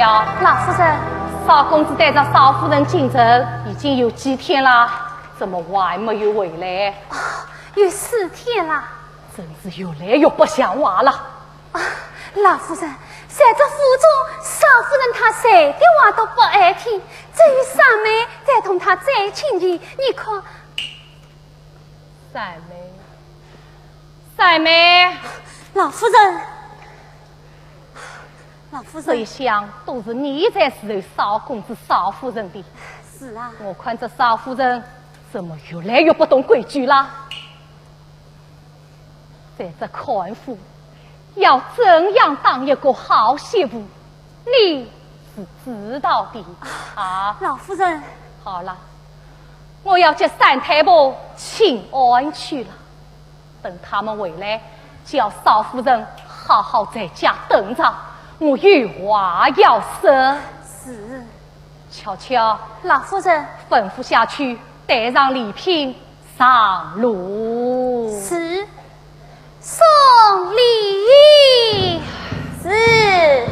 呀，老夫人。少公子带着少夫人进城已经有几天了，怎么还没有回来？哦，有四天了。真是越来越不像话了。啊，老夫人，在这府中，少夫人她谁的话都不爱听，只有三妹在同她最亲近。你看，三妹，三妹。老夫人，老夫人。这一向都是你在伺候少公子、少夫人的。是啊。我看这少夫人怎么越来越不懂规矩了？在这看府，要怎样当一个好媳妇，你是知道的啊。老夫人。好了，我要给三太婆请安去了。等他们回来，叫少夫人好好在家等着，我有话要说。是。巧巧。老夫人。吩咐下去，带上礼品上路。是。送礼。是。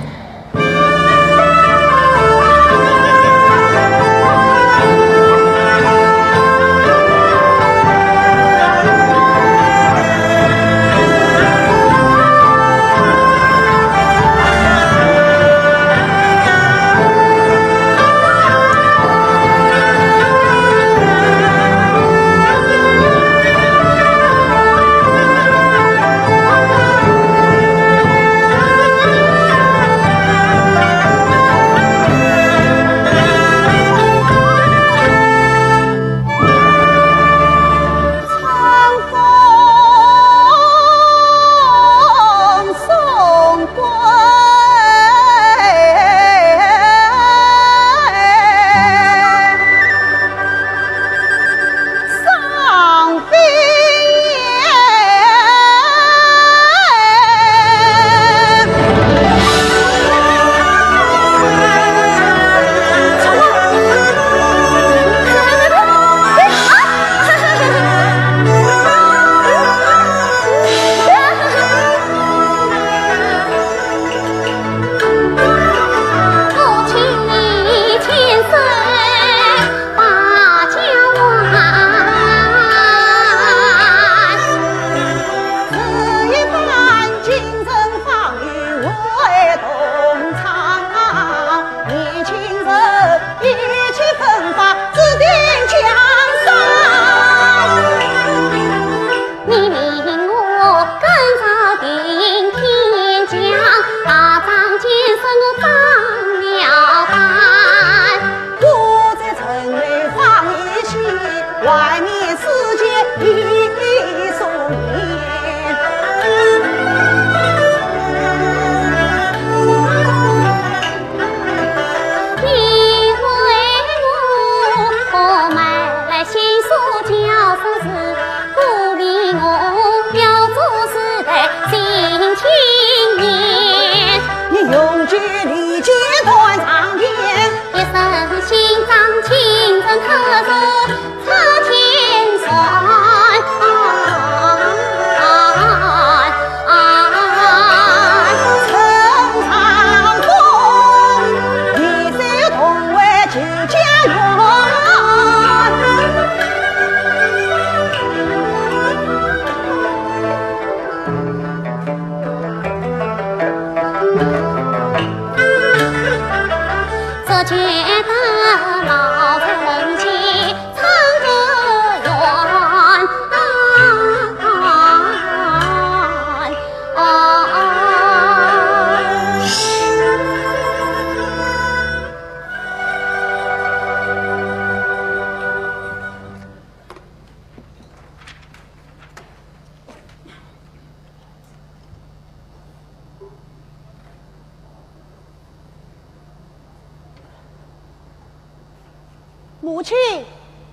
母亲，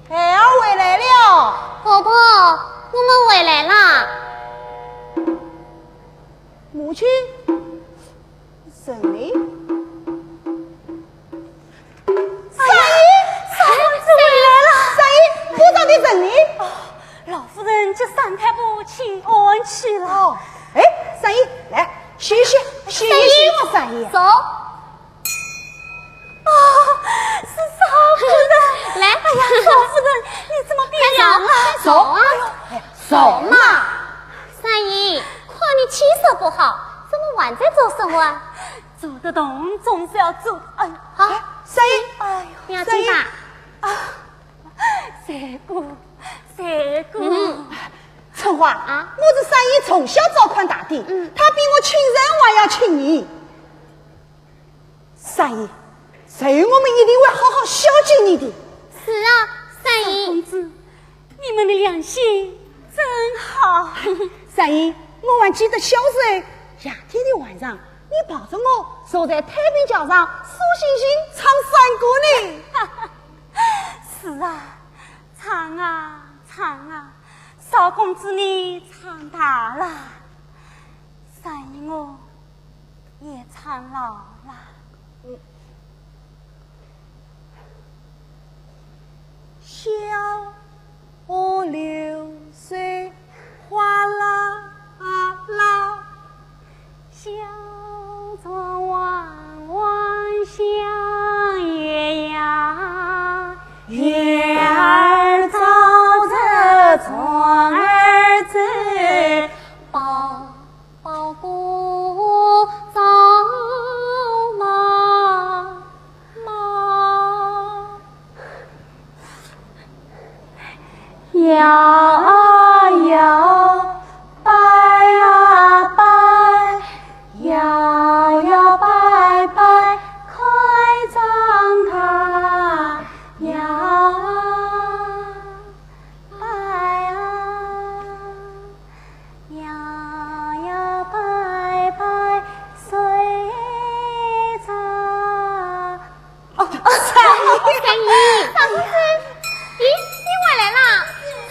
孩儿回来了。婆婆，我们回来啦。母亲，人呢？三爷，三爷回来了。三爷，府上的人呢？哦，老夫人给三太婆请安去了。哦，哎，三爷，来，歇歇，歇一歇吧，三爷。走。哦，是赵夫人。来，哎呀，赵夫人，你怎么变样了？快坐，快坐啊。哎呀，坐嘛。三姨，看你气色不好，怎么还在做什么啊？做得动总是要做，哎呀，啊，哎，三姨，哎呦，不要紧吧？三姨啊，三姑，三姑。嗯。春花啊，我是三姨从小照看大的，嗯。她比我亲生还要亲你。 三姨，日后我们一定会好好孝敬你的。是啊，三姨。赵公子，你们的良心真好。三姨，我还记得小时候，夏天的晚上，你抱着我坐在太平桥上，数星星唱山歌呢。是啊，唱啊，唱啊，赵公子你唱大了。 三姨我也唱老了。嗯。小河流水哗啦啦，小船弯弯向月牙。月儿照着船儿走，宝 宝姑照妈妈。摇啊摇，摆啊摆，摇摇摆摆，开张开，摇啊摆啊。 摇摇摆摆睡着。哦，三姨。三姨。赵公子，咦，你回来了？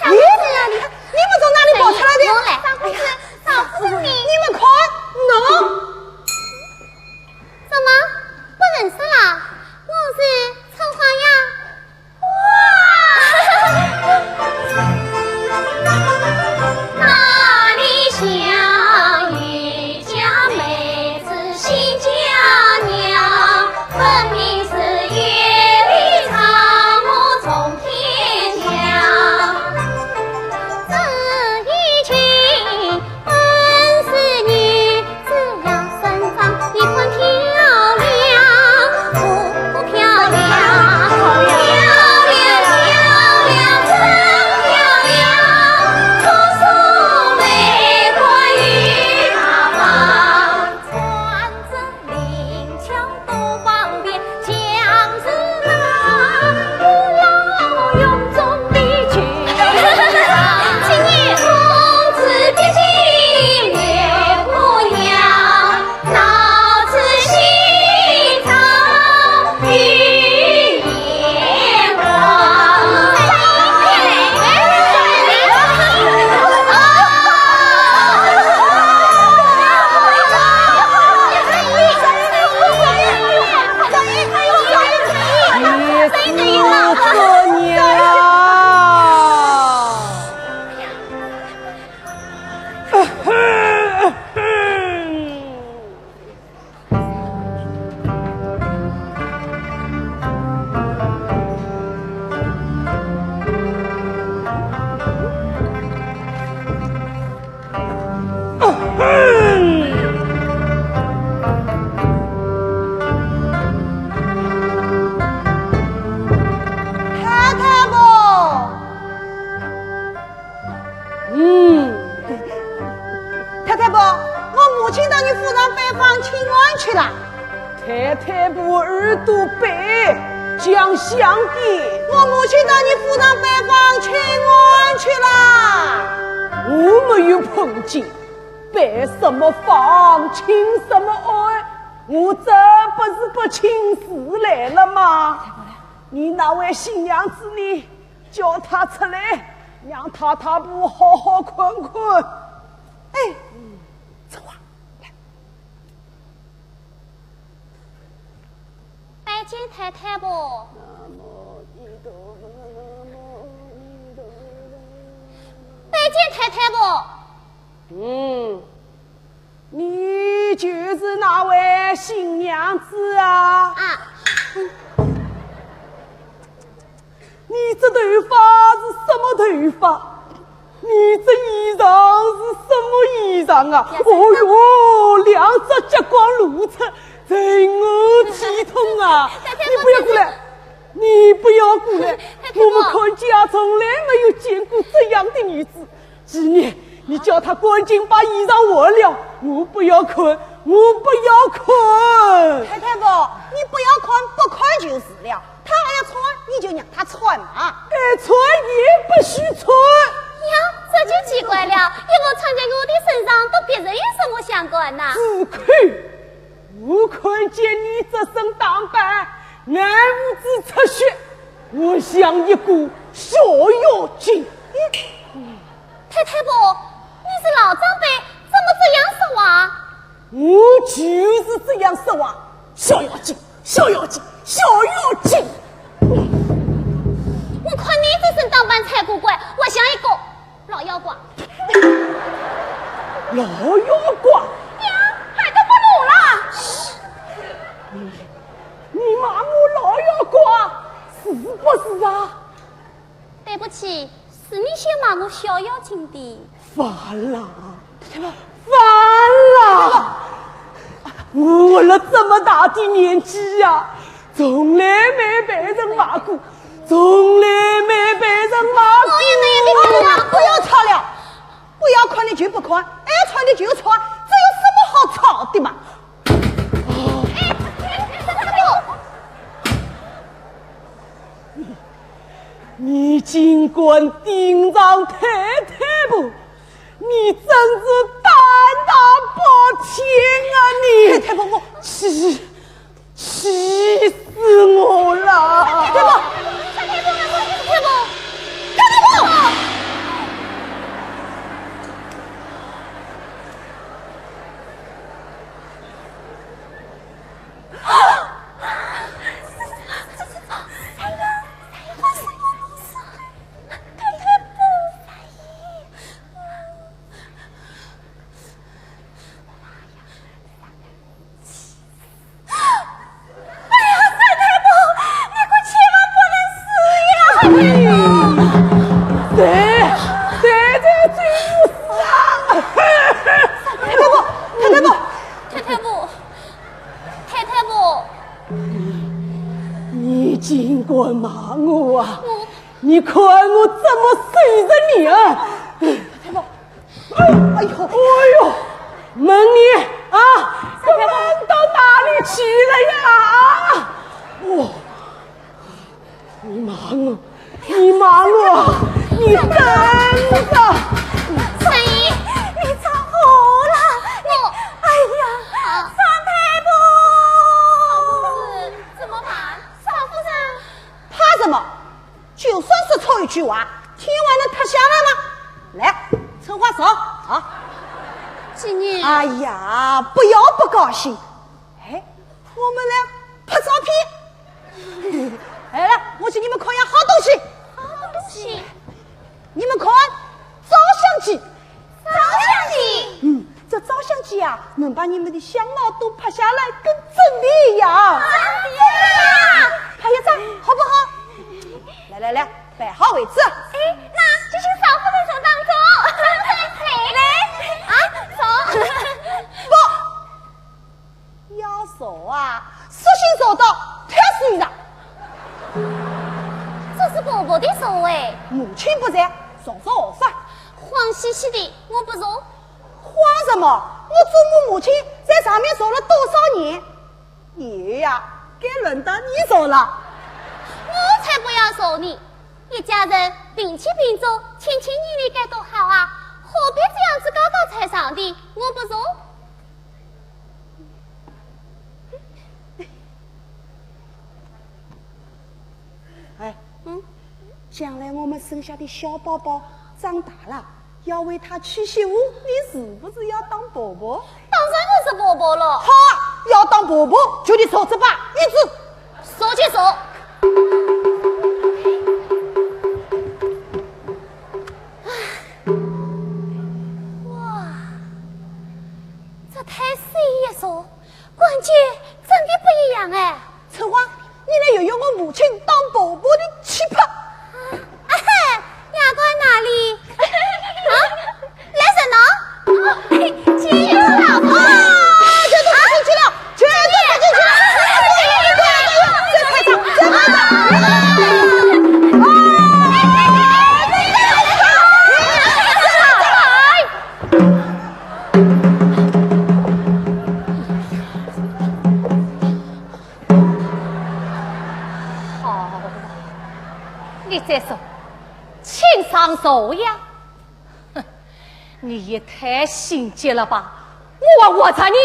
赵公子。咦，你，你们从哪里跑出来的？我来。赵公子，赵夫人呢？你们看，喏。怎么，不认识了？我是春花呀。 那里像一家妹子新嫁娘，分明是夜里草木冲天墙。这一切 本是女子要生长，你看漂亮不漂亮？漂亮，漂亮，真漂亮。姑苏梅花玉大方，穿着绫桥多方便。 太太婆。嗯。太太婆，我母亲到你府上拜访请安去了。太太婆耳朵背，讲响点。我母亲到你府上拜访请安去了。我没有碰见。 拜什么访，请什么安，我这不是不请自来了吗？你那位新娘子呢？叫她出来，让太太婆好好看看。哎，走啊，来。 拜见太太婆。拜见太太婆。嗯，你就是那位新娘子啊？啊，嗯，你这头发是什么头发？你这衣裳是什么衣裳啊？哦哟，两只脚光露出，真是体统啊！你不要过来，你不要过来！我们阚家从来没有见过这样的女子。 纪念，你叫她赶紧把衣裳换了，我不要看，我不要看。太太婆，你不要看，不看就是了。她还要穿，你就让她穿嘛。爱穿也不许穿。呀，这就奇怪了，衣服穿在我的身上，跟别人有什么相干呐？住口！ 我看见你这身打扮，眼珠子出血，我像一个小妖精。太太婆，你是老长辈，怎么这样说话？我就是这样说话，小妖精，小妖精，小妖精。我看你这身打扮才古怪，我像一个 老妖怪。老妖怪？呀，还得不如了。你，你骂我老妖怪，是不是啊？对不起，是你先骂我小妖精的。完了，完了！我活了这么大的年纪呀，从来没被人骂过，从来没被人骂过。我也没有被人骂过。不要吵了，不要看的就不看，爱穿的就穿，这有什么好吵的嘛？你竟敢顶撞太太婆，你真是胆大包天啊你！太太婆，我……气 气死我了！太太婆，太太婆，太太婆，太太婆！哎呀，三太婆，你可千万不能死呀！谁？谁在追我啊？三太婆，太太婆，太太婆，太太婆。你竟敢骂我啊！我……你看我怎么收拾你啊！太太婆， 哎呦，哎呦，闷你啊，闷到哪里去了呀？啊！哦，你骂我，你骂我，你等着！春姨，你着火了！你……哎呀，三太婆！怎么办？少夫人，怕什么？ 就算是错一句话，天还能塌下来吗？来，春花坐啊。纪念。哎呀，不要不高兴。哎，我们来拍照片。来来，我给你们看样好东西。好东西。你们看，照相机。 照相机。嗯，这照相机啊，能把你们的相貌都拍下来，跟真的一样。真的呀？拍一张，好不好？来来来，摆好位置。哎，那就请少夫人坐当中。来，啊，坐。不， 要坐啊，索性坐到太师椅上。这是婆婆的座位。母亲不在，坐坐何妨？荒兮兮的，我不坐。荒什么？我祖母母亲在上面坐了多少年？你呀，该轮到你坐了。我才不要坐呢！一家人平起平坐，亲亲热热该多好啊！何必这样子高高在上的？我不坐。 哎，嗯，将来我们生下的小宝宝长大了，要为他娶媳妇，你是不是要当婆婆？当然我是婆婆了。好啊，要当婆婆就得坐这把椅子。坐就坐。哇，这太师椅一坐， 感觉真的不一样哎。春花，你来学学我母亲当婆婆的气派。毒药？哼，你也太心急了吧！我还活着呢！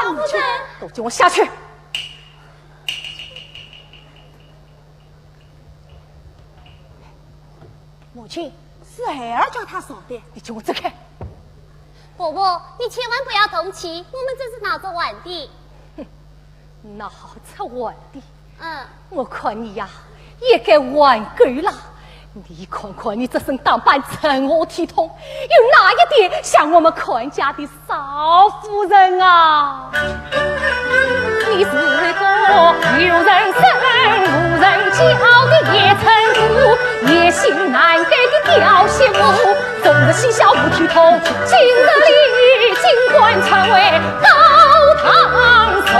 老夫人，都给我下去！ 母亲，是孩儿叫他说的。你给我走开！伯伯，你千万不要动气，我们只是闹着玩的。哼，闹着玩的？嗯。我看你呀，也该玩够了。你看看你这身打扮，成何体统？有哪一点像我们看家的 少夫人啊，你是个有人生无人教的野村姑，野心难改的刁媳妇，终日嬉笑无体统，今日里竟敢成为高堂上。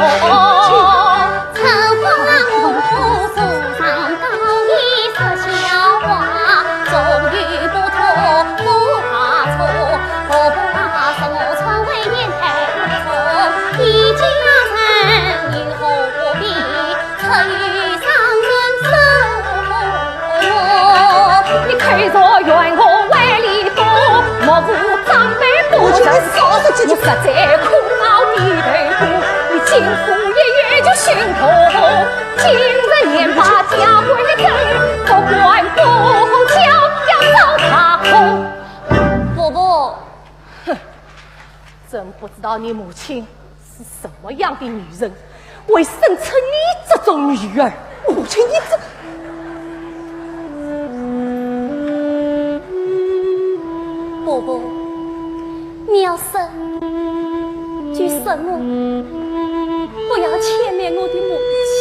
伯伯，哼，真不知道你母亲是什么样的女人，会生出你这种女儿。母亲，你这……伯伯，你要生 就是我，不要牵连我的母亲。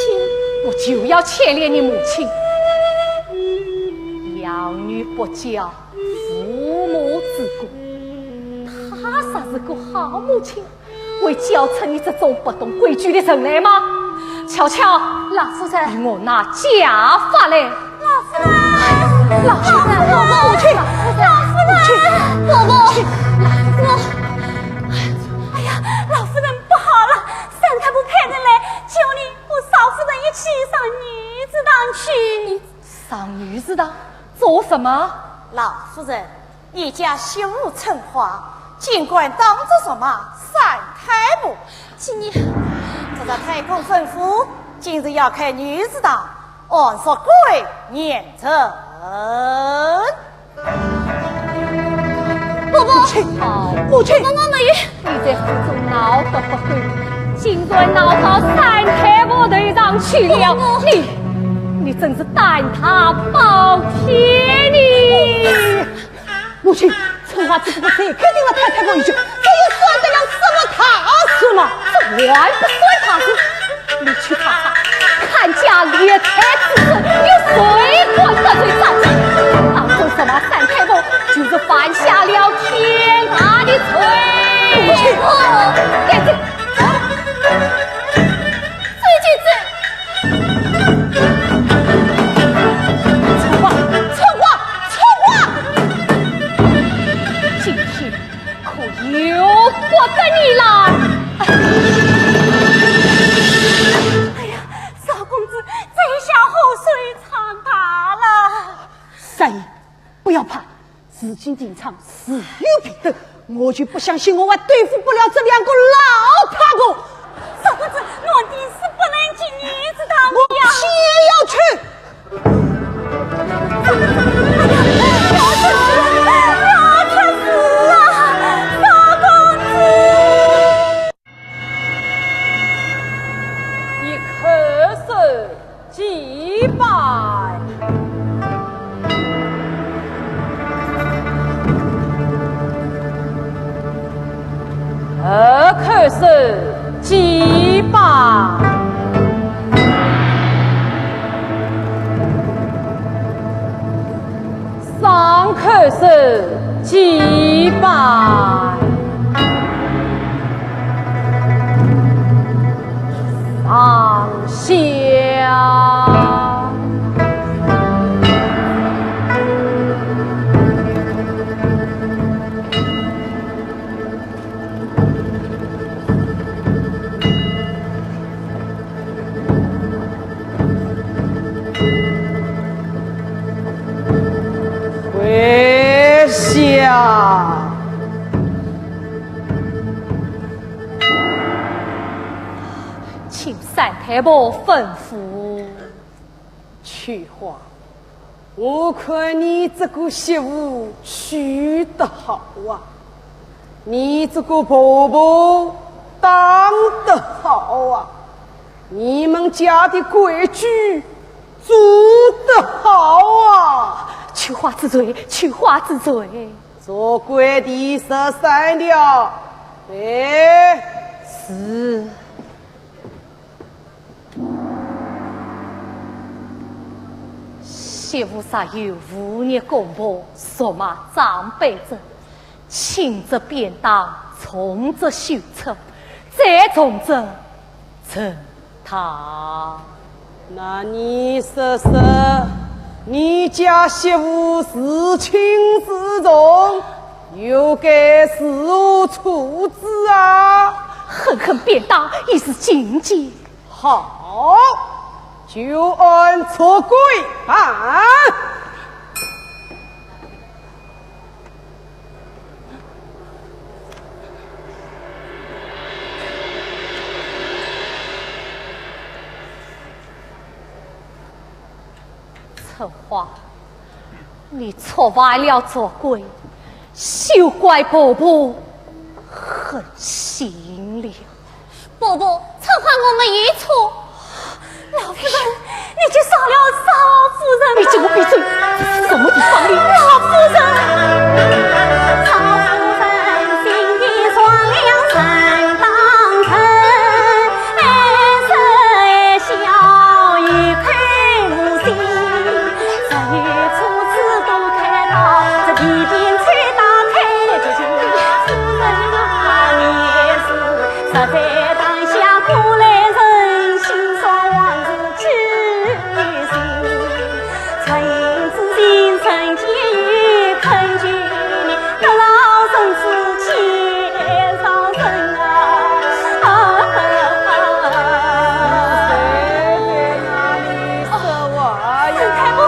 我就要牵连你母亲。养女不教，父母之过。她若是个好母亲，会教出你这种不懂规矩的人来吗？ 巧巧，老夫人，与我拿家法来。老夫人，老夫人，母亲，老夫人，伯伯，我……哎呀，老夫人不好了，三太婆派人来叫你和少夫人一起上女子堂去。上女子堂做什么？老夫人， 你家媳妇春花，竟敢当着什么三太婆？今日……这个太公吩咐，今日要开女子堂，按说过年成。伯伯，母亲，母亲，伯伯没有。你在府中闹得不够，竟然闹到三太婆头上去了。伯伯，你，你真是胆大包天呢！ 母亲，春花只不过是肯定了太太婆一句，这又算得了什么大事嘛？这还不算大事？你去查查，看家理财之事，有谁敢得罪长者？当初什么三太婆，就是犯下了天大的罪。母亲，带走。 走就走。春花，春花，春花！今天可由不得你了。哎呀，少公子，这下祸水唱大了。三爷，不要怕， 事情定场，自有平衡，我就不相信我还对付不了这两个老太婆。少公子，奴婢是不能进女子堂的呀。我偏要去。要出事了，要出事了，少公子！ 一叩首即拜，二叩首即拜。 三叩首即拜。上下。跪。呀，请三太婆吩咐。秋华，我看你这个媳妇娶得好啊，你这个婆婆当得好啊，你们家的规矩 做得好啊！秋华知罪，秋华知罪。做规第十三条，哎，是。媳妇若有忤逆公婆，辱骂长辈者，轻则鞭打，重则羞辱，最重者 沉塘。那你说说，你家媳妇是轻是重，又该如何处置啊？狠狠鞭打，以示警戒。好，就按着规办。 春花，你触犯了族规，休怪婆婆狠心了。 婆婆，春花我没有错。老夫人，你就饶了少夫人吧。你给我闭嘴！这是什么地方呢？老夫人。谁在那里说话呀？三太婆，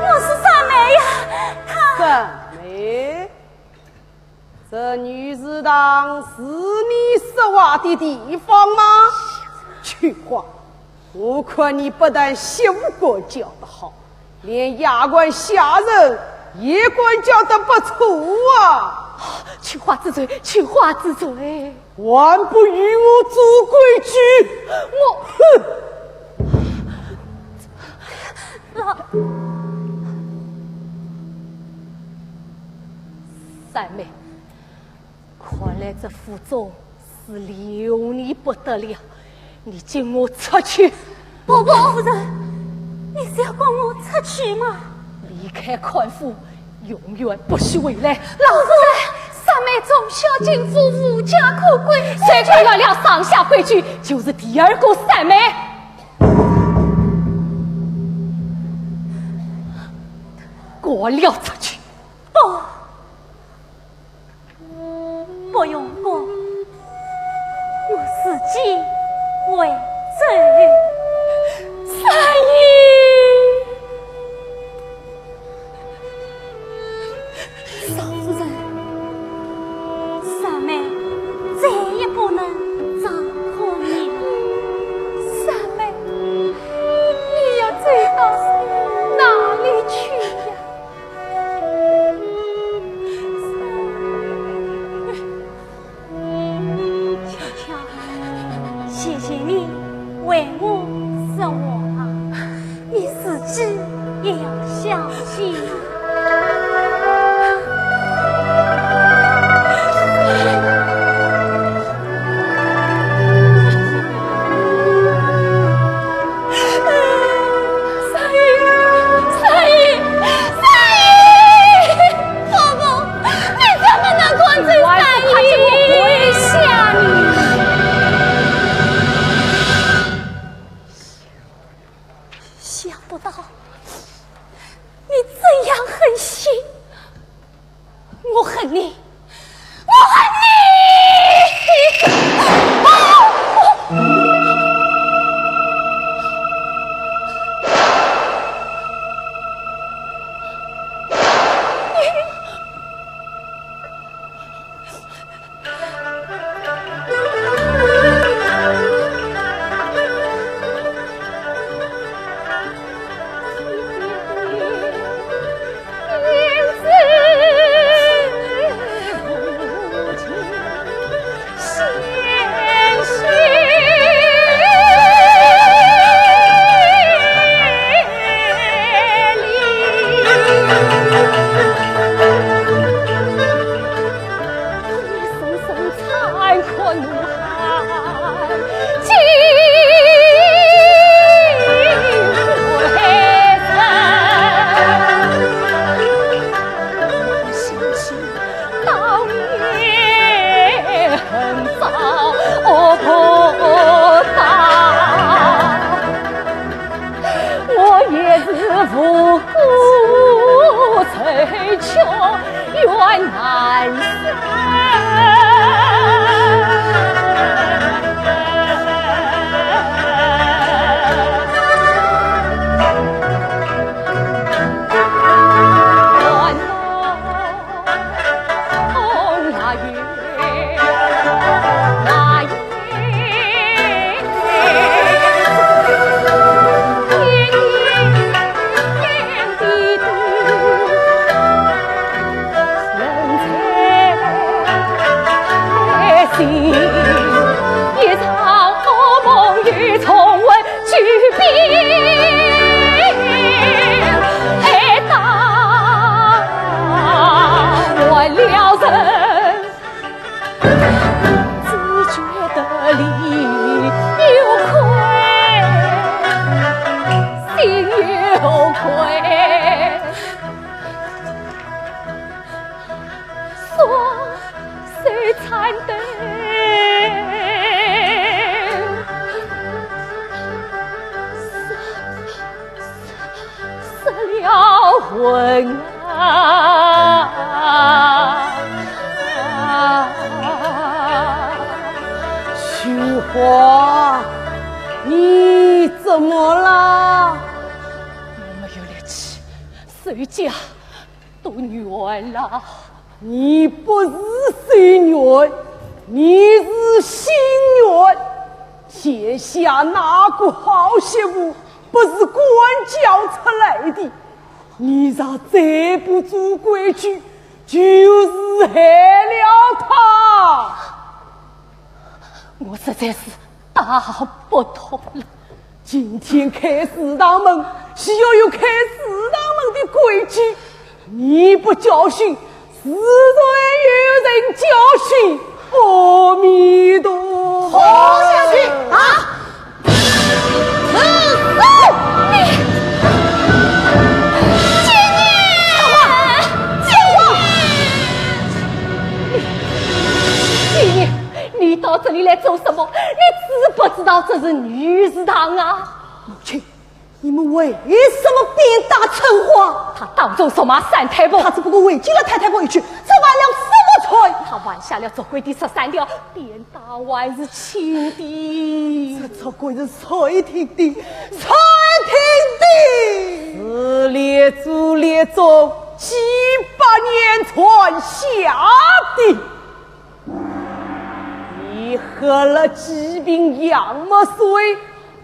我是三妹呀，她……三妹？ 这女字堂是你说话的地方吗？秋花，我看你不但媳妇管教得好，连丫鬟下人也管教得不错啊！秋花知罪，秋花知罪。还不与我做规矩！我……哼！老……三妹， 看来这府中是留你不得了，你跟我出去。婆婆。夫人，你是要赶我出去吗？离开宽府，永远不许回来。老夫人，三妹从小进府，无家可归，谁敢乱了上下规矩，就是第二个三妹。赶了出去。不。 不用管，我自己会走。三爷！少夫人，三妹再也不能掌控你了。三妹，你要走到哪里去呀？ 秋香，谢谢你为我说话，你自己也要小心啊。 三爷，三爷，三爷！婆婆，你怎么能赶走三爷？我跪下你！想不到你这样狠心。 我恨你，我恨你！难舍。秋华，你怎么了？我没有力气，手脚都软了。你不是手软，你是心软。天下哪个好媳妇不是官教出来的？你若再不做规矩，就是害了她。 我实在是打不动了。今天开祠堂门，是要有开祠堂门的规矩。你不教训，自然有人教训。阿弥陀佛。活下去啊！你，你，你到这里来做什么？你知不知道这是女祠堂啊？母亲，你们为什么鞭打春花？她当众辱骂三太婆。她只不过回敬了太太婆一句，这犯了什么罪？她犯下了族规的十三条，鞭打还是轻的。这族规是谁定的？谁定的？是列祖列宗几百年传下的。 你喝了几瓶洋墨水，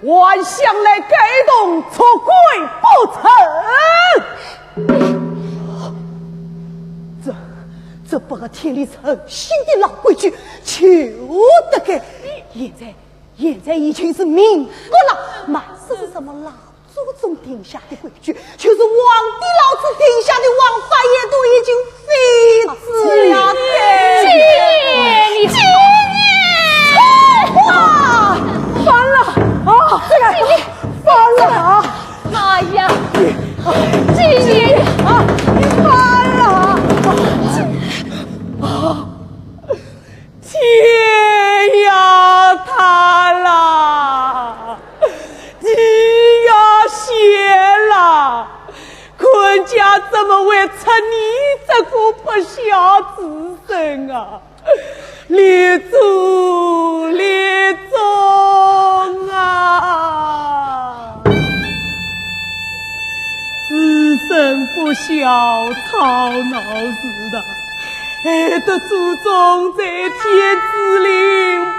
还想来改动族规不成？这，这不合天理人心的老规矩，就得改。现在，现在已经是民国了，满是什么老 祖宗定下的规矩，就是皇帝老子定下的王法，也都已经废止了。金爷，你金爷，啊，翻了啊！这个翻了啊！哎呀，金爷啊，翻了啊！啊！ 天要塌了，地要陷了，阖家怎么会出你这个不孝子孙啊？列祖列宗啊！子孙不孝，吵闹事大。 害得祖宗在天之灵，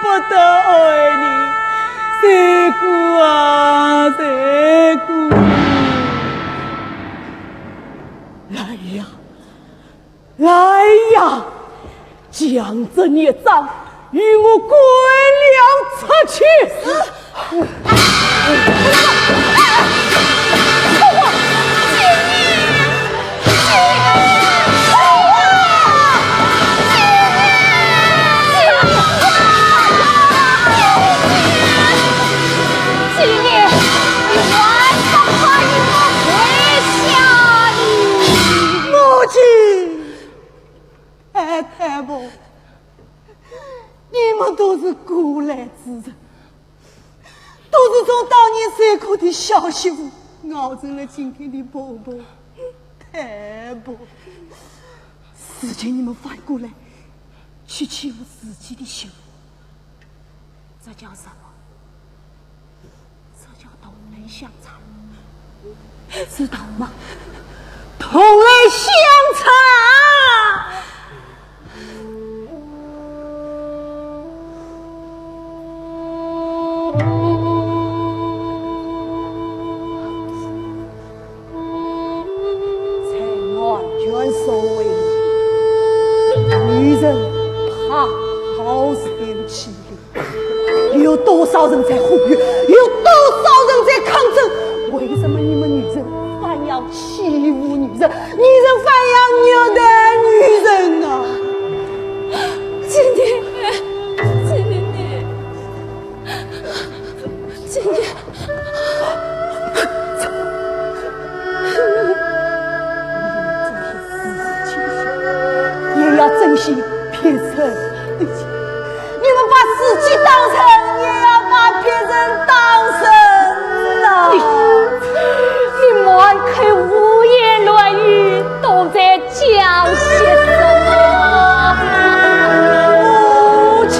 不得安宁。罪过啊，罪过！来呀，来呀，将这孽障与我滚了出去！ 母亲，哎，太婆，你们都是过来之人， 都是从当年受苦的小媳妇，熬成了今天的婆婆、太婆。如今你们反过来去欺负自己的媳妇，这叫什么？这叫同类相残，知道吗？同类相残！ 在满卷所为，女人怕好受气力。有多少人在呼吁，有多少人在抗争，为什么你们女人反要欺负女人，女人反要虐待女人啊？姐姐，姐姐你， 姐姐，也要珍惜别人的情。你们把自己当成，也要把别人当成啊！你，你满口胡言乱语，都在讲些什么？母亲。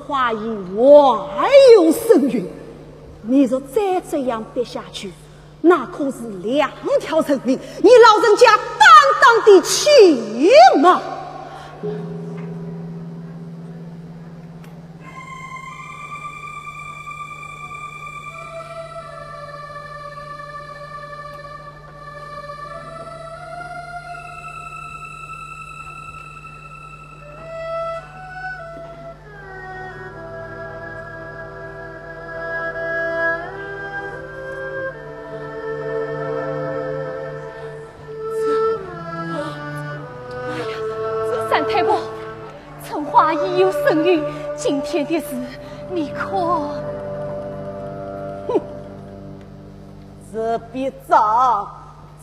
话语还有声誉，你若再这样逼下去，那可是两条人命，你老人家担当得起吗？ 三太婆，春花已有身孕，今天的事，你可……哼，这笔账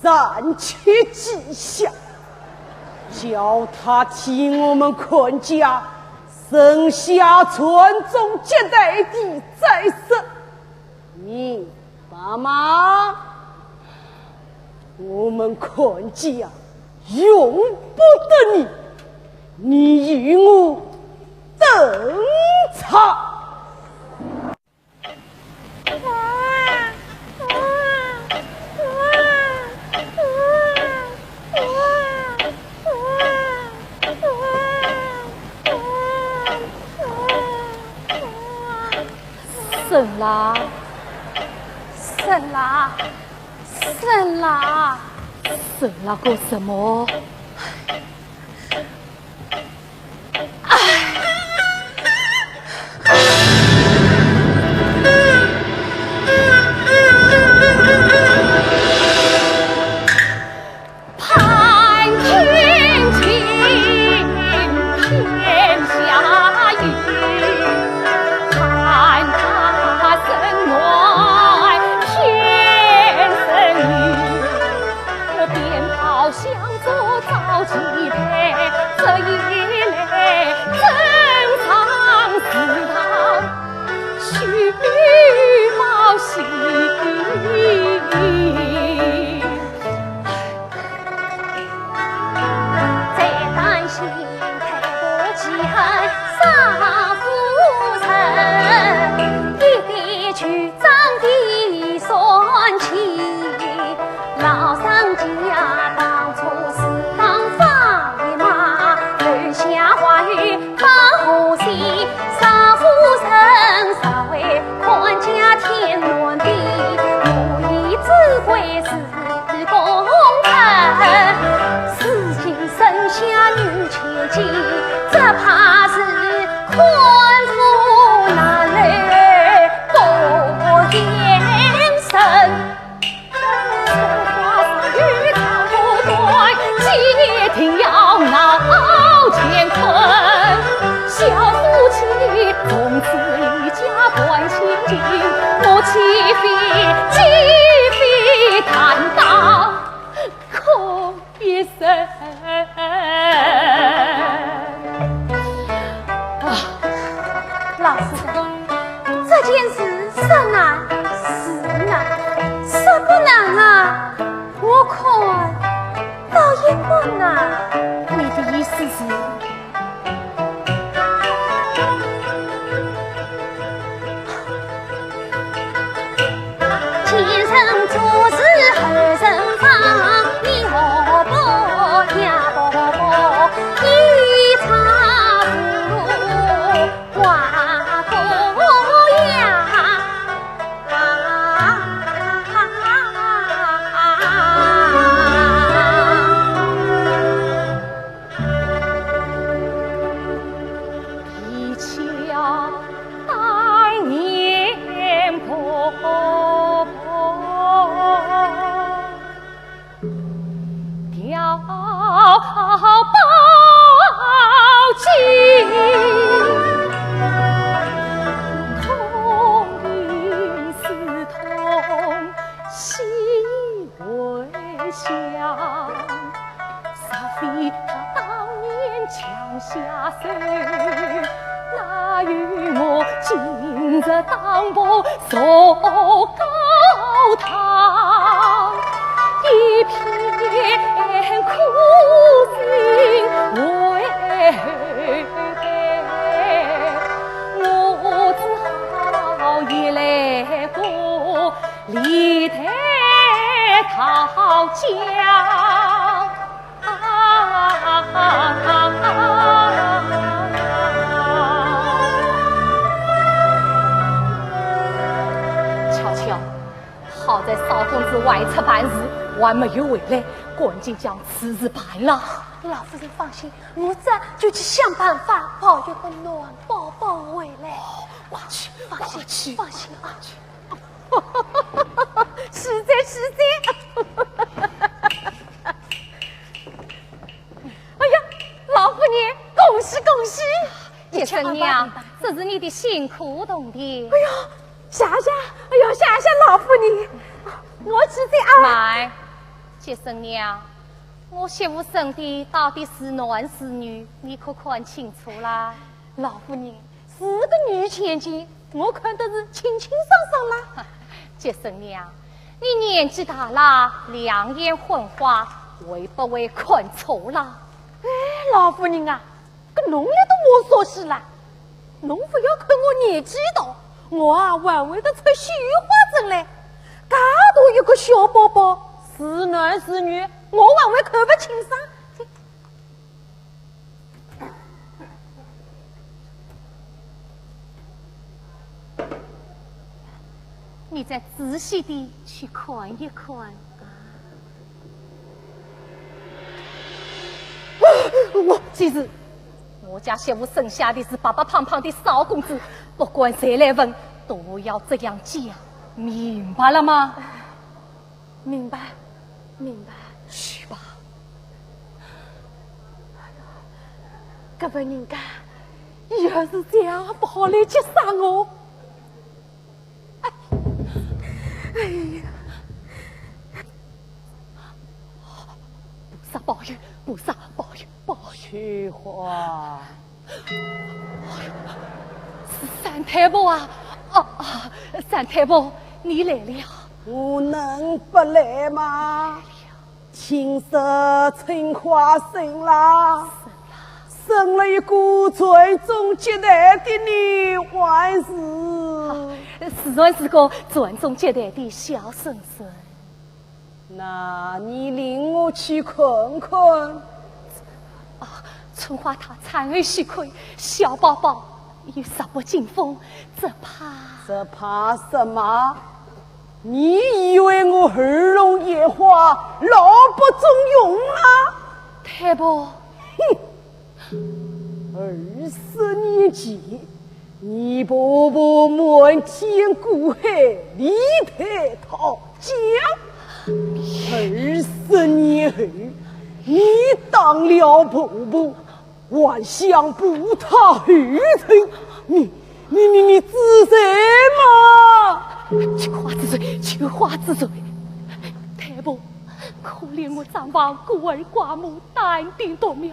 暂且记下，叫他替我们阖家生下传宗接代的再说。 你爸妈，我们阖家用不得你，你与我等着。 沈啦，沈啦，沈啦，沈啦个什么？唉。 啊，老实讲，这件事说难是难，说不难啊，我看倒也不难。你的意思是？李代桃僵。巧巧，好在少公子外出办事，还没有回来，赶紧将此事办了。老夫人放心，我这就去想办法讨一个暖宝宝回来。快去，放心，快去。放心啊。 是哉，是哉。哎呀，老夫人，恭喜恭喜！接生娘，这是你的辛苦铜钿。哎呀，谢谢，哎呀，谢谢老夫人，我去哉啊。慢，接生娘，我媳妇生的到底是男是女，你可看清楚啦？老夫人， 是个女千金，我看得是清清爽爽啦。接生娘，你年纪大啦，两眼昏花，会不会看错啦？哎，老夫人啊，搿侬也懂我啥事啦？侬勿要看我年纪大，我啊还会得出绣花针嘞。介大一个小宝宝，是男是女，我还会看勿清爽。 你再仔细地去看一看啊。我，其实，我家媳妇生下的是白白胖胖的少公子，不管谁来问，都要这样讲，明白了吗？ 明白，明白。去吧。搿个人家，要是这样不好来接生哦。哎，哎呀，菩萨保佑，菩萨保佑，保佑。秋花。 三太婆啊，哦，哦，三太婆，你来了。我能不来吗？听说春花生啦，生了一个传宗接代的女孩子。是，是个传宗接代的小孙孙。 那你领我去看看。啊，春花她产后虚亏，小宝宝又弱不禁风，只怕……只怕什么？你以为我耳聋眼花，老不中用啊？太婆。哼，二十年前， 你婆婆瞒天过海，李代桃僵。二十年后，你当了婆婆，还想步她后尘，你，你，你，你知罪吗？求花知罪，求花知罪。太婆，可怜我张房孤儿寡母， 单丁独苗，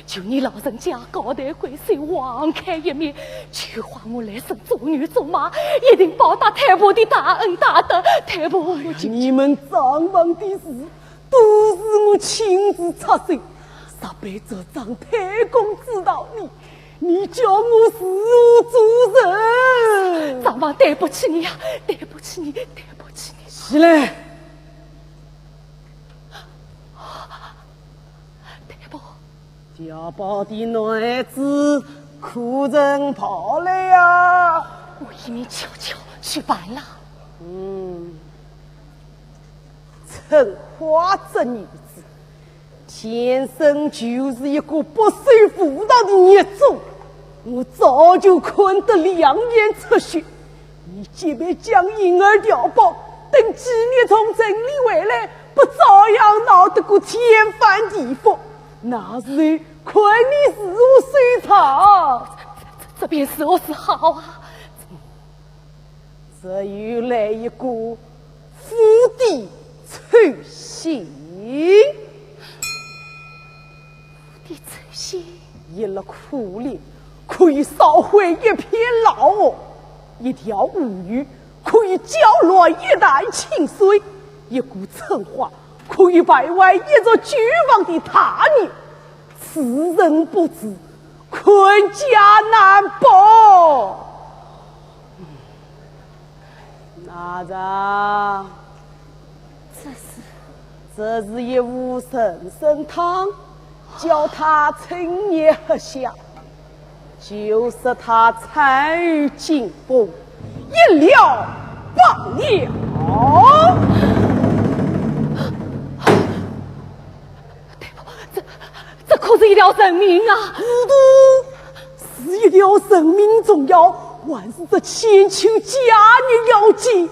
求你老人家高抬贵手，网开一面，秋花我来生做牛做马，一定报答太婆的大恩大德。太婆，我求求……你们张房的事，都是我亲自插手，若被这张太公知道呢，你叫我如何做人？张房对不起你呀，对不起你，对不起你。起来。 太婆。家暴的男子可曾抱来呀？我一面悄悄去办了。嗯，春花这女子，天生就是一个不守妇道的孽种。我早就看得两眼出血， 你即便将银儿调包，等几年从城里回来，不照样闹得个天翻地覆？那时候看你如何收场。这，这，这便如何是好啊？只有来一个釜底抽薪。 的抽薪。一粒苦力可以烧毁一片老屋，一条乌鱼可以搅乱一潭清水，一股春花可以败坏一座旧房的大业。此人不知，看家难报。那大丈，这是，这是一壶人参汤，叫他趁热喝下，就说他参与进补，一了百了。这，这可是一条人命啊！糊涂，是一条人命重要，还是这千秋佳人要紧？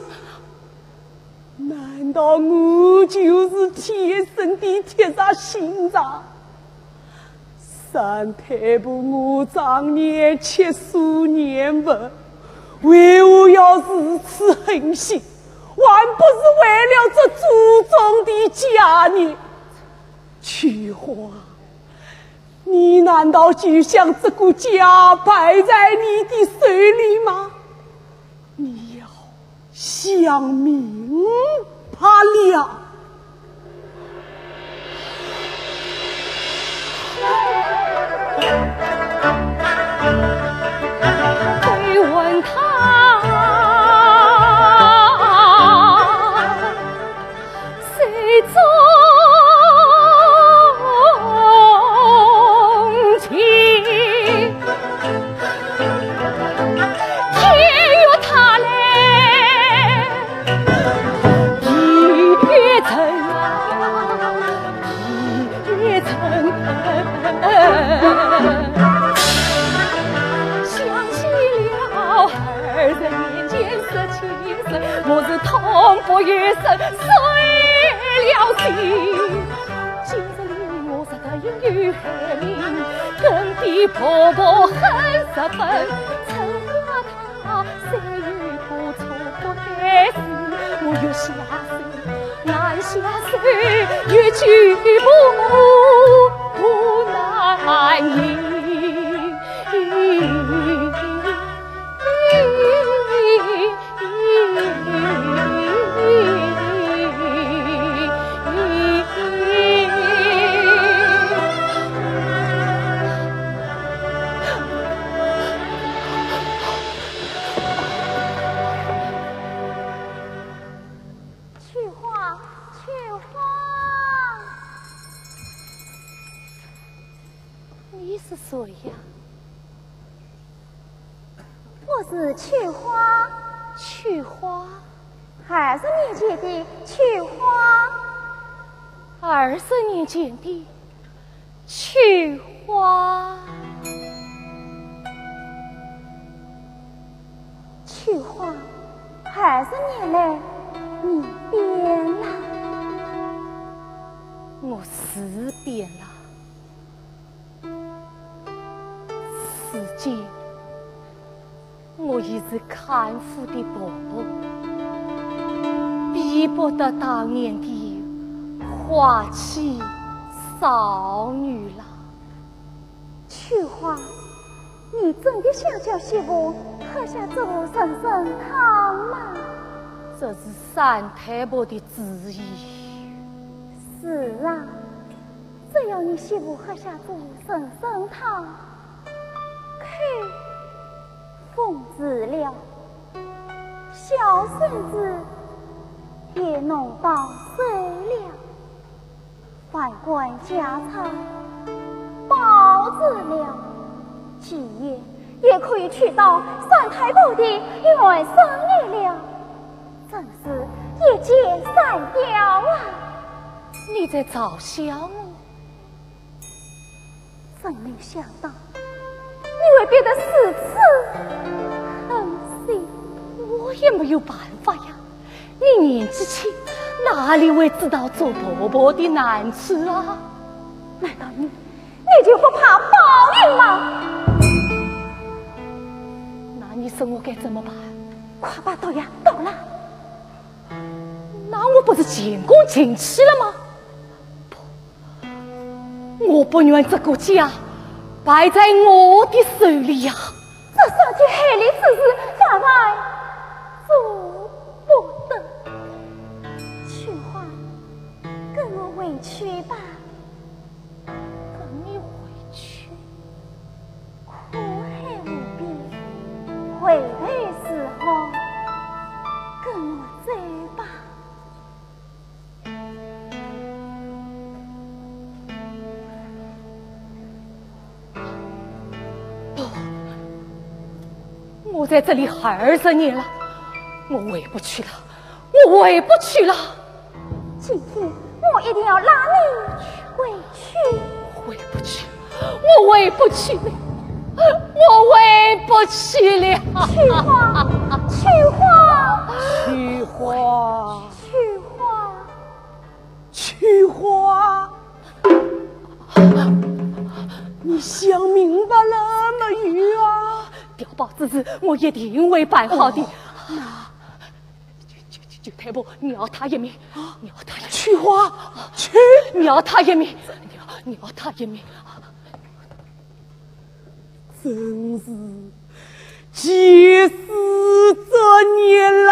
难道我就是天生的铁石心肠？三太婆，我当年七十年份，为何要如此狠心？还不是为了这祖宗的家业。秋花，你难道就想这个家败在你的手里吗？你要想命罢了。秋花，秋花，你是谁呀？ 我是秋花。秋花？二十年前的秋花。二十年前的秋花？秋花，二十年来，你变了。我是变了。 如今，我已是看护的婆婆，比不得当年的花季少女了。秋花，你真的想叫媳妇喝下这壶人参汤吗？这是三太婆的旨意。是啊， 只要你媳妇喝下这壶人参汤，口风止了，小孙子也弄到手了，万贯家财保住了，继业也可以娶到三太婆的外孙女了。 真是一箭双雕啊！你在嘲笑我？真没想到你会变得如此狠心。我也没有办法呀，你年纪轻，哪里会知道做婆婆的难处啊？难道你，你就不怕报应吗？那你说我该怎么办？快把毒药倒了。 那我不是前功尽弃了吗？不，我不愿这个家败在我的手里呀。这伤天害理之事，万万做不得。秋花，跟我回去吧。跟你回去？ 苦海无边，回头是岸。跟我我在这里二十年了，我回不去了，我回不去了。今天我一定要拉你回去。我回不去，我回不去了，我回不去了。秋花，秋花，秋花，秋花。 秋花，你想明白了没有啊？碉堡之事，我一定会办好的。哦，那就，就，就，就退步，饶他一命，饶他一命。秋花，秋，饶他一命，饶，饶他一命。 真是气死作孽啦！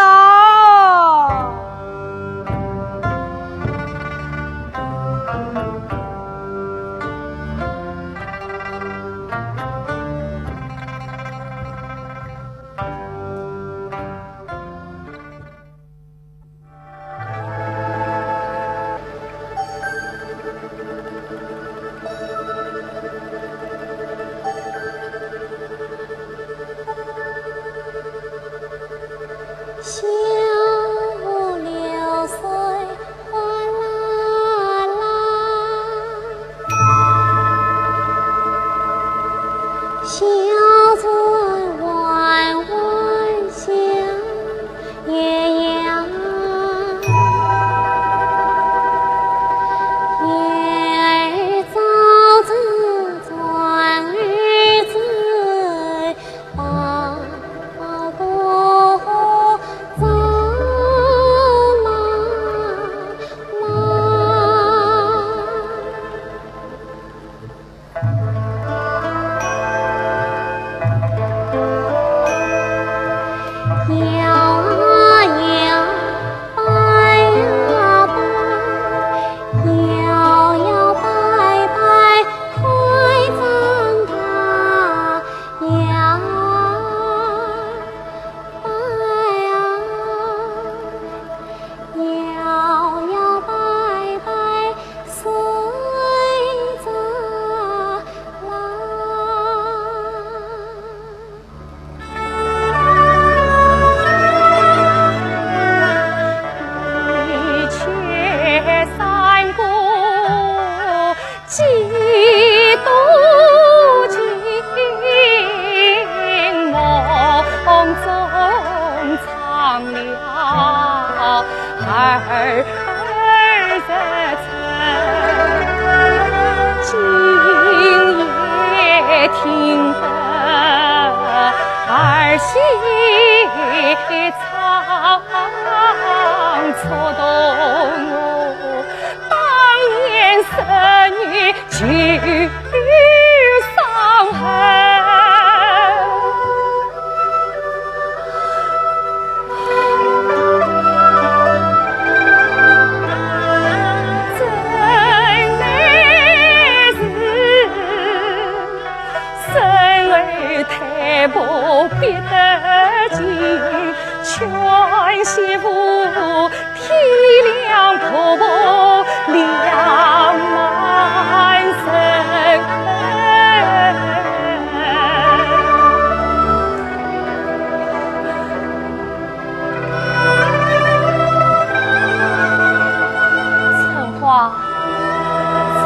春花，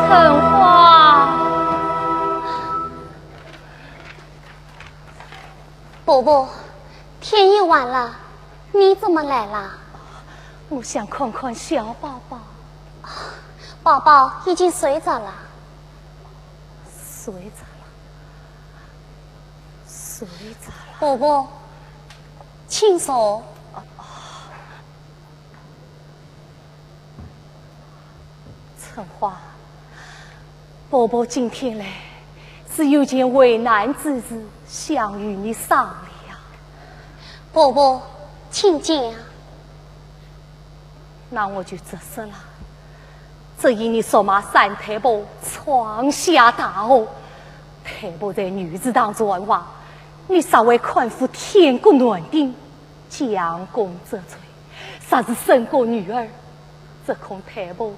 春花。 伯伯，天也晚了，你怎么来了？我想看看小宝宝。宝宝已经睡着了。睡着了，睡着了。伯伯，请坐。 春花，伯伯今天来是有件为难之事想与你商量。伯伯，请讲。那我就直说了。只因你出卖三太婆，闯下大祸，太婆在女池塘传话，你实为看护天国男丁，将功折罪。 若是审过女儿，只恐太婆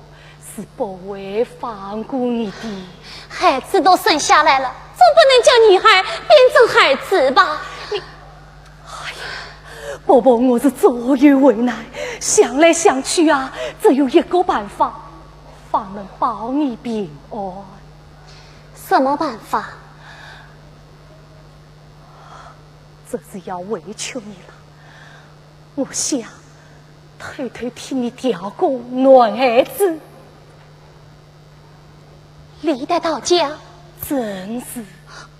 是不会放过你的。孩子都生下来了，总不能叫女儿变成孩子吧？你，婆婆，我是左右为难，想来想去啊，只有一个办法，方能保你平安。什么办法？这是要委屈你了。我想偷偷替你调个男孩子。 李代到家？正是。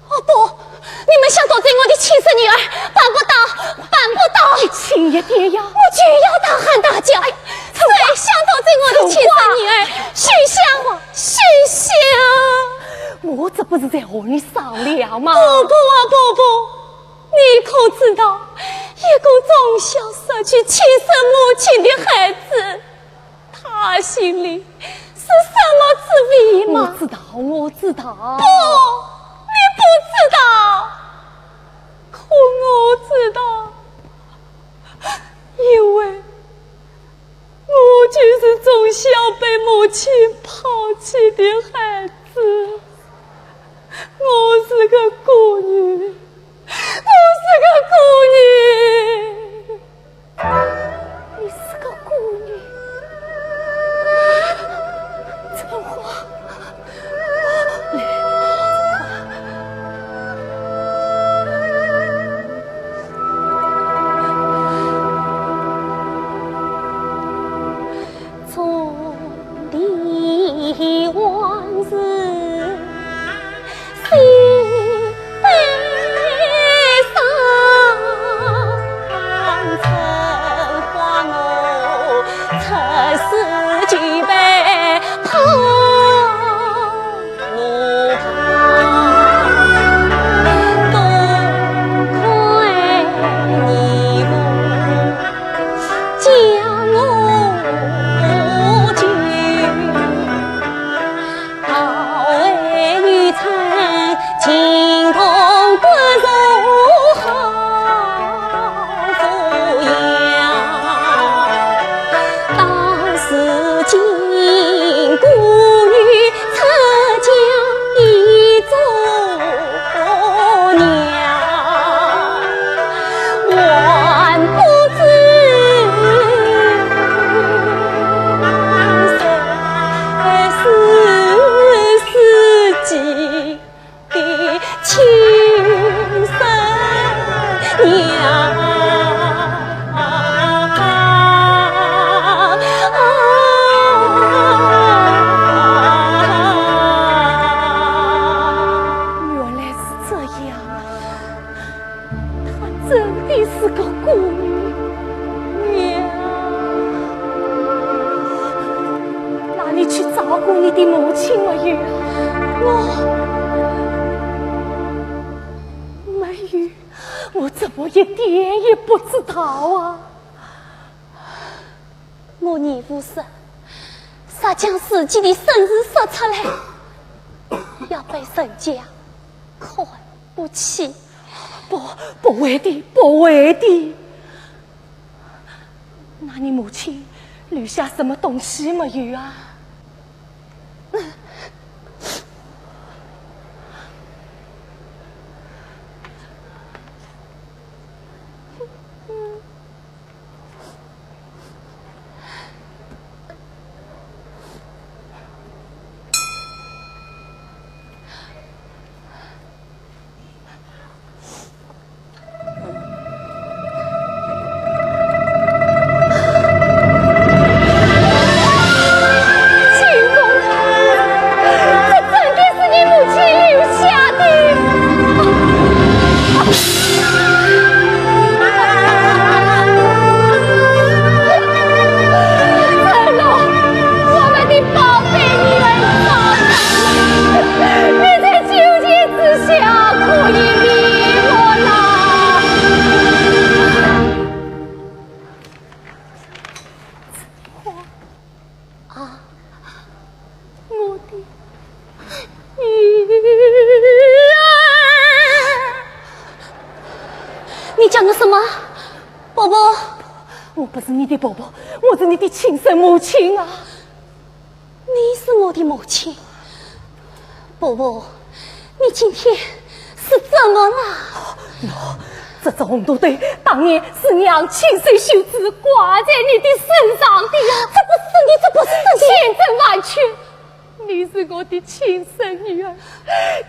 哦，不，你们想夺走我的亲生女儿，办不到，办不到。你轻一点呀。我就要大喊大叫。哎，谁想夺走我的亲生女儿？许仙，许仙。我这不是在和你商量吗？不，不啊，不，不，你可知道，一个从小失去亲生母亲的孩子， 他心里是什么滋味吗？我知道，我知道。不，你不知道。可我知道，因为我就是从小被母亲抛弃的孩子。我是个孤女，我是个孤女。 你是个孤女。春花，来，从前往事 心悲伤，春花我出世就被抛下，多亏你将我救。 的亲生娘。原来是这样啊，她真的是个孤女。娘。 那你去照顾你的母亲没有？我没有，我怎么一点也不知道啊？我年幼时，煞将自己的身世说出来，要被人家看不起。不，不会的，不会的。 那你母亲留下什么东西没有啊？啊，我的女儿。你讲的什么？伯伯。我不是你的伯伯，我是你的亲生母亲啊。 你是我的母亲。伯伯，你今天是怎么了？喏，这只红肚兜当年是娘亲手修制，挂在你的身上的呀。这不是真的，这不是真的。千真万确，你是我的亲生女儿，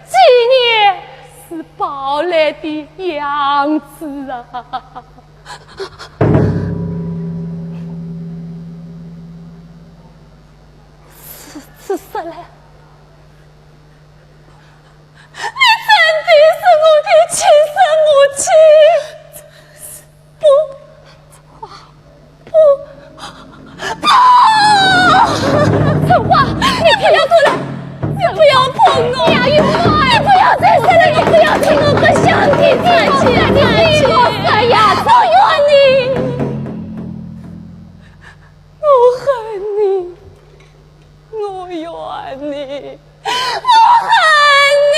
纪念是宝来的样子啊。是，是啥嘞？ 你真的是我的亲生母亲？不，不，不！春花，你不要过来，你不要碰我！你不要再过来，你不要碰我！我不想你再见，你不要再呀，我怨你，我恨你。 我怨你，我恨你！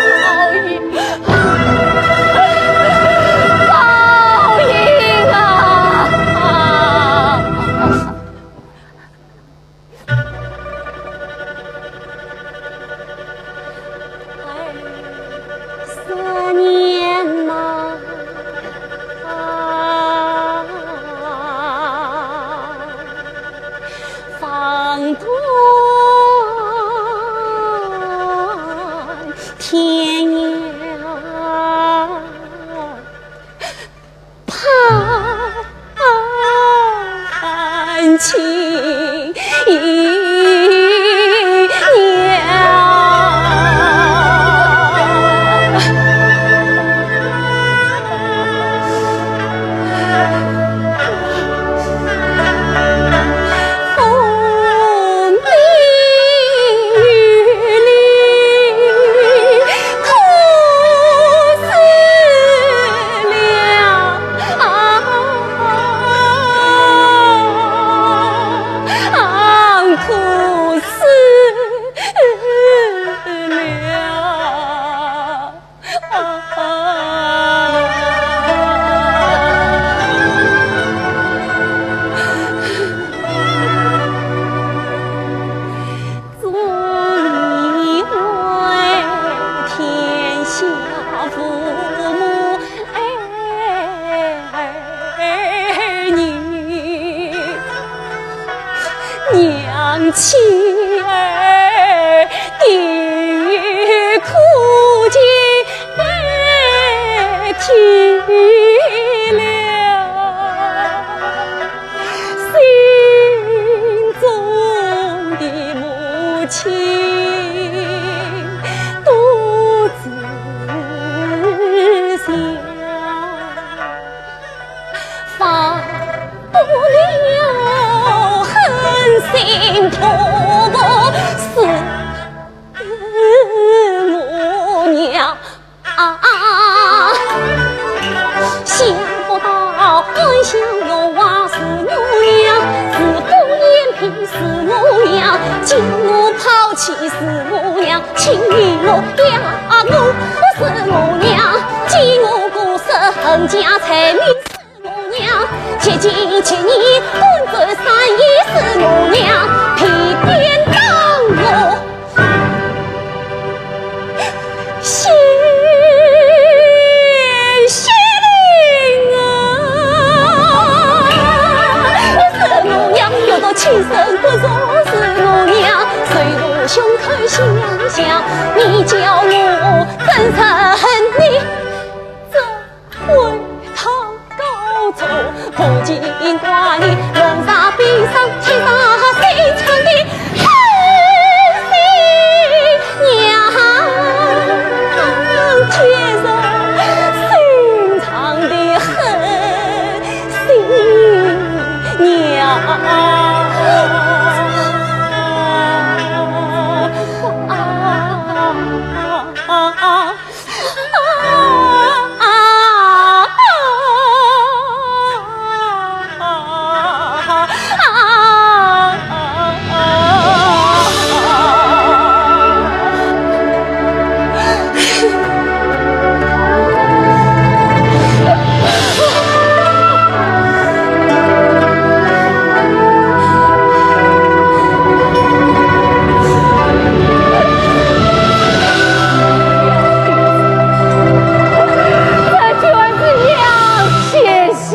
报应，报应啊！ 十年嘛，望断天涯。 盼情娘。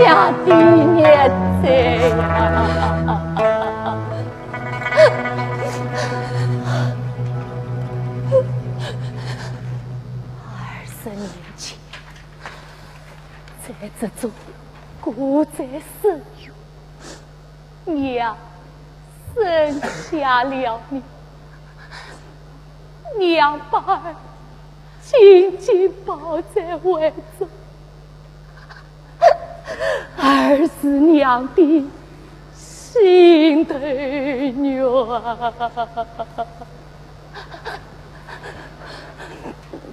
下的日子呀。二十年前，在这座古宅深院，娘生下了你，娘把儿紧紧抱在怀中。 儿是娘的心头肉啊。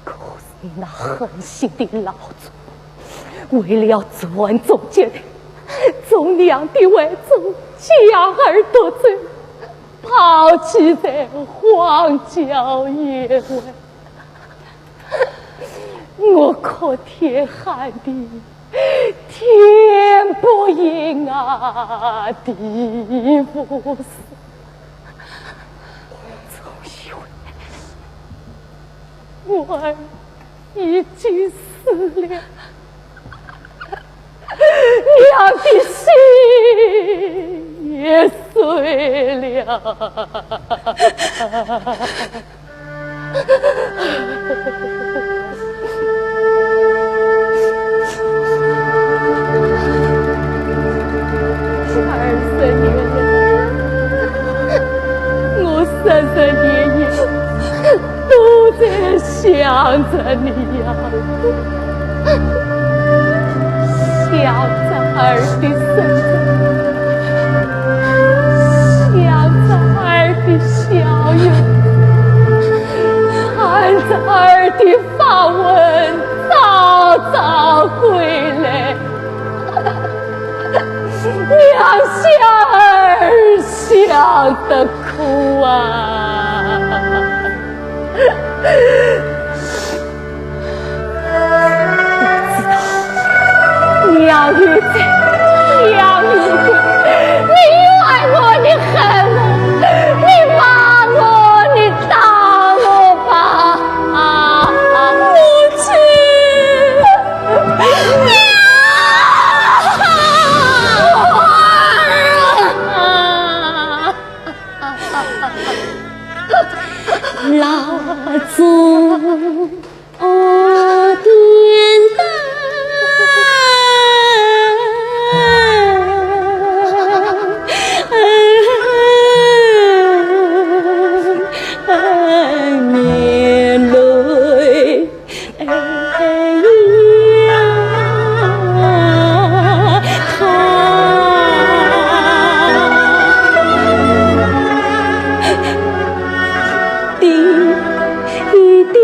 可是你那狠心的老祖，为了传宗接代，从娘的怀中将儿夺走，抛弃在荒郊野外。 我哭天喊地，天不应啊，地不死。我终于回来，我儿已经死了。 娘的心也碎了。二十年了，我十十年年 都在想着你呀，想着儿的生辰，想着儿的笑容，盼着儿的访问早早归来。娘想儿想得苦啊！ 娘有罪，娘有罪，你怨我，你恨我，你骂我，你打我吧，母亲。娘！ 老祖哦，点灯面泪。 哎呀，他的一滴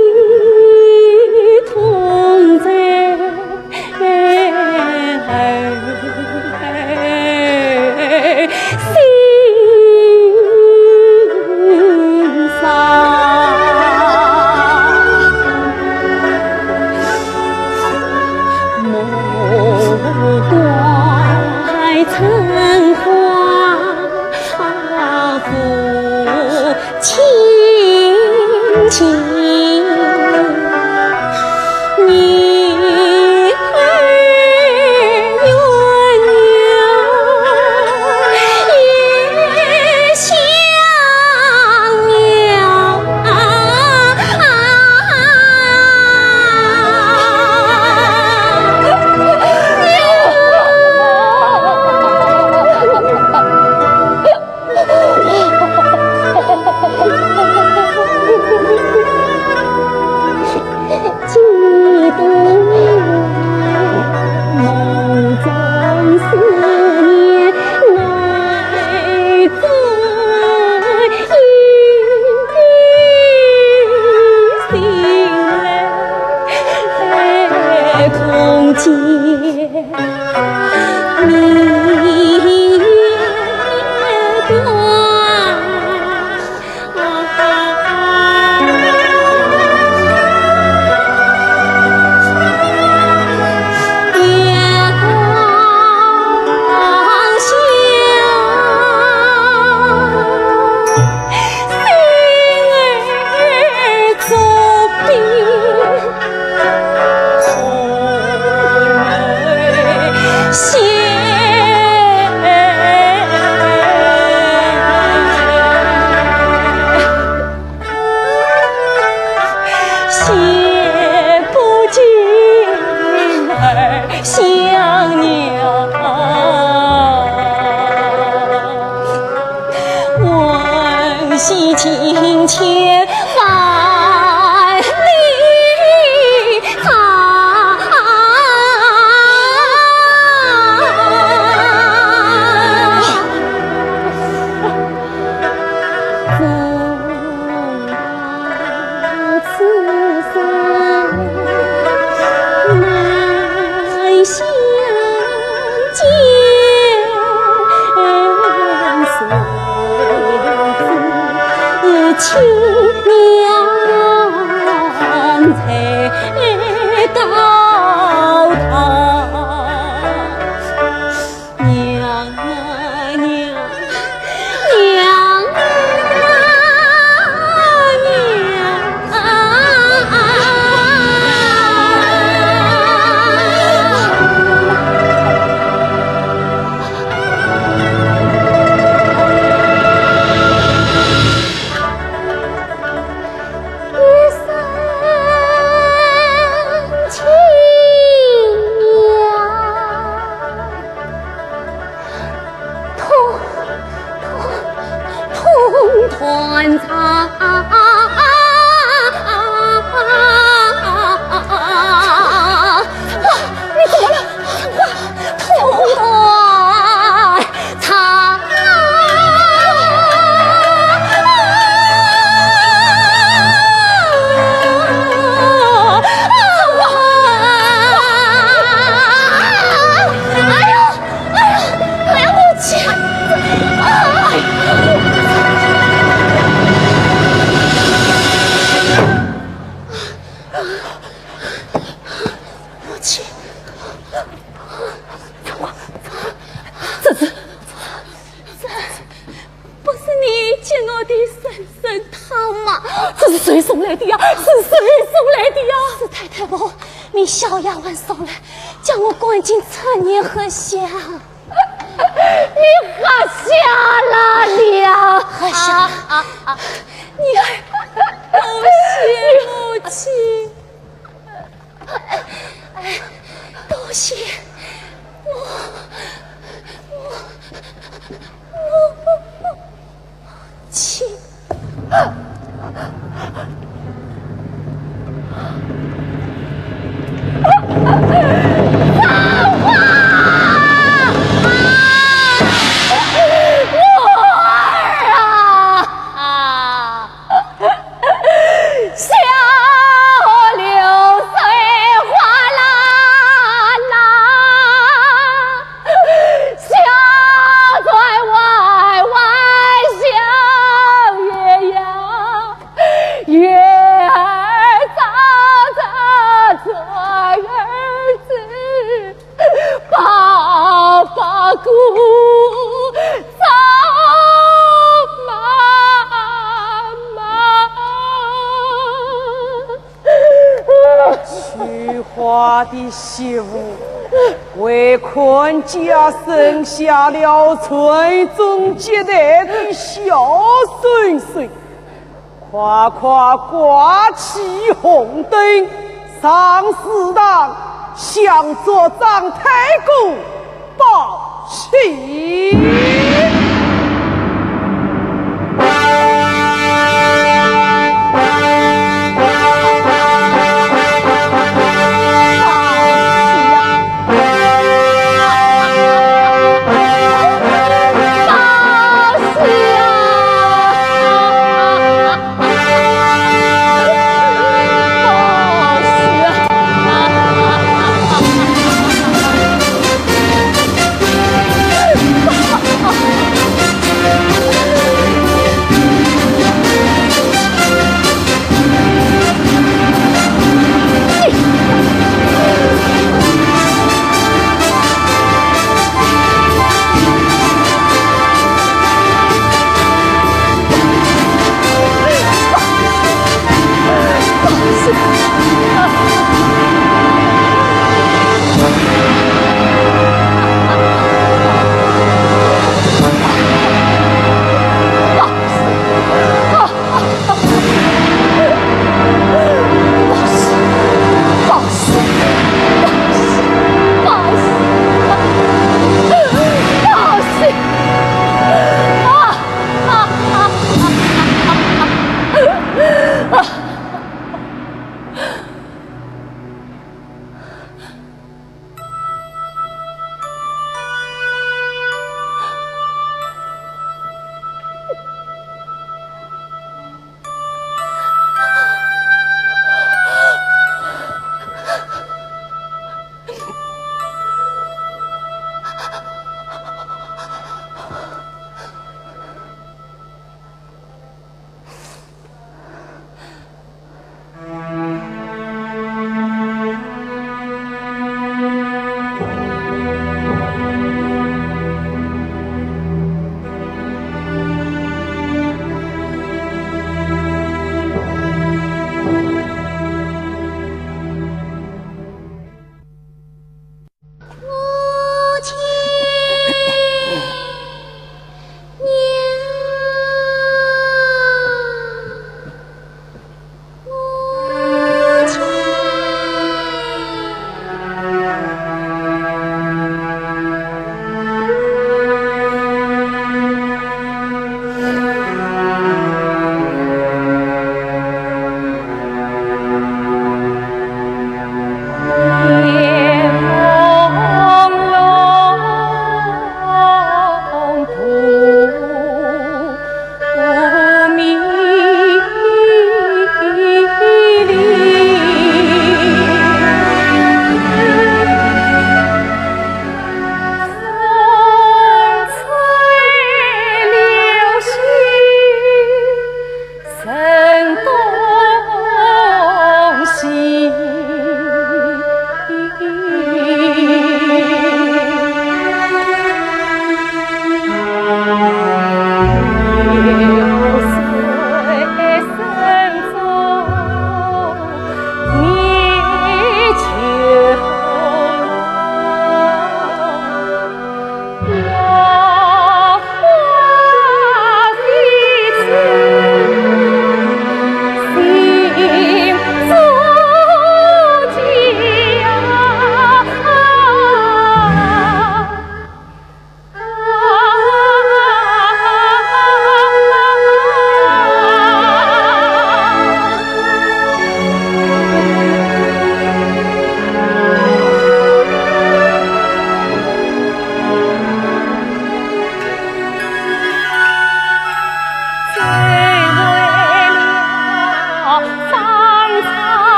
痛在儿心上。 目光春花付清情，你儿远远也相了。亲娘在高堂，娘啊娘，娘啊娘啊。 你怎么了？春花，春花。哎呦，哎呦，哎呀，母亲！哎呀，母亲！ 这是，这不是你给我的人参汤吗？这是谁送来的呀？是谁送来的呀？是太太我命小丫鬟送来，叫我赶紧趁热喝下。你喝下了，你啊！喝下了。啊，啊，啊。你，多谢母亲。 多谢母，母，母，母亲。我儿啊！ 小流水哗啦啦，小船弯弯小月牙，月儿照照船儿子。 宝宝姑找妈妈。秋华的媳妇，为看家生下了传宗接代的小孙孙。 快快挂起红灯，上祠堂向族长太公报喜。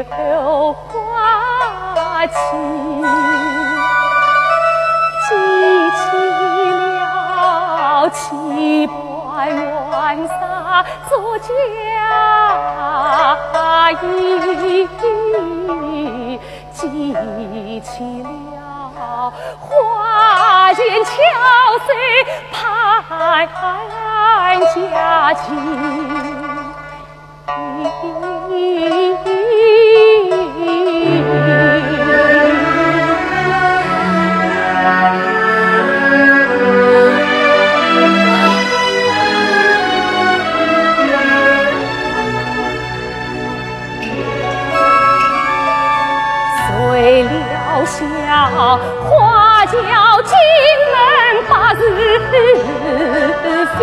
花期，记起了七八元杀猪价银，记起了花前巧手潘家琴。 谁料小花轿进门百事非，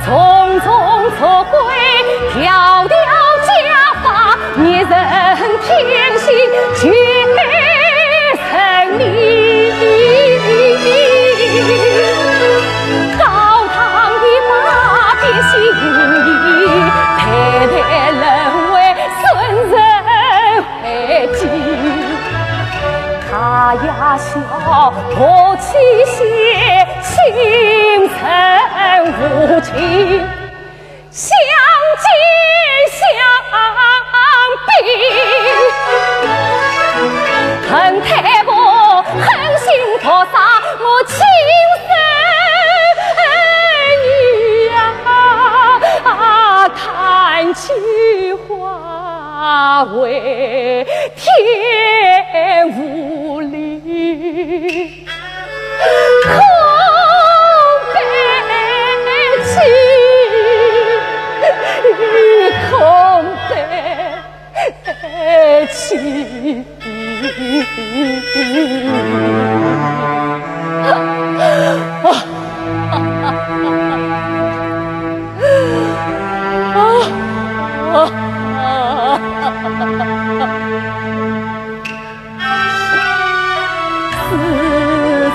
匆匆出归迢迢家法，逆人天性求神明。高堂一把变心意，代代轮回孙人 为妻。他呀小我妻些心生无情，相见相比，恨太薄，狠心毒杀我亲生女啊，叹气 化为天无力，空悲戚，空悲戚。 世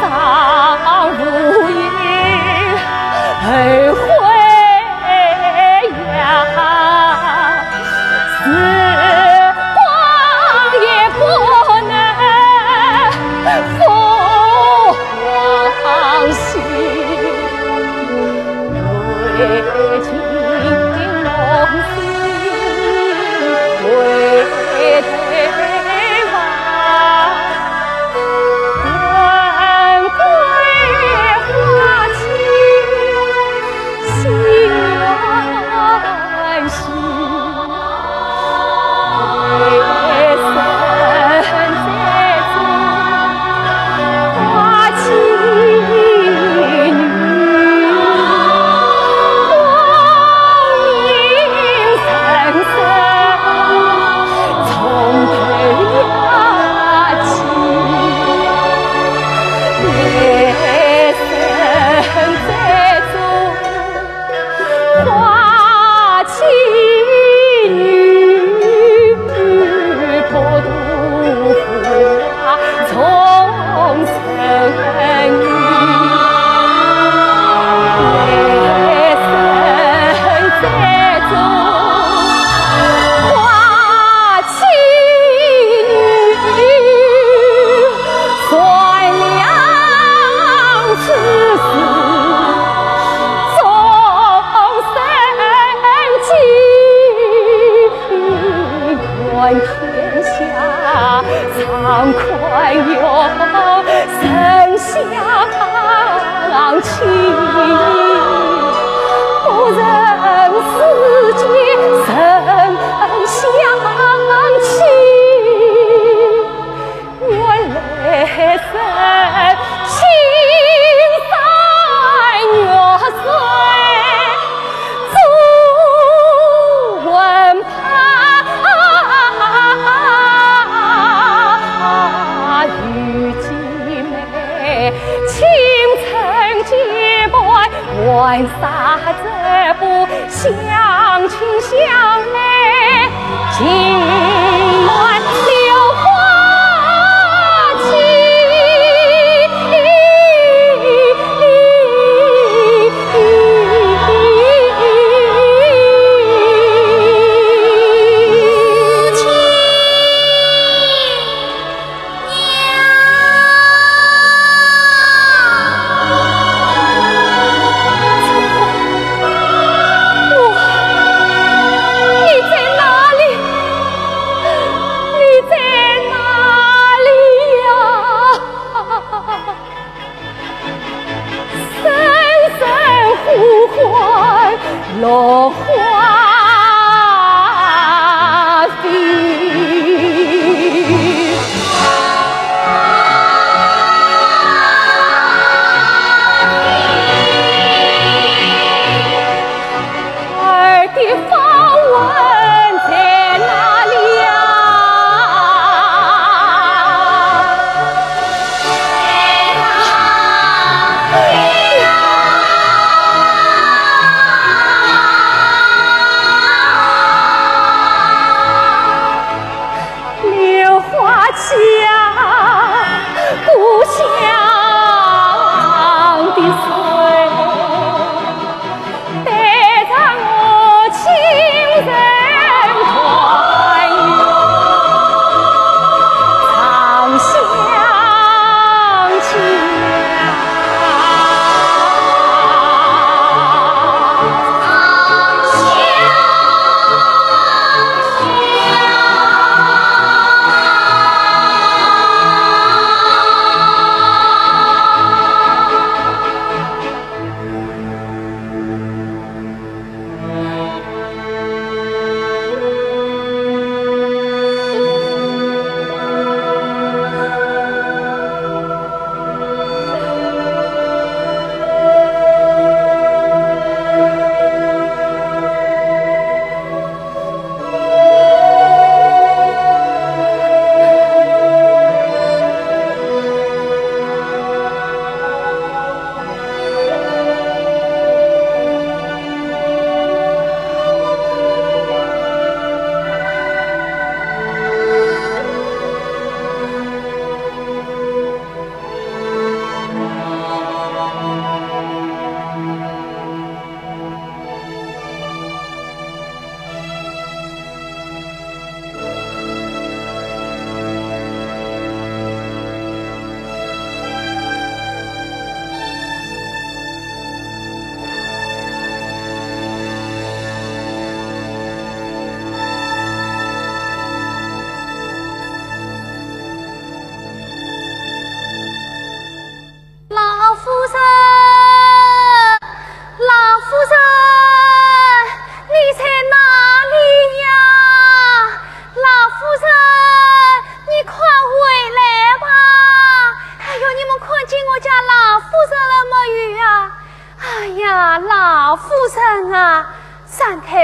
上无有后悔药，时光也不能复 往昔，为情弄死，为对方，魂归花期，心愿系。 花期女，不渡花重生女，夜深再做花期女。 善良之事，众生尽，愿天下常宽容，人相亲。不忍世间人相欺。 愿来生青山绿水，朱魂伴，与姊妹，青春结伴，还杀这般相亲相爱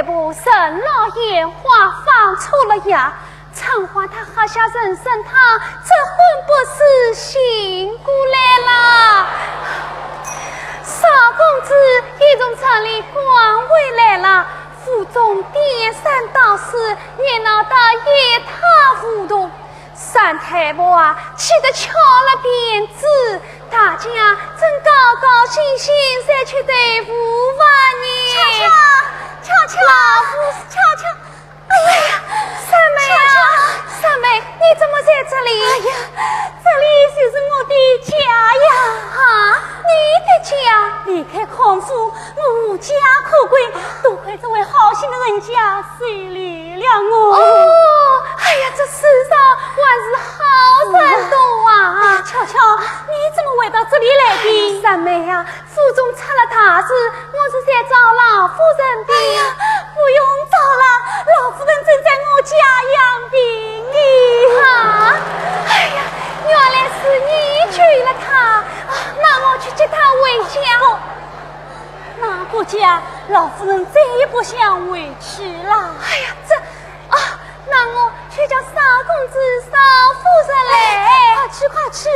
我人老眼花，放错了呀。春花她喝下人参汤，这婚不是醒过来了？少公子也从城里赶回来了，府中颠三倒四，热闹得一塌糊涂。三太婆啊，气得翘了辫子，大家正高高兴兴在吃豆腐饭呢。巧巧，巧巧，老夫巧巧。哎呀，三妹啊，巧巧。三妹，你怎么在这里？哎呀，这里就是我的家呀。啊，你的家？离开康府，我无家可归，多亏这位好心的人家收留了我。哦，哎呀，这世上还是好人多啊。哎呀，巧巧，你怎么会到这里来的？哎呀，三妹啊，府中出了大事，我是来找老夫人的。哎呀，不用找了，老夫人正在我家养病呢。啊，哎呀，原来是你救了她啊，那我去接她回家。不，那个家，老夫人再也不想回去了。哎呀，这，啊，那我去叫少公子、少夫人来。快去，快去！